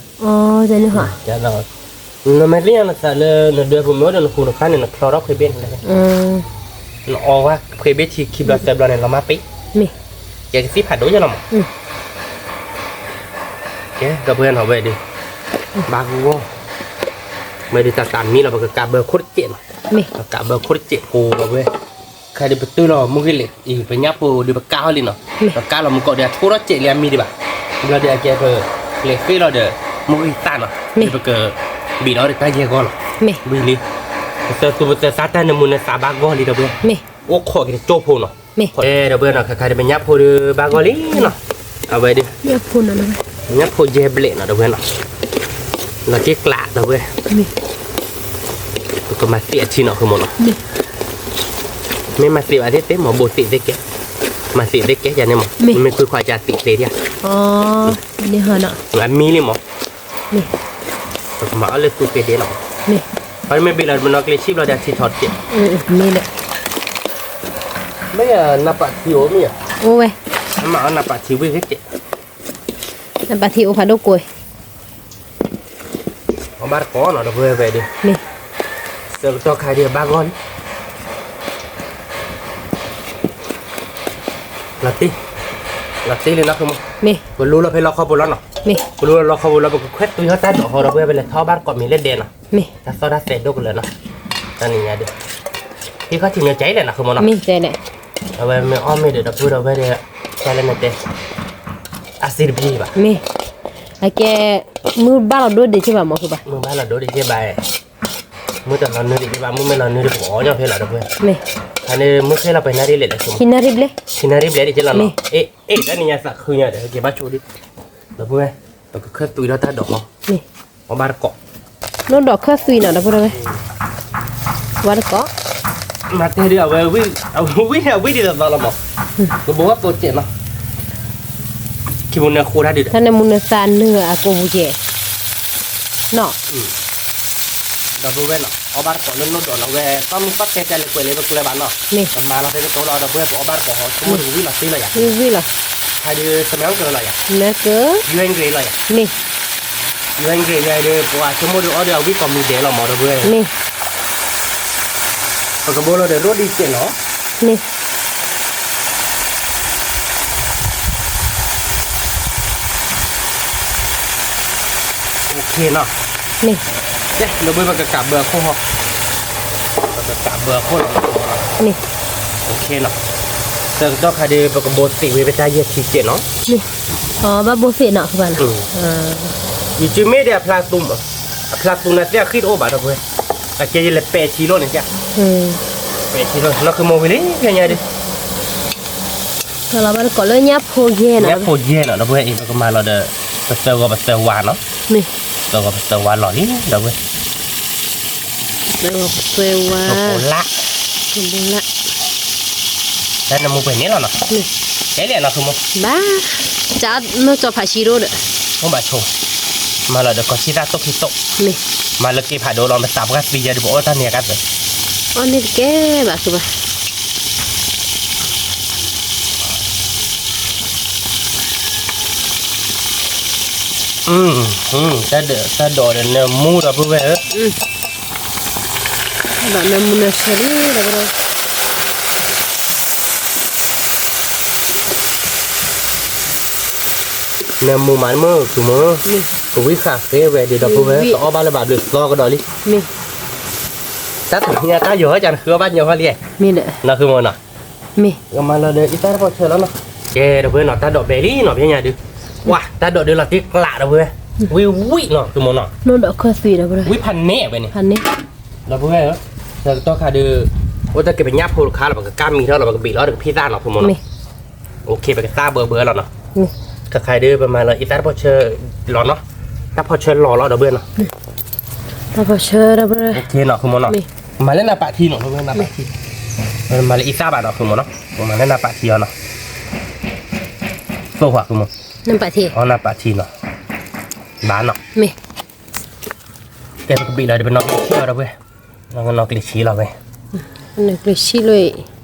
နမ့ၢ်သ့ၣ်ညါနသးလၢနဒွဲၣ်ဖိမ့ၢ်အိၣ်ဒီးနဃူနခါန့ၣ် နချီထီၣ်ဖှ့ဘ့ၣ်န့ၣ်, နအီၣ်ဝဲဖှ့ဘ့ၣ်ထံခံဘျီသၢဘျီန့ၣ် လီၤမၢ်ပ့ၢ်, ကဲကသံၣ်ဖးဒိၣ်ယဲလီၤမး, ကဲ ဒီပုၢ်ဝဲၢ်နီၤ ဝဲဒုး, ဘၣ်ဂီၢ်, ဝဲဒုးတၢ်တၢ်မံလီၤ ပကကးဘၢခိၣ်တစဲးနီၤ, ပကးဘၢခိၣ်တစဲးကိးလီၤဝဲ, ခဲဒုးပတုၤလီၤမုၢ်ဂ့ၤလံ အံၤ ပညၣ်ဖိဒုးပကးအီၤလံနီၤ, ပကးလီၤမုၢ်ကီးဒီးအထိထီၣ်စဲးလံအမံဒံးဘၣ်, ဘျီဒုးအကဲပ ကျဲၤဃ့လီၤဒီး မုၢ်ဂ့ၤသၣ်နီၤ, ပက ဘံးဒီးတၢ်ယဲၢ်ဂီၢ်လီၤ, ဝံၤလံ, ပသၢသူပသၢသၣ်တၢ်နမုာ်နသးဘၣ်ဂီၢ်လံ ဒီပုၢ်ဝဲၢ်, အိၣ်ခိးက့ၤတကၠိဖိနီၤ, ဒီပုၢ်ဝဲၢ်နီၤ ခဲခါဒုးပညၣ်ဖိဒုးဘၣ်ဂီၢ်လံနီၤ, အဝဲဒုး, ညၣ်ဖိယဲၢ်ဘျဲၣ်နီၤ ဒီပုၢ်ဝဲၢ်နီၤ, လီၤတံၢ်ကျး ဒီပုၢ်ဝဲၢ်, ပကမၤသံးအထံနီၤ ခုၣ်မိၢ်နီၤ, မ့ၢ်မၤသံးဘၣ်သ့ၣ်သ့ၣ်မး ဘိးသံးသ့ၣ်ကဲ, မၤသံးသ့ၣ်ကဲယၤန့ၣ်မး, မ့ၢ်ခွံခွါကသံးသ့ၣ်ဒံးဧါ, အမံလံမး, ပကမၤအီၣ်လၢသူကဲဒဲးလီၤ, ပမ့ၢ်ဘံးလီၤမနီၤကျဲဆံးဘျီဒီးအထံထီၣ်တကဲး, မ့ၢ်နပာ်ထံအိၣ်မ့ၢ်ဧါ, အိၣ်ဝဲ, အမၤအီၣ်နပာ်ထံဝံၣ်ဂ့ၤကဲး, နပာ်ထံအိၣ်ဖးဒိၣ်ကိး အီၣ်ဘၣ်တကိးနီၤ ဒီပုၢ်ဝဲၢ်ဒုး, ဆၢကတီၢ်ခါဒုးဘၣ်ဂီၢ်လံ, လီၤတံၢ်, လီၤတံၢ်လံနီၤ ခုၣ်မိၢ်, ပလူလီၤဖဲလီခီပူၤလီၤနီၤ, ပလူလီၤလီခီပူၤလီၤ ပကခွဲးသွံထီၣ်တၢ်ဒိးဟီ ဒီပုၢ်ဝဲၢ် ပလဲၤထီၣ်ဘၣ်တကိးမ့ၤလၢဒဲးနီၤ, တၢ်သီၣ်တၢ်သဲဒိၣ်ကလၢာ်နီၤ, တၢ်နံၤညါဒုး, ဟံၣ်ခီၣ်ထံးမ့ၢ်ကဲလဲၣ်နီၤ ခုၣ်မိၢ်နီၤ, အဝဲမ့ၢ်အီၣ်မ့ၢ်ဒီး ဒီပုၢ်ဝဲၢ်ဒီး ကဲလၢနတဲ အစံးတဘျီဘၣ်, မ့ၢ်, အကဲ မုၢ်ဘၣ်လီၤဒိဒံးက့ဘၣ်မး ခုၣ်ဘၣ်, မုၢ်ဘၣ်လီၤဒိဒံးက့ဘၣ်, မုၢ်တလီၤနုာ်ဒံးက့ဘၣ် မုၢ်မ့ၢ်လီၤနုာ်ဒီး ပကအီၣ်ညီဖဲလီၤ ဒီပုၢ်ဝဲၢ်, အန့ၣ်မုၢ်ဃ့လီၤပှဲၤနၣ်ရံၣ်လဲၣ်လဲၣ် ခံနၣ်ရံၣ်ဘျဲၣ်, ခံနၣ်ရံၣ်ဘျဲၣ်ဒံးက့လီၤနီၤ, အ့ အ့ တၢ်နံၤညါသးခုညါဒီး ကဘၣ်ဆိဒံး, ဒီပုၢ်ဝဲၢ်, ပကခွဲးသွံထီၣ်တၢ်ဒိးဟီ အီၣ်ဘၣ်တကိး, နီၢ်ဒီးခွဲးသွံနီၤ ဒီပုၢ်ဝဲၢ်, အီၣ်ဘၣ်တကိး, မၤတဲဒုး အဝဲ အဝဲဝံၣ်န့ၣ် အဝံၣ်ဒ်သိးသိးလီၤမး, ကဘိးဝဲကိးစဲးနီၤ, ခံမူနၢဃိတၢ်ဒုးဒီး တၢ်နမူနသးနုာ်အကိာ်ပူၤကဲး, နီၤ, ဒီပုၢ်ဝဲၢ်နီၤ အီၣ်ဘၣ်တကိးလၢနီၢ်ဒီးနီၤ ဝဲ သီၣ်မုၢ်သီၣ်တဲတဲလဲၤကွဲးလဲၤပကျဲဘၣ်နီၤ, ပမၤလီၤဖဲကတီၤလီၤ ဒီပုၢ်ဝဲၢ် ပအီၣ်ဘၣ်တကိးဟီ ဆိကမိၣ်ဒုးဝံၣ်လီၤတ့ၢ်လီၤယၤ, ဝံၣ်လီၤ, ခါဒုး သမၢကလီၤယၤ, မၢက ယူၣ်အဲၣ်ဂရ့းလီၤယၤ, ယူၣ်အဲၣ်ဂရ့းယၤဒုး ပှၤဆိကမိၣ်ဒုးအီၣ်ဒုးအဝံၣ်ကိးမံၤဒဲးလီၤမး ဒီပုၢ်ဝဲၢ်, ပကဘိလီၤဒီးရိဒံးစဲးနီၤ, အိၣ်ခ့နီၤ, ကဲ ဒီပုၢ်ဝဲၢ် ပကကးဘၢအခိၣ်ဟီ, ပကကးဘၢအခိၣ်လီၤ, အိၣ်ခ့နီၤ, ဆၢကတီၢ်ခါဒုး ပကဘိသံးဝဲပတၢ်ယဲၢ်ထံစဲးနီၤ, အဘၣ်ဘိသံးနီၤ ယစုမ့ၢ်ဒံးအဖျါသူ, အဖျါသူန့ၣ်သ့ၣ်အဃံတအိၣ်ဘၣ် ဒီပုၢ်ဝဲၢ်, အကဲယလဲၤပဲာ်ထံလိၣ်န့ၣ်, ပဲာ်ထံလိၣ် နီၢ်ခုၣ်မိၢ်ဝံၤလံ ဖဲညါဒုး လီၤဘၣ်တကိးလၢညၣ်ဖိယဲၢ်နီၤ, ညၣ်ဖိယဲၢ်နီၤ ဒီပုၢ်ဝဲၢ်အံၤ ပကမၤလီၤဒီး ပသၢဂီၤပသၢဝါနီၤ, သၢဂီၤပသၢဝါလီၤလံ ဒီပုၢ်ဝဲၢ်, သၢဂီၤပသၢဝါ, လၢ, တၢ်နမူပှဲၤန့ၣ်လီၤနီၤ, ကဲလံနီၢ်ခုၣ်မိၢ်, ဘၣ်, ကၠီနီၢ်ကၠီဖးဆံရိၣ်ဒီး, အိၣ်ဘၣ်ဆိ, မၤလီၤဒီးကီၢ်ဆံသၣ်တိၢ်ခံတိၢ်, မၤလၢက့ၤဖးဒိၣ်လီၤ ပသးပှၢ်သံယၤဒုး ပအီၣ်တၢ်န့ၣ်အကါသၢ, အီၣ်န့ၣ်တကဲဘၣ် ခုၣ်ဘၣ် တၢ်ဒိးဒီးနမူဒီပုၢ်ဝဲၢ်ဧၢ, ဒီးနမူနဆၢလံဒီပုၢ်ဝဲၢ်, နမူမးမုၢ် ခုၣ်မိၢ်, ကဝံၣ်ဃာ်ဃ့ဝဲဒုးဒီပုၢ်ဝဲၢ် တအီၣ်ဘၣ်လၢၤဘၣ်ဘျုးသီကဒီးလံ, တၢ်တနံၤညါတၢ်ယီၤဟဲကနဃုအီၣ်ဘၣ်ညီဟီလံ, နီၢ်ခုၣ်မိၢ်နီၤ, မ့ၢ်, ကမၤလီၤဒီးအံသၣ်တဖီၣ်ဆၢလီၤနီၤ. ကဲ ဒီပုၢ်ဝဲၢ်နီၤ တၢ်ဒိးဘဲလံနီၤ ဖဲညါဒုး, ဝါ တၢ်ဒိးဒုးလီၤတံၢ်ကျး ဒီပုၢ်ဝဲၢ်, ဝံၣ်ဝံၣ်နီၤ သုမိၢ်နီၤ, ဝံၣ်ဖးန့ၢ်ဝဲန့ၣ်, ဒီပုၢ်ဝဲၢ်ဧၢ, ဆၢကတီၢ်ခါဒုး, အိၣ်တၢ်ကဲပညၣ်ဖိတခါလီၤ ပကကၢ်မံထီၣ်လီၤ ပကဘ့ၣ်လီၤဒီးကဖံသၣ်နီၤ သုမိၢ်နီၤ. အိၣ်ခ့ ပကသၣ်ဘၢဘၢလီၤနီၤ. ခါခါဒုးပမၤလီၤအံသၣ်တဖီၣ်ဆၢလီၤနီၤ, တၢ်ဖီၣ်ဆၢလီၤလီၤ ဒီပုၢ်ဝဲၢ်နီၤ. တၢ်ဖီၣ်ဆၢ ဒီပုၢ်ဝဲၢ်, မၤလၢနပာ်ထံနီၤ ဒီပုၢ်ဝဲၢ်, နပာ်ထံ, မၤလၢအံသၣ်ဘၣ်နီၤ သုမိၢ်နီၤ, မၤလၢနပာ်ထံအီၤနီၤ. သိၣ်ဝါ သုမိၢ်, နပာ်ထံ, အီ နပာ်ထံနီၤ, ဘၣ်နီၤ. မ့ၢ်, ကဲပကဘ့ၣ်လီၤဒီးပနီၣ်ကျ့ဆံလီၤ ဒီပုၢ်ဝဲၢ်, နီၣ်ကျ့ဆံလီၤဝဲ, နီၣ်ကျ့ဆံလီၤ,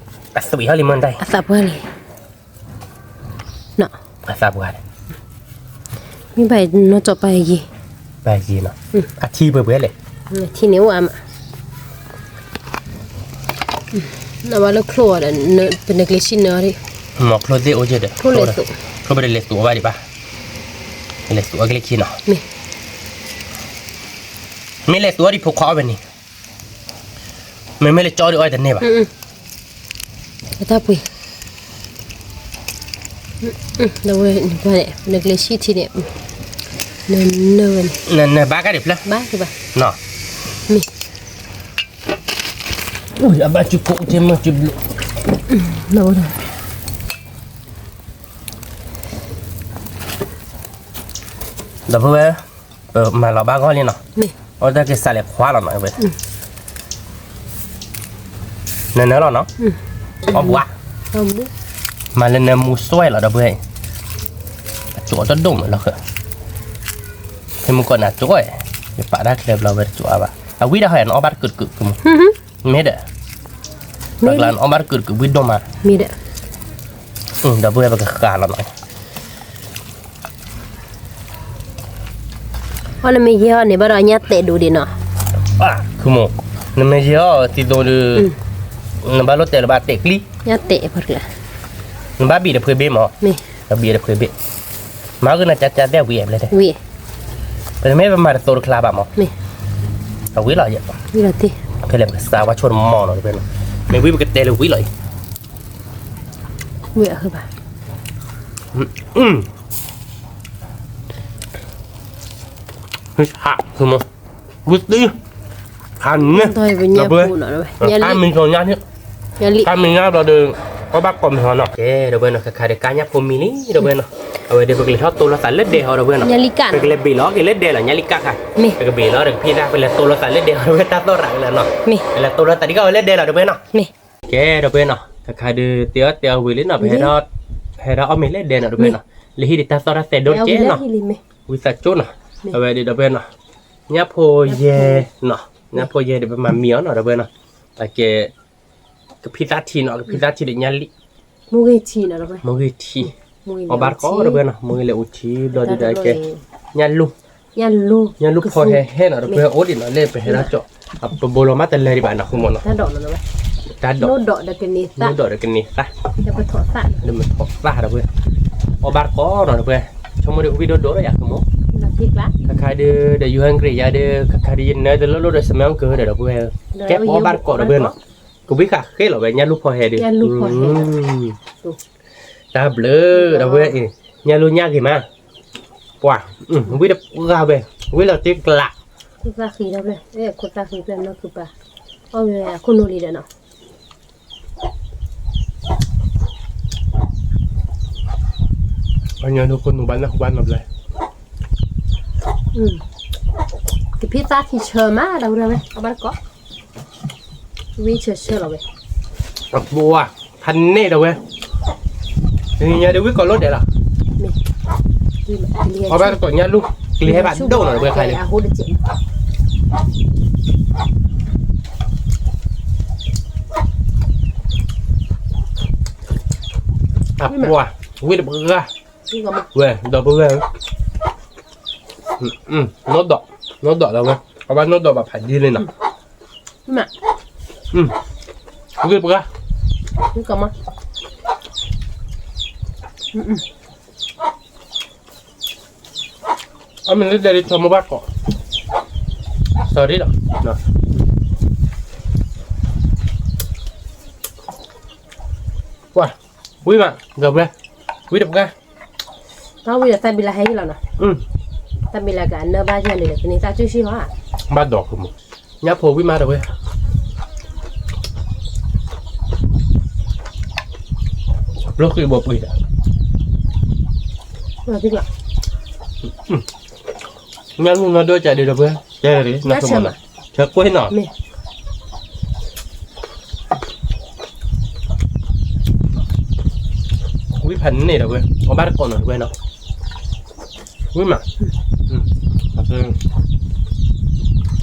အသွံၣ်ဟီလံမ့ၢ်တၢ်, အသးပှၢ်လံ အသးပှၢ်, မ့ၢ်ဘၣ်နီၣ်ကၠီပာ်ယံၤ, ပာ်ယံၤနီၤ, အထံပှဲၤပှဲၤလဲၣ်, ထံန့ၣ်အိၣ်အါမး, နဘၣ်လၢချိၣ်ဒီး, ပနီၣ်ကျ့ဆံနၢၤ, မ့ၢ်ချိၣ်သ့ၣ်အိၣ်ကဲဒီး, ချိၣ်ပတလဲၤသူအီၤဘၣ်ဒံးဘၣ်, လဲၤသူအီၤကျ့ဆံနီၤ, မ့ၢ်လဲၤသူအီၤဒံးဖိခွါအီၣ်ဝဲန့ၣ် မ့မ့ၢ်လၢကၠီဒုးအီၣ်တန့ၢ်ဘၣ်, အတၢ်ပှ့ၤ, ဒီးဝဲန့ၣ်, နကျ့ဆံထံန့ၣ်, နနၢၤဝဲန့ၣ်, နဘၣ်ကဒီးဖျၢၣ်, ဘၣ်ကဘၣ်, မ့ၢ်, အဘၣ်စုကိးကဲမ့ၢ်စုဘျုး, ဒီပုၢ်ဝဲၢ်, ပမၤလီၤဘၣ်ဂီၢ်လံနီၤ, အီၣ်တၢ်က့ၤစးလဲၤခွါလီၤနီၤ, နနၢၤလီၤနီၤ, အီၣ်ဘှါ, မၤလၢနၢမူစွဲလီၤ ဒီပုၢ်ဝဲၢ်, အကၠိတဒိၣ်မးလီၤဃၢၤ, ဖဲမုၢ်ကီၢ်န့ၣ်အကၠိ, ယပာ်တၢ်ချၢဘျီဝဲတကၠိအါဘၣ်, အဝံၣ်ဒၣ်ဟီနအီၣ်ဘၣ်တကုာ်တကုာ်ကမူ, မ့ၢ်ဒီး, ပှၤကျါနအီၣ်ဘၣ်တကုာ်တကုာ်ဝံၣ်ဒိၣ်မး, မ့ၢ်ဒီး, ဒီပုၢ်ဝဲၢ်ပကဃၢ်လီၤနီၤ အီၣ်နမ့ၢ်ယဲၢ်အီၤန့ၣ် ဘၣ်ဒီးညၣ်တဲာ်ဒိၣ်ဒံးနီၤ, နမ့ၢ်ယဲၢ်အီၤသံသိဒုး, နဘၣ်လိၣ်တဲာ်လၢၤဘၣ်တဲာ်ကျံ, ညၣ်တဲာ်, နဘၣ်ဘံၣ်တဖှ့ဘ့ၣ်မး, နဘံၣ်တဖှ့ဘ့ၣ်, မၤဂ့ၤနၤကၠါကၠါတဲဝံၤအဘျဲၣ်တဲ, ပမ့ၢ်ပမၤတသိတချါဘၣ်မး, အဝံၣ်လီၤ, ဖဲလဲၣ်ပကစးဝါဆိတမီၢ်နီၤ တပ့ၤနီၤ, မ့ၢ်ဝံၣ်ပကတဲလၢဝံၣ်လီၤအံၤ, ဝံၣ်အဃၢဘၣ် ဟး, ဝံၣ်သံ, ဟးန့ၣ်, တၢ်မံၤစီၤညါန့ၣ်, တၢ်မံၤညါဘျီဒီး, အီၣ်ဘၣ်ကိးမံၤဟီနီၤ, ကဲ ဒီပုၢ်ဝဲၢ်နီၤ ခါခါဒီးကါညၣ်ဖိမံၤလံ ဒီပုၢ်ဝဲၢ်နီၤ, အဝဲဒီးပကလဲၤထီၣ်တိလီၤသးလၢဒဲဟီ ဒီပုၢ်ဝဲၢ်နီၤ, ပကလဲၤဘ့ၣ်လီၤက့ၤလၢဒဲလီၤ ညါလံကၣ်ခါ, ပကဘ့ၣ်လီၤဒီးကဖံသၣ် ပလဲၤတိလီၤသးလၢဒဲဟီ ဒီပုၢ်ဝဲၢ် တၢ်သီၣ်ရၤကလၢနီၤ, ပလဲၤတိလီၤသးဒ်ကီးဝဲလၢဒဲလီၤ ဒီပုၢ်ဝဲၢ်နီၤ, ကဲ ဒီပုၢ်ဝဲၢ်နီၤ ခါခါဒီး တဲအီၣ်တဲအီၣ်ဝံၤလံနီၤ ပဟဲထီၣ်အီၣ်မ့ၤလၢဒဲနီၤ ဒီပုၢ်ဝဲၢ်နီၤ, လၢဟံၣ်ဒီးတၢ်သီၣ်တၢ်သဲဒိၣ်ကဲနီၤ, ဝံသးစူၤနီၤ, အဝဲဒီး ဒီပုၢ်ဝဲၢ်နီၤ, ညၣ်ဖိယဲၢ်နီၤ, ညၣ်ဖိယဲၢ်ဒီး ပမၤမံၤအီၤနီၤ ဒီပုၢ်ဝဲၢ်နီၤ, အကဲ ကဖံသၣ်ထံနီၤ ကဖံသၣ်ထံဒီးညၣ်လံ, မိၢ်ဂ့ၤထံ, အီၣ်ဘၣ်တကိး ဒီပုၢ်ဝဲၢ်နီၤ မိၢ်ဂ့ၤလဲၤအိၣ်ထံဘျီဒီးကဲ, ညၣ်လူၢ်, ညၣ်လူၢ်ဖီဟဲဟဲနီၤ ဒီပုၢ်ဝဲၢ်အိၣ်ဒံးနီၤ လၢပဟဲထီၣ်ကၠီ, ပဘိလီၤမးတလၢဒံးဘၣ်နီၤ ဃုမီၤနီၤ, တၢ်ဒိး, ဒိၣ်ဒီးကန့ၢ်သၣ်, လၢမထီၣ်သၣ် ဒီပုၢ်ဝဲၢ်, အီၣ်ဘၣ်တကိးနီၤ ဒီပုၢ်ဝဲၢ်, ဆိကမိၣ်ဒီးဝံၣ်ဒိၣ်ဒိၣ်ဒီးယၤဃုမီၤ, ခါခါဒီး ဒီး you hungry ယၤဒီး ခါခါဒီး ယနၢတလၢလိၣ်ဒီး စမဲအကၢဒီး ဒီပုၢ်ဝဲၢ်, ကဲပအီၣ်ဘၣ်တကိး ဒီပုၢ်ဝဲၢ်နီၤ, ကဝံၣ်ဃာ်ဃ့လီၤဝဲ ညၣ်လူၢ်ဖီဟဲဒီး တၢ်ဘျုး ဒီပုၢ်ဝဲၢ်အံၤ, ညၣ်လူၢ်ညၣ်ဂ့ၤမး, ပှၤ, ဝံၣ်တပှၢ်ဝဲ, ဝံၣ်လီၤတ့ကျး, ခိၣ်သၣ်ဃံ, ခိၣ်သၣ်ဃံဖျဲၣ်နီၢ်ခုပၤ, အီၣ်ဝဲခိၣ်နူာ်လံဒီးနီၤ, အီၣ်ညၣ်လူၢ်ခိၣ်နူာ်ဘၣ်နီၢ်ခုပၤနီၤဘျဲ, ကဖံသၣ်ထံဆၢမး ဒီပုၢ်ဝဲၢ် အီၣ်ဘၣ်တကိး ဝံၣ်ဆၢဆၢလီၤဝဲ, အပှၤ, ဖးန့ၢ်ဒီးဝဲ, ညါဒုးဝံၣ်ကိးလိာ်ဒဲးလီၤ, အီၣ်ဘၣ်တကိးညၣ်လူၢ်, ကလံၤဟဲဘၣ်ဒိၣ်နီၤ ဒီပုၢ်ဝဲၢ်ခါန့ၣ်, အပှၤ, ဝံၣ်တပှၢ်, ဝဲ ဒီပုၢ်ဝဲၢ်ဧၢ, နီၢ်ဒီး, နီၢ်ဒီးဒီးဝဲ, အီၣ်ဘၣ်နီၢ်ဒီးဘၣ်ဖးဒ်လဲၣ်နီၤ, ဝံၣ်တပှၢ်, အီၣ်မ့ၤလၢဒဲးဒ်ထီမိၢ်ဘၣ်ကိး, စီၤဒ်ဒီး, ကွၢ်, ဝံၣ်မး ဒီပုၢ်ဝဲၢ်, ဝံၣ်တပှၢ်, တၢ်ဝံၣ်ဒီးသၣ်ဘံလါဟဲယံၤလီၤနီၤ, တၢ်ဘံလါကအနၢဘၣ်ယဲၢ်န့ၣ်ဒီး ကန့ၢ်သၣ်စုၣ်ဆံၣ်ဟီဧါ, ဘၣ်ဒီးကမူ, ညၣ်ဖိဝံၣ်မးဒီပုၢ်ဝဲၢ်, ဘျီဃံဘိပှံၤဒီး ညၣ်လူၢ်နီၢ်ဒိၣ်ကဒုးဒီပုၢ်ဝဲၢ်, ကဲ, ဆၢကွ့ၢ်နီၤ, ဝံၣ်ဖးန့ၢ်ဒီပုၢ်ဝဲၢ်, အီၣ်ဘၣ်တကိးနီၤဒီပုၢ်ဝဲၢ်နီၤ, ဝံၣ်မး,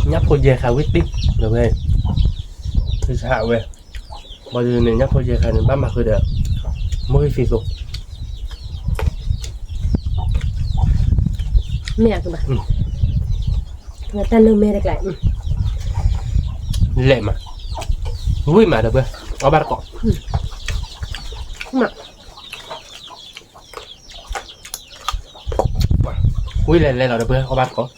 ညၣ်ဖိယဲၢ်ခါဝံၣ်တံၢ်ဒီပုၢ်ဝဲၢ်, ဝဲ ဘၣ်ဒီးန့ၣ် ညၣ်ဖိယဲၢ်ခါန့ၣ် ဘၣ်မၤဃုာ်ဒီး မုၢ်ဂံၢ်သံသိ, မ့ၢ်အကဘၣ်, တၢ်နုာ်မ့ၢ်တကျါ, လဲၤမး, ဝံၣ်မးဒီပုၢ်ဝဲၢ်, အီၣ်ဘၣ်တကိး, ဝံၣ်လဲၤလဲၤလီၤဒီပုၢ်ဝဲၢ် အီၣ်ဘၣ်တကိး,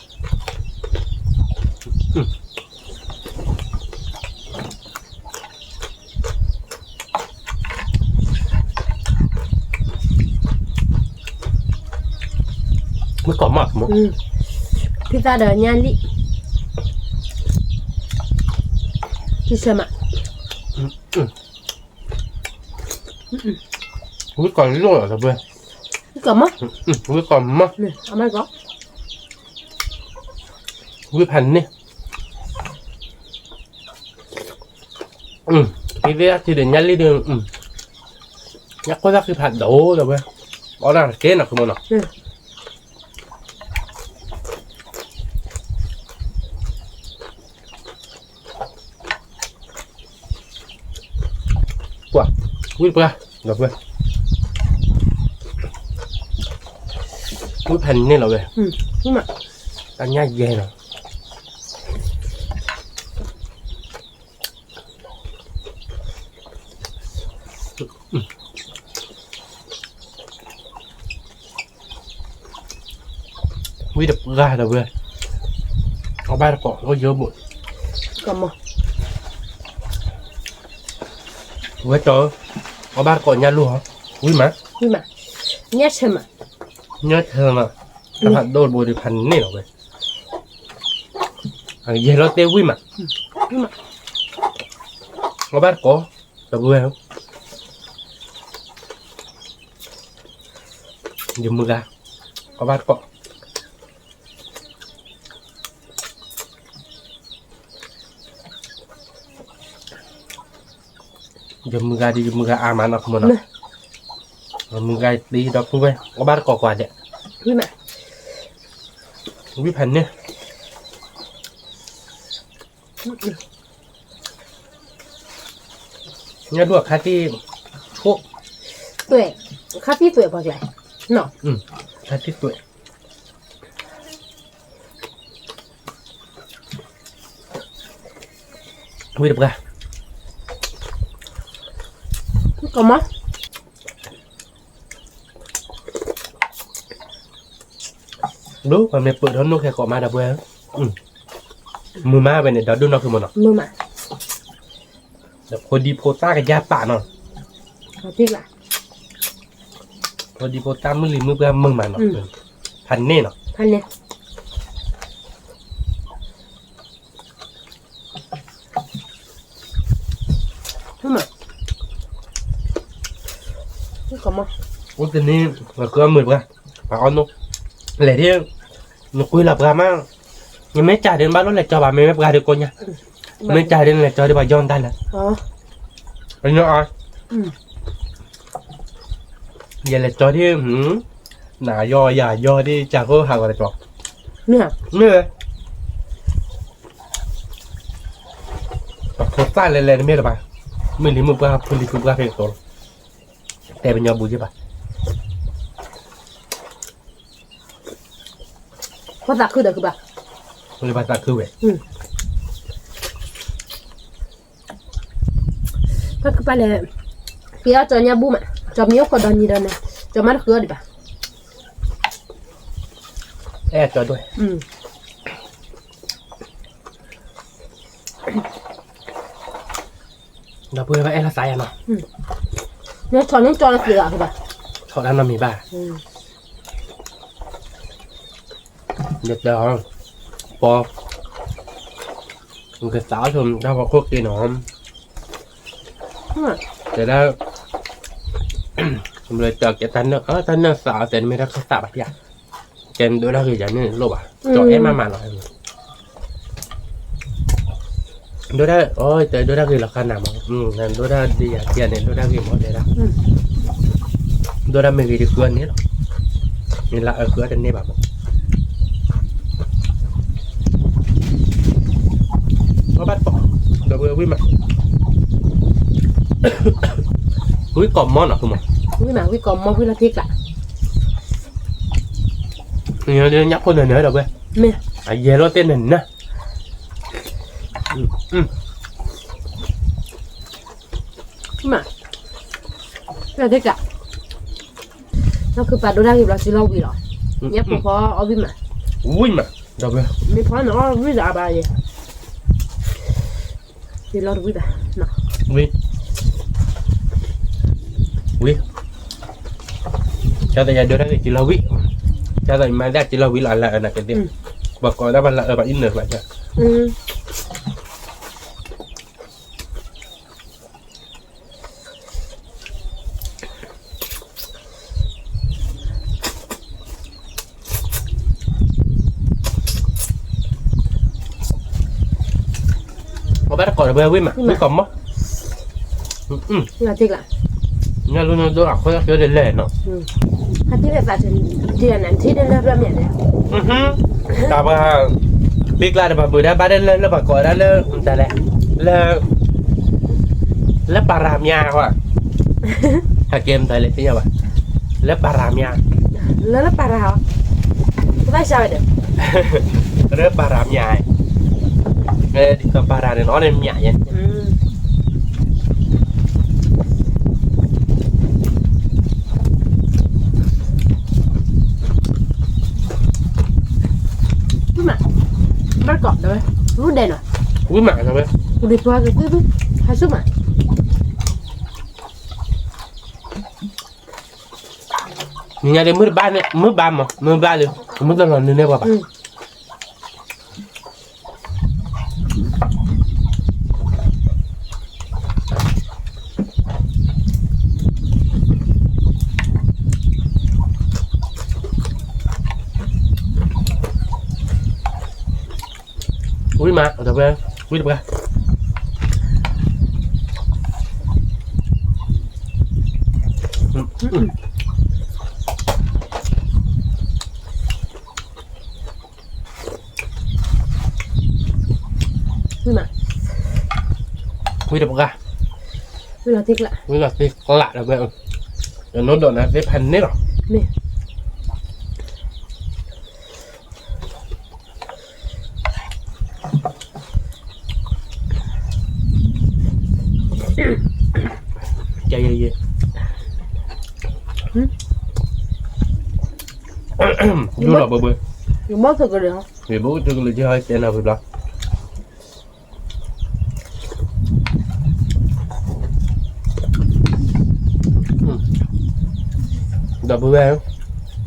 ဝံၣ်ကိးမး, ဖံသၣ်ဒီးညၣ်လံၣ်, ဖံဆၢမး, ဝံၣ်ကိးလိၣ်လီၤဒီပုၢ်ဝဲၢ်, ဝံၣ်ကိးမး, ဝံၣ်ကိးမး, ဝံၣ်ဖးန့ၢ်, ဖံသၣ်ထံဒီးညၣ်လံၣ်ဒီး, ညၣ်ခိၣ်သၣ်ဃံဖးဒိၣ်ဒီပုၢ်ဝဲၢ်, အီၣ်ဒၣ်တကဲနီၤ ဃုမနီၤ ကွၢ်, ဝံၣ်တပှၢ်, ဒီပုၢ်ဝဲၢ်, ဝံၣ်ဖးန့ၢ်လီၤဝဲ, တၢ်ညၣ်ယဲၢ်နီၤ ဝံၣ်တပှၢ်ဒီပုၢ်ဝဲၢ်, အီၣ်ဘၣ်တကိးအိၣ်ယိဘိး, ဝဲတီၤ, အီၣ်ဘၣ်တကိးညၣ်လူၢ်ဟီ, ဝံၣ်မး, ဝံၣ်မး, ညၣ်ဆၢမး, ညၣ်ဆၢမး, တၢ်ဖးဒိၣ်တဘိဒီးဖးန့ၢ်လီၤဝဲ, ယဲၢ်လီၤတဲဝံၣ်မး, ဝံၣ်မး, အီၣ်ဘၣ်တကိး, ဒီပုၢ်ဝဲၢ်ဧၢ, ယမုၢ်ဂၤ, အီၣ်ဘၣ်တကိး ယမုၢ်ဂၤဒီး ယမုၢ်ဂၤအါမးနီၤ မုၢ်ဂၤသံဒီပုၢ်ဝဲၢ် အီၣ်ဘၣ်တကိးကွၢ်ဒဲး, ဝံၣ်ဖးန့ၢ်, ညၣ်ဒိၣ်အခါသံၣ်, ခါသံၣ်သွဲၣ်ပှၤကျဲ, ခါသံၣ်သွဲၣ်, ဝံၣ်တပှၢ်, ကမၤ ဒ်ပှၤမ့ၢ်ပၢၢ်ထီၣ်နိၣ်ခဲကိးမးဒီပုၢ်ဝဲၢ်, မုာ်မးဝဲန့ၣ် ဒီးဒိၣ်နီၢ်ခုမနီၤ, ဒီးဖိဒံဖိသၣ်ကယၢ်ပာ်နီၤ, ဖိဒံဖိသၣ်မုၢ်လံၤမုၢ်ပှၢ်မုာ်မးနီၤ, ဖးန့ၢ်နီၤ, ဖးန့ၢ် အိၣ်တနံၤ နကုၢ်အမုာ်တပှၢ်, ပှၤအီၣ်နိၣ်, လဲၤဒ်, နကွံာ်လီၤပှၤမး, နမ့ၢ်စၢ်ဒ်နဘၣ်လိၣ်လဲၤကၠီဘၣ် မ့မ့ၢ်ပှၤဒ်ကိးညါ, မ့ၢ်စၢ်ဒ်နလဲၤကၠီဒ်ပှၤယီၢ်နတၢ်လၢ, ယလဲၤကၠီဒ်, နယီၢ်ယၤယီၢ်ဒ်စၢ်ဖိဟးဂီၤတကၠီ, မ့ၢ်ဝဲ ပဖိသၣ်လဲၤလဲၤတမ့ၢ်လၢၤဘၣ်, မုၢ်လံၤမုၢ်ပှၢ်ဖုလံၤဖုပှၢ်ဖဲကတိၤလီၤ, တဲပညီဘူးက့ၤဘၣ်, ပသးခုဒီးခုဘၣ်, ပသးခုဝဲ, ပၢ်လဲၤ, က့ၤအီၣ်ကၠီညါဘူးမး, ကၠီမ့ၢ်အိၣ်ခိးဒီနံၤဒီးန့ၣ်, ကၠီမ့ၢ်တဃုအီၣ်ဒံးဘၣ်, အဲၣ်ကၠီဒိၣ် ဒီပုၢ်ဝဲၢ်ဘၣ်အဲၣ်လီၤသးယၤနီၤ, နဆီၣ်န့ၣ်ကၠီလၢသ့ၣ်ဘၣ်ဘၣ်, ဆီၣ်တၢ်နီတမံၤဘၣ်, ယတဲအီၤ, ပီ, နကသးအီၣ်ဆိတၢ်ဖီခိၣ်က့ၤနီၤ, တဲဒၣ်, တၢ်နၢၣ်သးအီၤတဲနမ့ၢ်တၢ်ကသးဘၣ်ယါ, ကဲနဒိတၢ်ဂ့ၤယၤန့ၣ်လိၣ်ဘၣ်, ကၠီအဲၣ်မးမးလီၤ, ဒိတၢ်, အတဲဒိတၢ်ဂ့ၤလီၤခါနၤမး, ဒိတၢ်ဒ်ယၤကဲန့ၣ်ဒိတၢ်ဂ့ၤမးတဲဒၣ်, ဒိတၢ်မ့ၢ်ဂ့ၤဒ်ဃုအီၣ်န့ၣ်လီၤ, မ့ၢ်လၢအဃုအီၣ်တန့ၢ်ဘၣ်မး ဘၣ်တပီၢ်, ဒီးဝံၣ်မး, ဝံၣ်ကီၢ်မီနီၤ, ဝံၣ်မး ဝံၣ်ကီၢ်မီ ဝံၣ်လီၤတ့ၢ်ကျး, ညၣ်ဖိနၢၤနၢၤဒီးဝဲ, မ့ၢ်, အယဲၢ်လီၤတဲနၢၤနၢၤ, မး, လီၤတ့ၢ်ကျး, နီၢ်ခုပာ်ဒိတၢ်ဂ့ၤဘျီစံလီၤဝံၤလီၤ, ညၣ်ဖိဖီအီၣ်ဝံၣ်မး, ဝံၣ်မး, ဒီးဝဲ, မ့ၢ်ဖီန့ၣ်အီၣ်ဝံၣ်ဒီးအဘၣ်ယဲ ယလီၤတဝံၣ်ဘၣ်, ဝံၣ်, ဝံၣ်, ကၢ်သးယဒိတၢ်ဂ့ၤက့ၤလီၤဝံၣ်, ကၢ်သးယမၤသးက့ၤလီၤဝံၣ်လီၤအလၢအၢနာ်က့သ့ၣ်, ပှၤကိးဒၣ်ပှၤလၢအၢပှၤအံၣ်နၢၤကျါ, အဘၣ်တကိးဒီးဝဲဝံၣ်မး ဝံၣ်ကီၢ်မီ, ညၣ်လၢနဒိအခိၣ်သၣ်ဃၢဒီးလဲၣ်နီၤ, တၢ်ပှၤ, ပ့ၤကျါဒီးပှၤဘုးဒၣ်ဘၣ်ဒၣ်လၢလၢပှၤကိးဒၣ်လၢ, တလဲၣ်, လၢ, လၢပၤရၤမၠါ, ဟဲကဲမတၤလဲၣ်သ့ၣ်ညါဘၣ်, လၢပၤရၤမၠါ, လၢလၢပၤရၤ, ကဘၣ်စၢ်ဝဲဒီး, လၢပၤရၤမၠါ, ဒ်သိးပၤရၤန့ၣ် အီၣ်န့ၣ်မၠါယဲၢ် မး, ဘၣ်တကိးဒီးဝဲ, ရူဒဲးနီၤ, ဝံၣ်မးဒီးဝဲ, ဒ်ပှၤကသုသု, ဟးဆူၣ်မး, နညါဒ်မုၢ်တဘၣ်န့ၣ် မုၢ်ဘၣ်မး မုၢ်ဘၣ်လၢ, မုၢ်တလီၤနုၤန့ၢ်ပှၤဘၣ် ဝံၣ်မး ဒီးဝဲ, ဝံၣ်တပှၢ်, ဝံၣ်တပှၢ်, ဝံၣ်လီၤသ့ကျးဒီးဝဲ, ယနိဒီးနၤသ့ဖးန့ၣ်လီၤ. ယိလီၤဘၢဘၢ, ယဘၣ်ထုးကလၢာ်, ယဘၣ်ထုးကလၢာ်ကဟဲတဲနၤဝံၤဘျီ. ဒီပုၢ်ဝဲၢ်,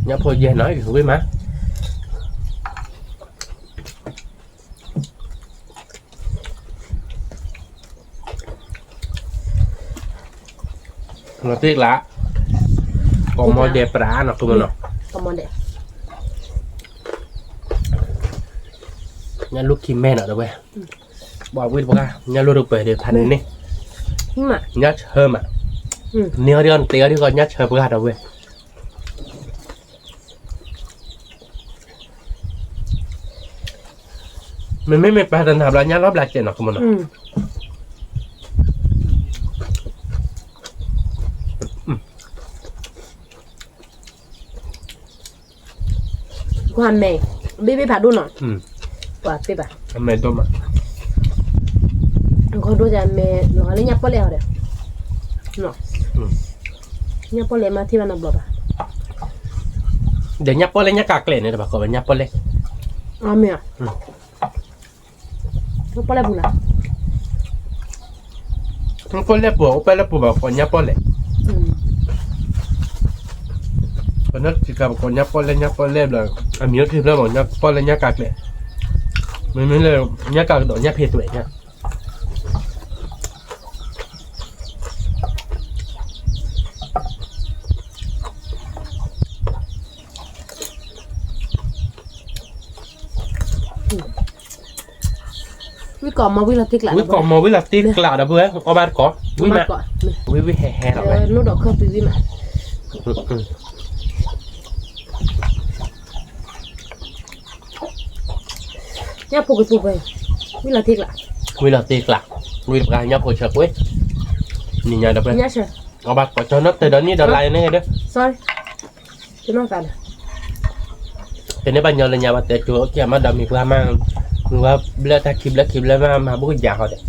ညၣ်ဖိယဲၢ်နီၤ ယဝံၣ်မး. လီၤတ့ၢ်ကျါ, ကီၢ်မီဒဲးပြးနီၤ ကမနီၤ, ကီၢ်မီဒဲး, ညၣ်လူၢ်ခံမဲနီၤ ဒီပုၢ်ဝဲၢ်, ဘၣ်ဝံၣ်တပှၢ် ညၣ်လူၢ်တပှဲၤဒီးဖးန့ၣ်န့ၣ်, ညၣ်ဆၢမး, န့ၢ်အီၤဒ်အီၤ နတ့အီၤဒ်အီၤ ညၣ်ဆၢပှၢ်ဒီပုၢ်ဝဲၢ်. မ့မ့ၢ်မ့ၢ်ပှၤတနၤဘျီ ညၣ်လီၤဘျးစဲးနီၤ ကမနီၤ. ကွၢ်မဲာ်, ဘ့ၣ်ဘ့ၣ်ဖးဒိၣ်နီၤ, ကွၢ်သ့ဘၣ်, အမဲာ်ဒိၣ်မး, ဂီၤဒိၣ်ယမဲာ်လီၤလၢညၣ်ပီၣ်လဲၣ်အီၤဒီး, ညၣ်ပီၣ်လဲၣ်မ့ၢ်ထံၣ်ဘၣ်နီတဘျီဘၣ်, ဒီးညၣ်ပီၣ်လဲၣ်ညၣ်ကးကျဲန့ၣ် တဘၣ်ကိးဝဲညၣ်ပီၣ်လဲၣ်, အမ့ၢ်, ညၣ်ပီၣ်လဲၣ်ပူၤလီၤ, ညၣ်ပီၣ်လဲၣ်ပူၤ အိၣ်ပီၣ်လဲၣ်ပူၤဘၣ်ကိးညၣ်ပီၣ်လဲၣ်, နကပကိးညါပီၣ်လဲၣ်ညါပီၣ်လဲၣ်ဘျီ, အမံၤအိၣ်ခံဖျၢၣ်မး, ညါပီၣ်လဲၣ်ညါကးကျဲး, မ့မ့ၢ်လၢ ညါကးကဒီးညါဖံးသွဲးညါ, ဝံကိးမီၤဝံလီၤတ့ကျး, ဝံကိးမီၤဝံလီၤတ့ကျးဒီပုၢ်ဝဲၢ်, အီၣ်ဘၣ်တကိး, ဝံမး, ဝံဝံဟဲဟဲလီၤဝဲ, ညၣ်ဖိကသူပှဲၤ, ဝံလီၤတ့ကျး, ဝံလီၤတ့ကျး, ဝံတပှၤညၣ်ဖိဆၢကွ့ၢ်, နံၤညါဒီးပှဲၤ, အီၣ်ဘၣ်တကိး ကၠီနီၣ်တၢၤဒီးနံၣ်ဒီးလါန့ၣ်ဒီး, တန့ၢ်ပှၤညီလၢညါဘၣ်တဲကၠိအိၣ်က့ၤမးဒီးမံၤပှၢ်မး, မံၤပှၢ်ဘျၢတၢ်ခံဘျၢခံဘျၢမး မၤဘူၣ်ကယၤဃီဒီး,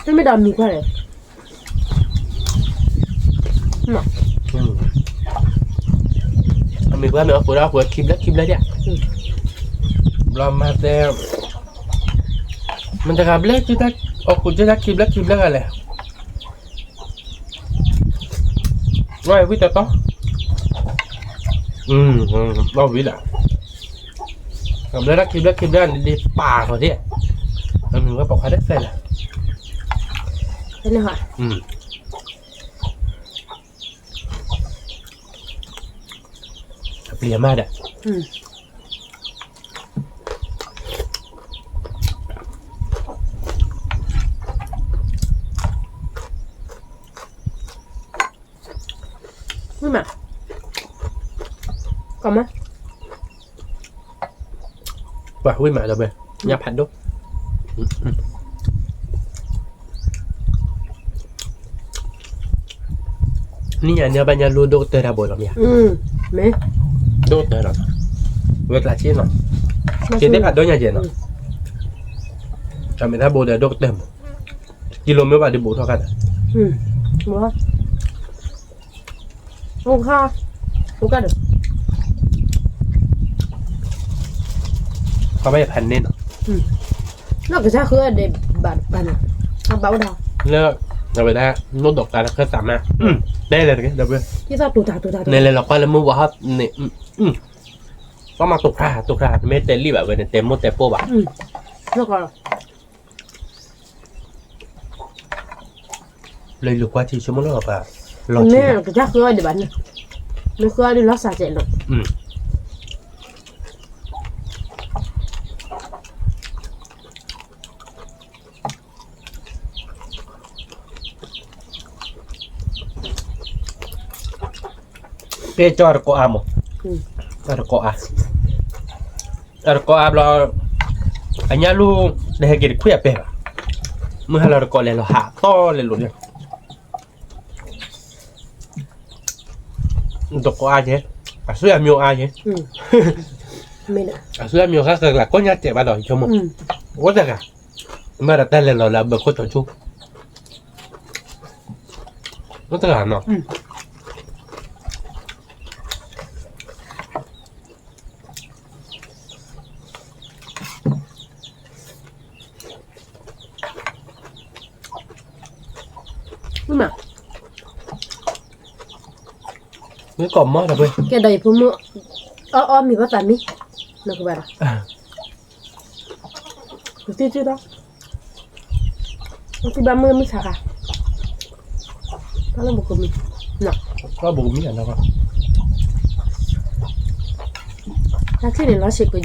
တမ့ၢ်ဒီးမံၤပှၢ်လဲၣ် အမံၤပှၢ်မ့ၢ်အီၣ်ဃုာ်ဒီးအဃုာ်ခံဘျၢခံဘျၢဒၣ်, ဘျီမၤတဲ, မတၤတဂၤဘျၢ, အီၣ်ဃုာ်က့ၤတၢ်ခံဘျၢခံဘျၢဂၤလဲၣ်, ဝံၤတီတီ, အီၣ်ဝံၤလီၤ, ဘျၢတၢ်ခံဘျၢခံဘျၢန့ၣ်ဒ်ပာ်ဃီဒၣ်, အမံၤဝဲပိာ်ခွါတဖျၢၣ်လၢ အပျံၤအမါဒီး, ဝံၤမး, ကီမး, ပှၤဝံၤမးဒီးဘဲ, ညၣ်ဖးဒိၣ် နံၣ်ညါန့ၣ်ဘၣ်ညါလူဒိၣ်ကတၢၢ်တၢ်ဘိးလီၤမ့ၢ်ဧါ, မ့ၢ်, ဒိၣ်ကတၢၢ်လီၤ, ဝဲကျးဆ့နီၤ, က့ၤသ့ၣ်ဖးဒိၣ်ညါကဲနီၤ, တၢ်မ့ၢ်တၢ်ဘိးဒီးဒိၣ်ကတၢၢ်မး, ကံလိမ့ၢ်ဘၣ်ဒုးဘိးထီၣ်ခါဒီး, အိၣ်ခါ, အိၣ်ကါဒီး, ခီဘၣ်ယဖးန့ၢ်နီၤ, နီၢ်ကစၢ်ဃုအီၣ်ဒံးဘၣ်တပၤန့ၣ်, အဘၣ်အိၣ်ဒီး, လၢ, အဝဲဒၣ်, နိၣ်ဒိးကျါလၢခၢၣ်သးမး, တဲလဲၣ်တက့ၢ်ဒီး, န့ၣ်လဲၤလီၤကွၢ်လၢမုၢ်ဝါဟီန့ၣ်, ပှၤမၤတိၢ်ခါတိၢ်ခါ တမ့ၢ်တဲလံဘၣ်ဝဲန့ၣ် တဲမိၢ်တဲပိၢ်ဘၣ်, လၢယလူၤကွၢ်ထံဆိကမိၣ်လၢပှၤ, လီၤထံ, ကစၢ်ဃုအီၣ်ဒံးဘၣ်န့ၣ်, မ့ၢ်ဃုအီၣ်ဒံးလီၤစၢ်ကဲးနီၤ, ကဲကၠီတကိးအါမး, တကိးအါ, တကိးအါဘျီ, အညၣ်လူၢ်, တဟဲက့ၤတခွံအပဲဘၣ်, မုၢ်ဟါလီၤတကိးလဲၤလီၤဟးတီလဲၤလိာ်န့ၣ် တကိးအါကဲ, အဆွေအမျိုးအါကဲ, အဆွေအမျိုးဃါကဂၤကိးညါတဲာ်ဘၣ်ဒီး ယဆိကမိၣ်, အိၣ်တဂၤ, မ့ၢ်ဒီးတၢ်လဲၤလီၤလၢအဘၢၣ်ခိၣ်စီၤဆူ, အိၣ်တဂၤနီၤ မ့ၢ်ကိးမီၢ်ဒီးပှဲၤ, ကဲဒီးယဖိမုၣ်, အီၣ်အီၣ်မံၤဘၣ်သးမံ, နကဘၣ်ဒီး, ကသံၣ်သံၣ်ဒီး, ကသံၣ်ဘၣ်မုၢ်မုၢ်ဆါခါ, တၢ်လၢဘိးကမံၤ, တၢ်ဘိးကမံၤအနီၢ်, တၢ်ချံၣ်န့ၣ်လီၤဆံးကယီယီ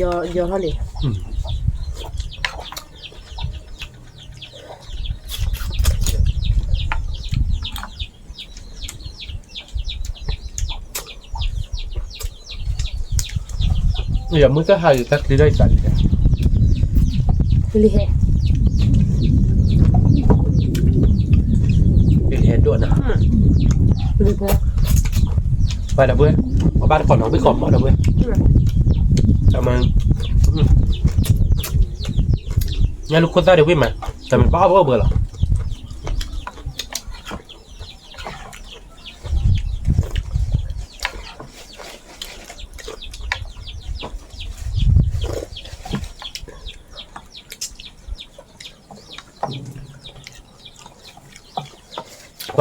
ထီၣ်လံ ယမုၢ်တဟါအံၤ တၢ်ချံဒၣ်အံၤသးလံ, ကလံၤဟဲ, ကလံၤဟဲဒိၣ်နၤ, ပှၤဒီပုၢ်, ပဘၣ်တကိးနီၤ ဝံၣ်ကိးမီၢ်ဒီပုၢ်, ညၣ်လူၢ်ခိၣ်သၣ်ဒီးဝံၣ်မး, တမ့ၢ်ဘၣ်အီၣ်ဘၣ်အီၣ်ဘၣ်လီၤ.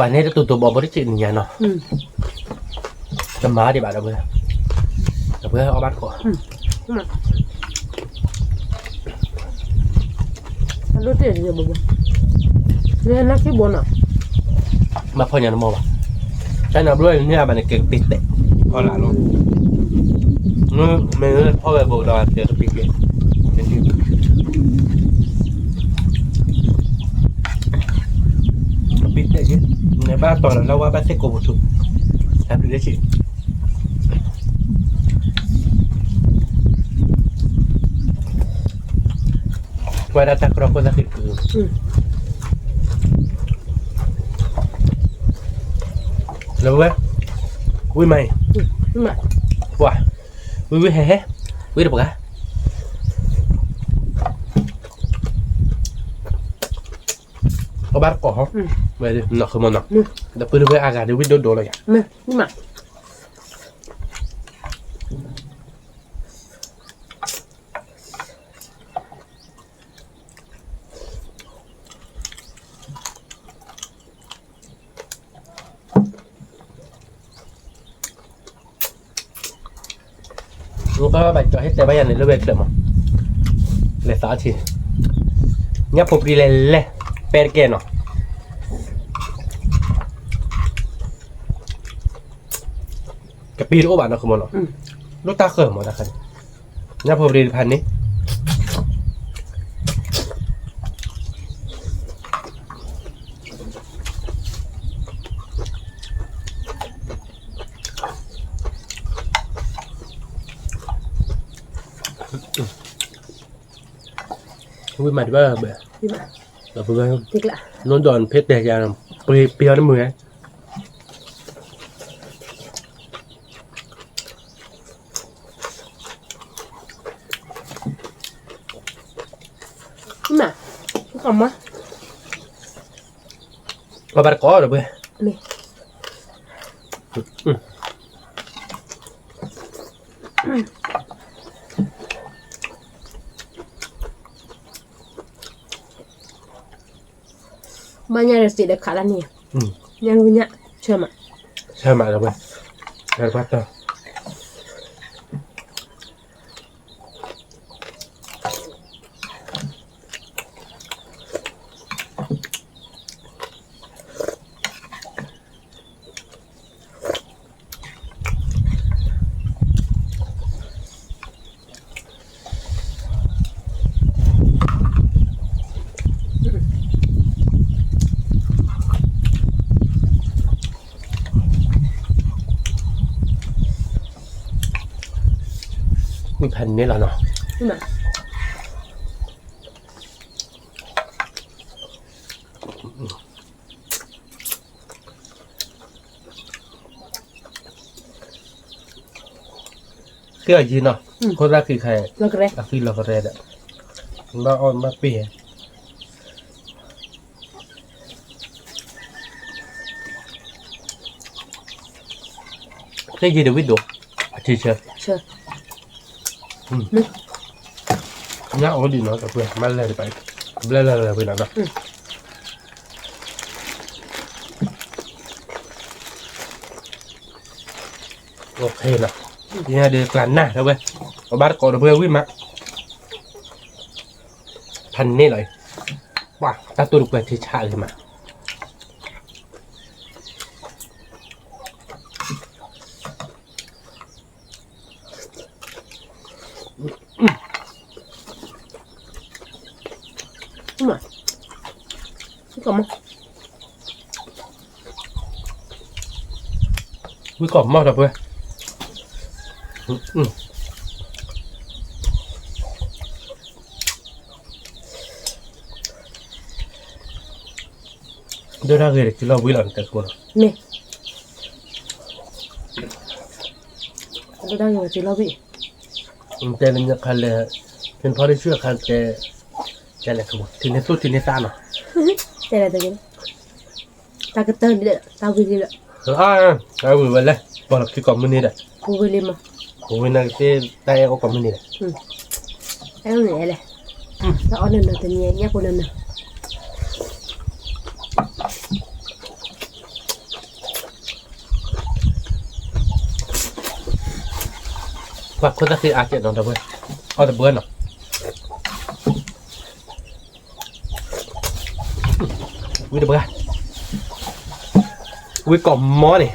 ပှၤ ပှၤန့ၣ်တတူၢ်တူၢ်ဘီၣ်ဘီတစံးနံၤညါနီၤ, တမၤဒံးဘၣ်ဒီးဝဲ, ဒီးဝဲအီၣ်ဘၣ်တကိး, အဒိၣ်တ့ၢ်ဘီဘီ, နၢ်ခံဘိနီၤ, မၤဖီၣ်ညါနမီၢ်ဘၣ်, တၢ်နဘျီန့ၣ်အဘၣ်န့ၣ်ကဲကပ့ၤတဲာ်, ဖီလာ်လီၤ, မ့ၢ်ဖီၣ်ဝဲဘိဒီးကဲကပ့ၤတဲာ်, ကပ့ၤတဲာ်က့ၤ, နဘၣ်တီၤလီၤလၢဝဲဘၣ်သ့ၣ်ကိးပူၤထူ, တၢ်ဘျုးလၢဆံး ကွၢ်ဒၣ်တၢ်ကရၢခိၣ်သၣ်ဃံးကု, လၢဝဲ, ဝံၣ်မးအံၤ, ပှၤ, ဝံၣ်ဝံၣ်ဟဲဟဲ, ဝံၣ်တပှၤ, အဘၣ်တကိးဟီ, ဝဲဒ်နီၢ်ဃုမီၢ်နီၤ, ဒီးပုၢ်တဝဲအဂၤဒ်ဝံၣ်ဒိၣ်ဒိၣ်လီၤယၤ နကဘၣ်ကၠီၤဟ့ၣ်တဲဘၣ်ယၤန့ၣ်လၢဝဲချၢးမး, လဲၤသးအီထံ, ညၣ်ဖိပြံလဲၤလဲၤ, ပဲတကဲနီၤ, ကပံၤတအိၣ်ဘၣ်နီၢ်ခီမီၢ်နီၤ, ဒိၣ်တၢ်ဃၢၤမးတၢ်ခါန့ၣ်, ညၣ်ဖိပြံတဖၣ်န့ၣ် ဝံၣ်မးတဘၣ်ဘၣ်, နီၢ်ဒီးဖဲတဲယၤ, ပှ့ၤပှ့ၤအီၤတမုာ်ဧါ မး, ကီၢ်မး, အဘၣ်တကိးဒီးပှဲၤ, မ့ၢ်, ဘၣ်ညါဒီးစံးဒီးခးလၢန့ၣ်, ညၣ်လူညၣ်, ဆၢမး, ဆၢမးဒီးပှဲၤ, ဆၢတပှၢ်တၢၢ် ဝံၣ်ဖးန့ၣ်လီၤနီၤ, ဃ့အီၤယံၤနီၤ, ခိၣ်သၣ်ဃံးခါ, အဃံလီၤကရဲဒီး, ဘၣ်အီၣ်ဘၣ်ပ့ၢ် သ့ၣ်ယံၤဒီးဝံၣ်ဒိၣ်, အထံဆၢ, ညၣ်အိၣ်ဒံးနီၤ, တပှဲၤမၤလဲၤတပှဲၤ, ဘျဲၣ်လၢလၢပှဲၤနီၤနီၤ, အိၣ်ခ့နီၤ, ယဒုးကျါနၢ်တဝဲ, အဘၣ်တကိးတပှဲၤဝံၣ်မး, ဖးန့ၣ်လီၤ, ပှၤတၢ်တိၢ်တပှဲၤထံဆးဂ့ၤမး ဝံၣ်ကီၢ်မီၢ်ဒီးပှဲၤ, ဒိၣ်တၢ်ဂ့ၤဒီး က့ၤလီၤဝံၤလီၤ နတဲကမီၤလီၤ, မ့ၢ်, ဒိၣ်တၢ်ဂ့ၤဒီး က့ၤလီၤဝံၤ, တဲလၢညါခါလဲၣ်, ဖဲဖီတဆူအခါတဲ, တဲလဲၣ်, ထံန့ၢ်သူၣ်ထံန့ၢ်သးနီၤ, တဲလဲၣ်တဂ့ၤ, တၢ်ကတၢၢ်န့ၣ်ဒီး တၢ်ဝံၤလံလီၤ, တၢ်ဝံၤဝဲလဲၣ်, ပှၤလီၤခံကိးမုၢ်နံၤဒီး, ဝံၤလံမး, ဝံၤနာ်က့ၤ တၢ်အဲၣ်အိၣ်ကိးမုၢ်နံၤဒီး, အဲၣ်အိၣ်န့ၣ်လဲၣ်, တၢ်အီၣ်နၢၤနၢၤတနံၤညၣ်ဖိနၢၤနၢၤ. ပှၤခိၣ်သၣ်ဃံအါကဲးနီၤ ဒီပုၢ်ဝဲၢ်, အီၣ်တဘၢနီၤ, ဝံတဘၢ, ဝံကိးမီန့ၣ်, လီ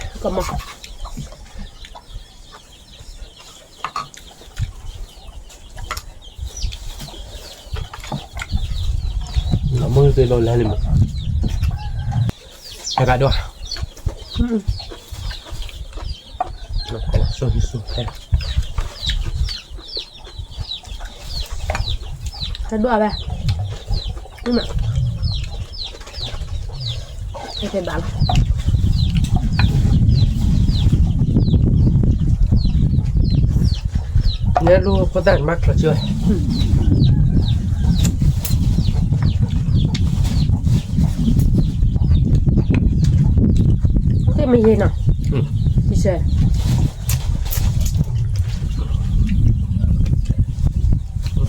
ၤမုၢ်သ့လီၤလၢန့ၣ်မး, ဟဲဘၣ်ဒိၣ်, ဆိၣ်ဟံၣ်ဆိၣ်ဟဲ ဟဲဒိၣ်အဝဲ, မ့ၢ်မး, ဟဲကဲဘၣ်လီၤ, နဲဒိၣ်ခိၣ်သၣ်မၤချီဆၢဝဲ, သ့ၣ်မ့ၢ်ယဲနီၤ, ယဆဲ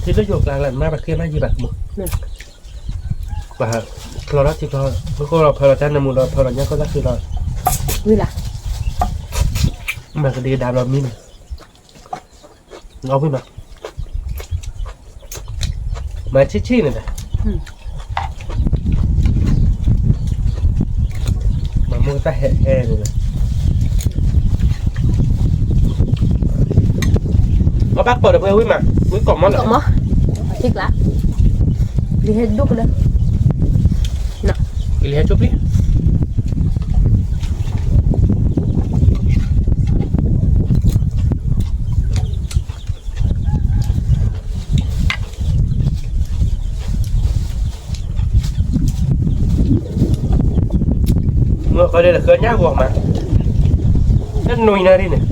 ထံလၢယိၤကျါလၢမၤဘၣ်ဃ့မၤယံၤဘၣ်ကမိၣ်, ပှၤဖျီထီၣ်ထံဖျီ, မ့ၢ်ဃိလီၤဖျီလီၤတၢ်နၢမူဒီးဖျီလီၤညါခိၣ်သၣ်ဃံလီၤ, ဝံၤလၢ, မၤကဒံကဒါဘျီမံန့ၣ်, အီၣ်ဝံၤမး, မၤဆံးဆံးန့ၣ်ဒီး, မၤမူတၢ်ဟဲဟဲန့ၣ်ဒီး အဘၣ်ကိးဒီးပှၤဝံၣ်မး, ဝံၣ်ကိးမီလၢ, ထံကျါ, လံာ်ဟဲဒိၣ်ကလၢ, လံာ်ဟဲဆိပျံၤ, မ့ၢ်ဃီဒ်လၢဃၢညါဂီၤမး, တနွံနၣ်ရံၣ်န့ၣ်,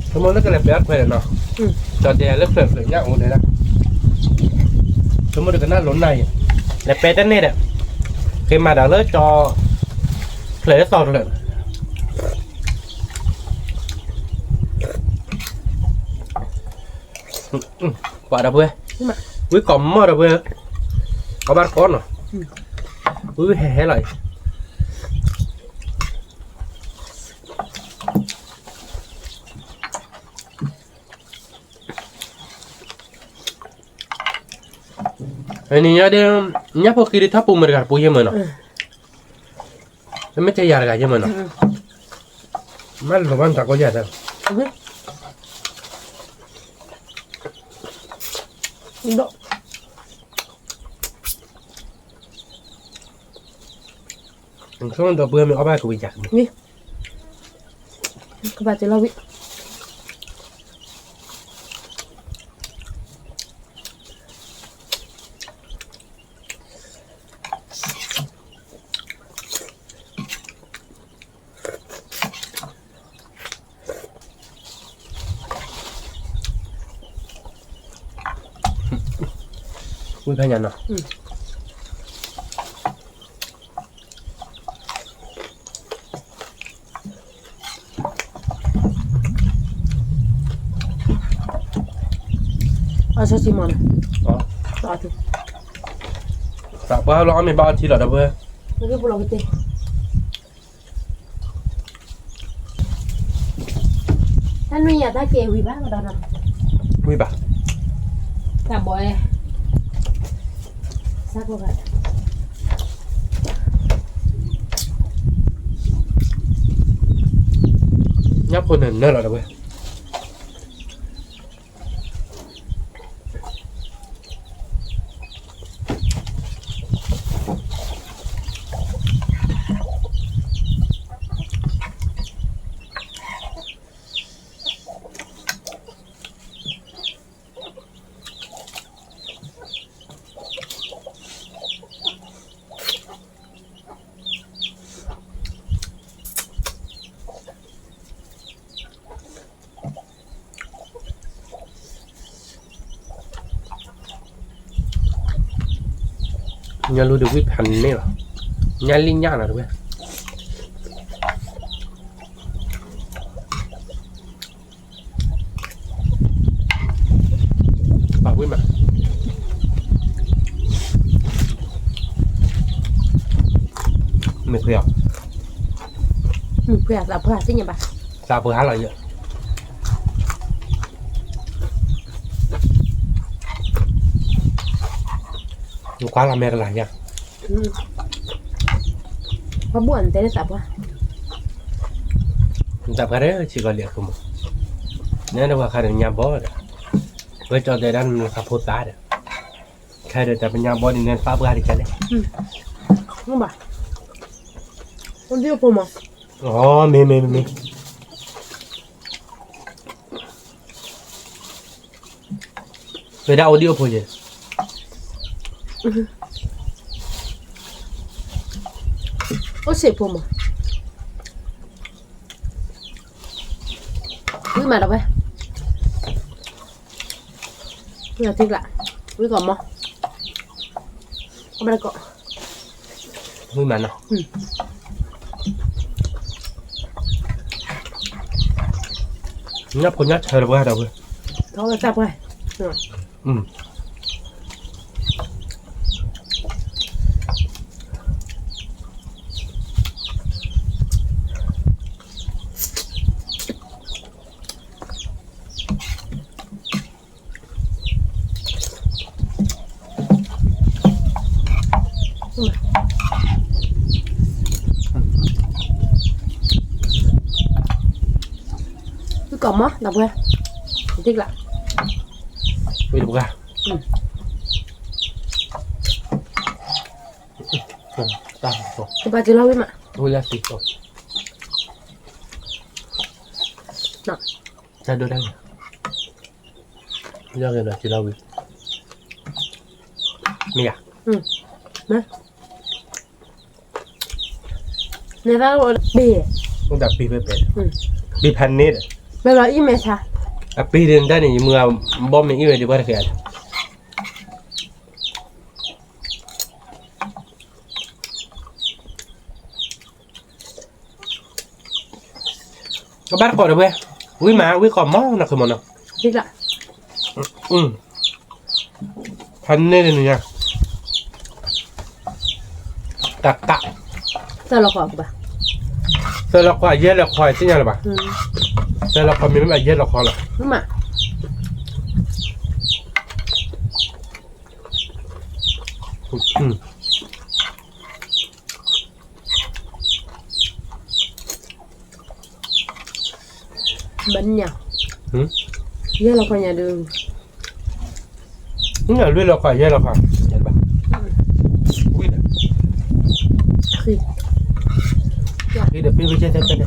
ဆိကမိၣ်လၢကလဲၤပဲအခွဲးဒီးနီၤ, ဒီးတဲလၢဖျၢၣ်ဖျၢၣ်ညါအိၣ်န့ၣ်လီၤ, ဆိကမိၣ်ဒီးကနၣ်လိၤနၢ်အံၤ, လဲၤပဲတန့ၢ်ဒီး, က့ၤမၤဒီးလၢကၠီ, ဖျၢၣ်လၢသီတဖျၢၣ် ပှၤဒီပုၢ်ဝဲၢ်, ဝံၣ်ကိးမီဒီပုၢ်ဝဲၢ်, အီၣ်ဘၣ်တကိးနီၤ, ဝံၣ်ဝံၣ်ဟဲဟဲလီၤအံၤ, နံၤညါဒ်, ညၣ်ဖိဃံဒ်ထီၣ်ပူၤမ့ၢ်တဂၤတပူၤယဲၢ်မ့ၢ်နီၤ, မ့ၢ်တဲယၤတဂၤယဲၢ်မ့ၢ်နီၤ, မ့ၢ်လိၤဘၣ်နတၢ်ကီယၤတၢ်, ဆိကမိၣ်ဒီပုၢ်ဝဲၢ်မ့ၢ်အီၣ်ဘၣ်ကဝံၤယၤ, ကဘၣ်တလီၤဝံၣ် ဝံၣ်ဖဲညါနီၤ, အဆၢစံမီၤန့ၣ်, သးပှၢ်လီၤအီၣ်မ့ၤဘၣ်အီထံလီၤဒီပုၢ်ဝဲၢ်, တၢ်နွံယၤတၢ်ကဲဝံၤဘၣ်ဒီး, ဝံၤဘၣ်, တၢ်ဘီ, ညၣ်ဖိနၢၤနၢၤလီၤဒီပုၢ်ဝဲၢ် ညၣ်လူၤဒုးဝံၣ်ဖးန့ၣ်လီၤ, ညၣ်လံၣ်ညၣ်လီၤတဝဲၢ် ပာ်ဝံၣ်မး, မ့ၢ် မုၢ်ခွံအီၤ, မုၢ်ခွံအသးပှၢ်သ့ၣ်ညါဘၣ်, သးပှၢ်လီၤယဲ, နကွၢ်လီၤမဲကလၤယဲ, ပှၤဘိၣ်အတဲသးပှၢ်, သးပှၢ်ဒီးဆံးကီးလံအဃိမး, နဲဒၣ်ပှၤခါဒီးညါဘီဒီး, ဝဲကၠီတဲဒၣ်နခးဖိသၣ်ဒီး, ခဲဒီးတၢ်ပညါဘီဒ်န့ၣ်သးပှၢ်တကဲလဲၣ်, ဘၣ်, အိၣ်ဒံၣ်အိၣ်ဖိမး, အမ့ၢ်မ့ၢ်မ့ၢ်မ့ၢ် ဝဲဒၣ်အိၣ်ဒံးအိၣ်ဖိယဲ, အိၣ်စ့ၢ်ဖိမး, ဝံၣ်မးဒီးဝဲ, ဝံၣ်လီၤတံၢ်ကျး, ဝံၣ်ကီးမီ, အဘၣ်ကီး, ဝံၣ်မးနီၤ, ညၣ်ဖိညၣ်ဆၢတပှၢ်ဒီးဝဲ, ထီဝဲတပှၢ်, ဝံၣ်ကီးမီ တပှၢ်, တံၢ်ကျး, ဝံၣ်တပှၢ်, တပှၢ်က့ၤလီၤဝံၣ်မး, ဝံၣ်လၢသံသိ, တၢ်ဒိၣ်တၢ်ဂ့ၤ, လၢဂ့ၤဒီးက့ၤလီၤဝံၣ်, မ့ၢ်ယၤ, န့ၣ်ဘၣ်အိၣ်ပ့ၤ, အိၣ်ဒၣ်ပ့ၤဖဲပဲ, ပ့ၤဖးန့ၣ်ဒီး, အပ့ၤဒ်န့ၣ်တၢ်န့ၣ် ယမုၢ်ဂၤဘီမ့ၢ်အံၣ်ဝဲဒံးပှၤတဃဲး, ကဘၣ်တကိးဒီးဝဲ, ဝံၣ်မး ဝံၣ်ကီးမီနီၤ ခုမီနီၤ, ဖးန့ၣ်န့ၣ်ညါ, တၢ်ကး, သၢလီၤခီ, သၢလီၤခီ ယဲၢ်လီၤခီ သ့ၣ်ညါလၢၤဘၣ်, သၢလီၤခီမ့ၢ်မ့ၢ်ဘၣ်ယဲၢ်လီၤခီလီၤ, ဘၣ်ညါ, ယဲၢ်လီၤခီညါဒုး, လွံၢ်လီၤခီ ယဲၢ်လီၤခီ, ဝံၣ်ဒီး, ဃံဒီးပ့ၤဝဲကဲတဲတဲတဲ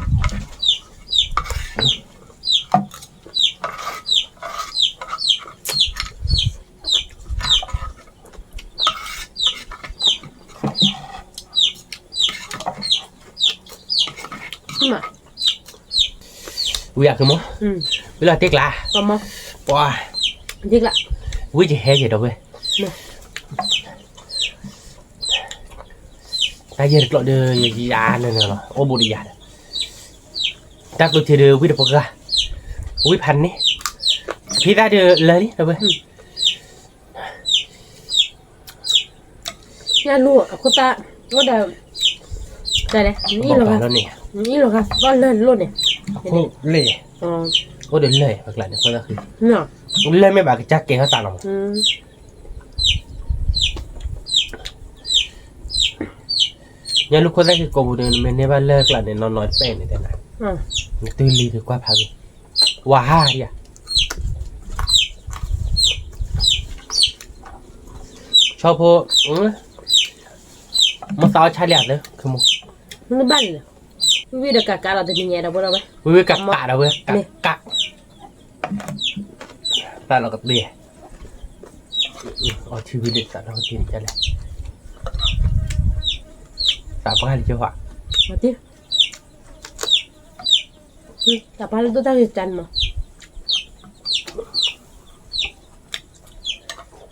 ဝံၣ်ယၤခုမီ, ဝံၣ်လီၤတံၢ်ကျး, ပှၤ, ဝံၣ်ယဟဲယဲဒီးဝဲ, တၢ်ယဲၢ်တကျိးဒီးယၤန့ၣ်လီၤ အိၣ်ဘူးဒီးယၤဒီး, တၢ်ကျိးထံဒီးဝံၣ်တပှၢ်, ဝံၣ်ဖးန့ၣ်, ဖံသၣ်ဒီးလၢာ်လံဒီးဝဲ ညၣ်လူၤအခိၣ်သၣ်, အိၣ်ဒီး, တၢ်လဲၣ်, နအံၣ်လီၤဂာ်, နအံၣ်လီၤဂာ်သီၣ်လၢာ်လိၣ်န့ၣ်, အခိၣ်လၢာ်, အိၣ်ဒီးလၢာ်အကျါန့ၣ် ခိၣ်သၣ်ဃံ, လၢာ်မ့ၢ်ဘၣ်ကစၢ်ကဲၤထီၣ်သးလီၤမး, ညၣ်လူၤခိၣ်သၣ်ဃံကိးပူၤဒီး နမ့ၢ်န့ၢ်ဘၣ်လၢာ်အကျါန့ၣ် နီၢ်နီၢ်ပဲာ်န့ၣ်တဲနၤ, နတုၤလံဒီးကွၢ်ဖးဂ့ၤ, ဝၤဟါဒံးဧါ ဆီဖိ, မိၢ်သးအီၣ်ဆါလံဧါသၢ, မ့ၢ်ဘၣ်န့ၣ်, ဝံၣ်ဝံၣ်ဒီးကးကးလီၤတနံၤညါဒီးဝဲ, ဝံၣ်ဝံၣ်ကးကးဒီးဝဲ, ကးကး, သးလီၤကသ့, အီထံဝံၣ်လံသးလီၤကသ့န့ၣ်ကလဲၣ်, သးပှၢ်လံကၠိဟါ, သးပှၢ်လၢဒိၣ်တၢ်ဂ့ၤတၢ်န့ၣ်မး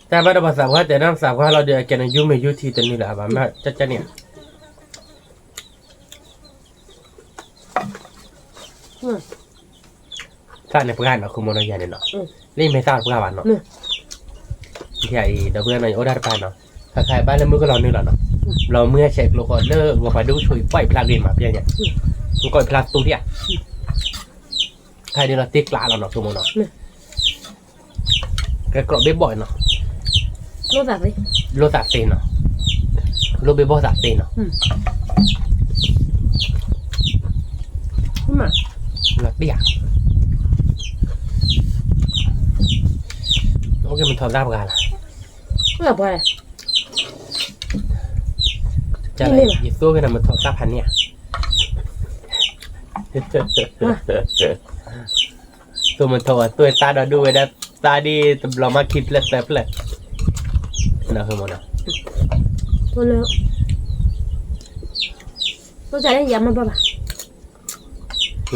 တၢ်ဘၣ်ဒီးပှၤသးပှၢ်တဲဒၣ်သးပှၢ်လီၤဒီး အကဲန့ၣ် ယူမ့ၢ်ယူထံတနုာ်လၢၤဘၣ် မ့ၢ်ကကန့ၣ်ဧါ, သးန့ၣ်ပှၢ်နီၤ ဃုမီၤနီၤယၤန့ၣ်နီၤ, လၢယမ့ၢ်သးပှၢ်ဘၣ်နီၤ, ယၤအံၤ ဒီပုၢ်ဝဲၢ်နီၤ ယအိၣ်ဒၣ်တပၤနီၤ, ခါခါဘၣ်လၢမုၢ်ကလီၤနုာ်လီၤနီၤ ဘျီမုၢ်ဟဲဆဲးကျိဃီလၢဂီၤပှၤဒိၣ်ဆိအံၤ ပှၤအံၤဖျါဂ့ၤမးပျဲညါ, ကီၢ်အံၤဖျါသူဒံးဧါ, ခါဒ်လီၤတ့ကျးလီၤနီၤ ဆိကမိၣ်နီၤ, ကဲကြီၣ်ဘ့ၣ်ဘီၣ်နီၤ, လိၣ်သးသ့နီၤ, လိၣ်ဘ့ၣ်ဘီၣ်သးသ့နီၤ, လီၤတ့ဧါ, အိၣ်က့ၤမထီၣ်သၣ်ပှၤလီၤ, ယသိၣ်က့ၤနမထီၣ်သၣ်ဖးန့ၣ်ဧါ, သိၣ်မထီၣ်ဝဲ သိၣ်သၣ်ဒီးဒိၣ်ဝဲဒၣ် သၣ်ဒ်တဘျီမးခံဖျၢၣ်သၢဖျၢၣ်, နဟမနီၤ, လၢ ယ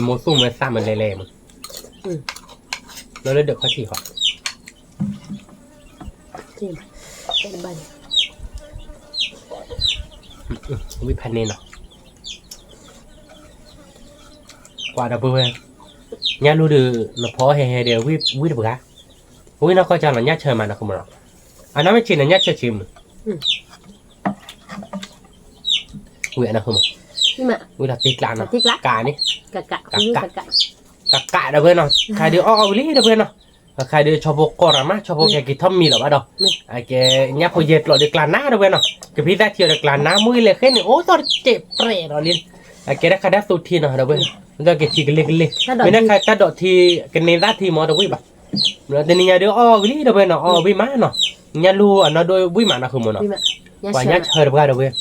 မိၢ်သူၣ်မ့ၢ်သၣ်မ့ၢ်လဲၤလဲၤမး, လၢလၢဒၢးခီၣ်ထံးဃီ, ဝံဖးန့ၣ်နီၤ, ကွၢ်ဒီပုၢ်ဝဲၢ်, ညၣ်လူၢ်ဒီး နဖီဟဲဟဲဒီး ဝံတပှၤ, ဝံနီၢ်ကီၢ်ကၢ်လီၤ ညၣ်ဆၢမးနီၤ ဃမနီၤ, အနီၢ်မ့ၢ်ဆံးန့ၣ် ညၣ်ဆၢဆံးမး, ဝံအနီၢ်ဃမ, ဝံလီၤတ့ကျးနီၤ, ကးန့ၣ်, ကးကး ဒီပုၢ်ဝဲၢ်နီၤ, ခါဒုးအီၣ်အီၣ်ဝံၤလံဒီပုၢ်ဝဲၢ်နီၤ, ခါဒုးဆီဖိကီၢ်ရၤမး ဆီဖိကဲက့ၤထီၣ်မံၤလီၤဘၣ်ဒီး, အကဲညၣ်ဖိယဲၢ်ကျိးဒီးကျါနါဒီပုၢ်ဝဲၢ်နီၤ, ကဖံသၣ်ထံအီၤဒီးကျါနါ မ့ၢ်လဲၤဃ့န့ၣ် အိၣ်သီၣ်တစဲးပြဲးဒီးလံ, အကဲဒၣ်ခါဒၣ်သူထံနီၤ ဒီပုၢ်ဝဲၢ်, ဒီးက့ၤထံကလ့ကလ့, မ့ၢ်ဒၣ်ခါတၢ်ဒိးထံ ကန့ၢ်သၣ်ထံမး တဝံၣ်ဘၣ် တနံၤညါဒုးအီၣ်ဝံၤလံဒီပုၢ်ဝဲၢ်နီၤ, အီၣ်ဝံၤမးနီၤ, ညၣ်လူၢ်အနီၢ်ဒိၣ်ဝံၤမးနီၤ ဃမနီၤ, ပှၤညၣ်ဆၢတပှၤဒီပုၢ်ဝဲၢ်,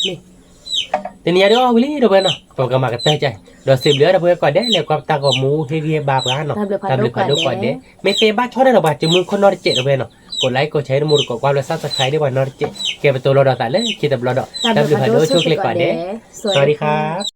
တနံၤညါဒုးအီၣ်ဝံၤလံဒီပုၢ်ဝဲၢ်နီၤ, ပကမၤကတၢၢ်ကၢ်, ဒီးစံးဘျုးဒီပုၢ်ဝဲၢ်ကိးဂၤဒဲး လၢကွၢ်ပတၢ်ဂီၤမူ ဟ့ၣ်ဂံၢ်ဟ့ၣ်ဘါပှၤနီၤ, တၢ်ဘျုးဖးဒိၣ်ကိးဂၤဒဲး, မ့ၢ်သ့ဘ�်ဆီၣ်ထွဲဒီးပှၤ ကမူခိၣ်နီတစဲးဒီပုၢ်ဝဲၢ်နီၤ, ကိးlike ကိးshare တမူတကိးကွၢ်လၢ subscribe ဒီးပှၤနီတစဲး, ကဲပတိၤလီၤဒီးသးလၢခံတဘျီဒီး, တၢ်ဘျုးဖးဒိၣ်ဆိၣ်ဂ့ၤကိးဂၤဒဲး, စဝၤဒီခါ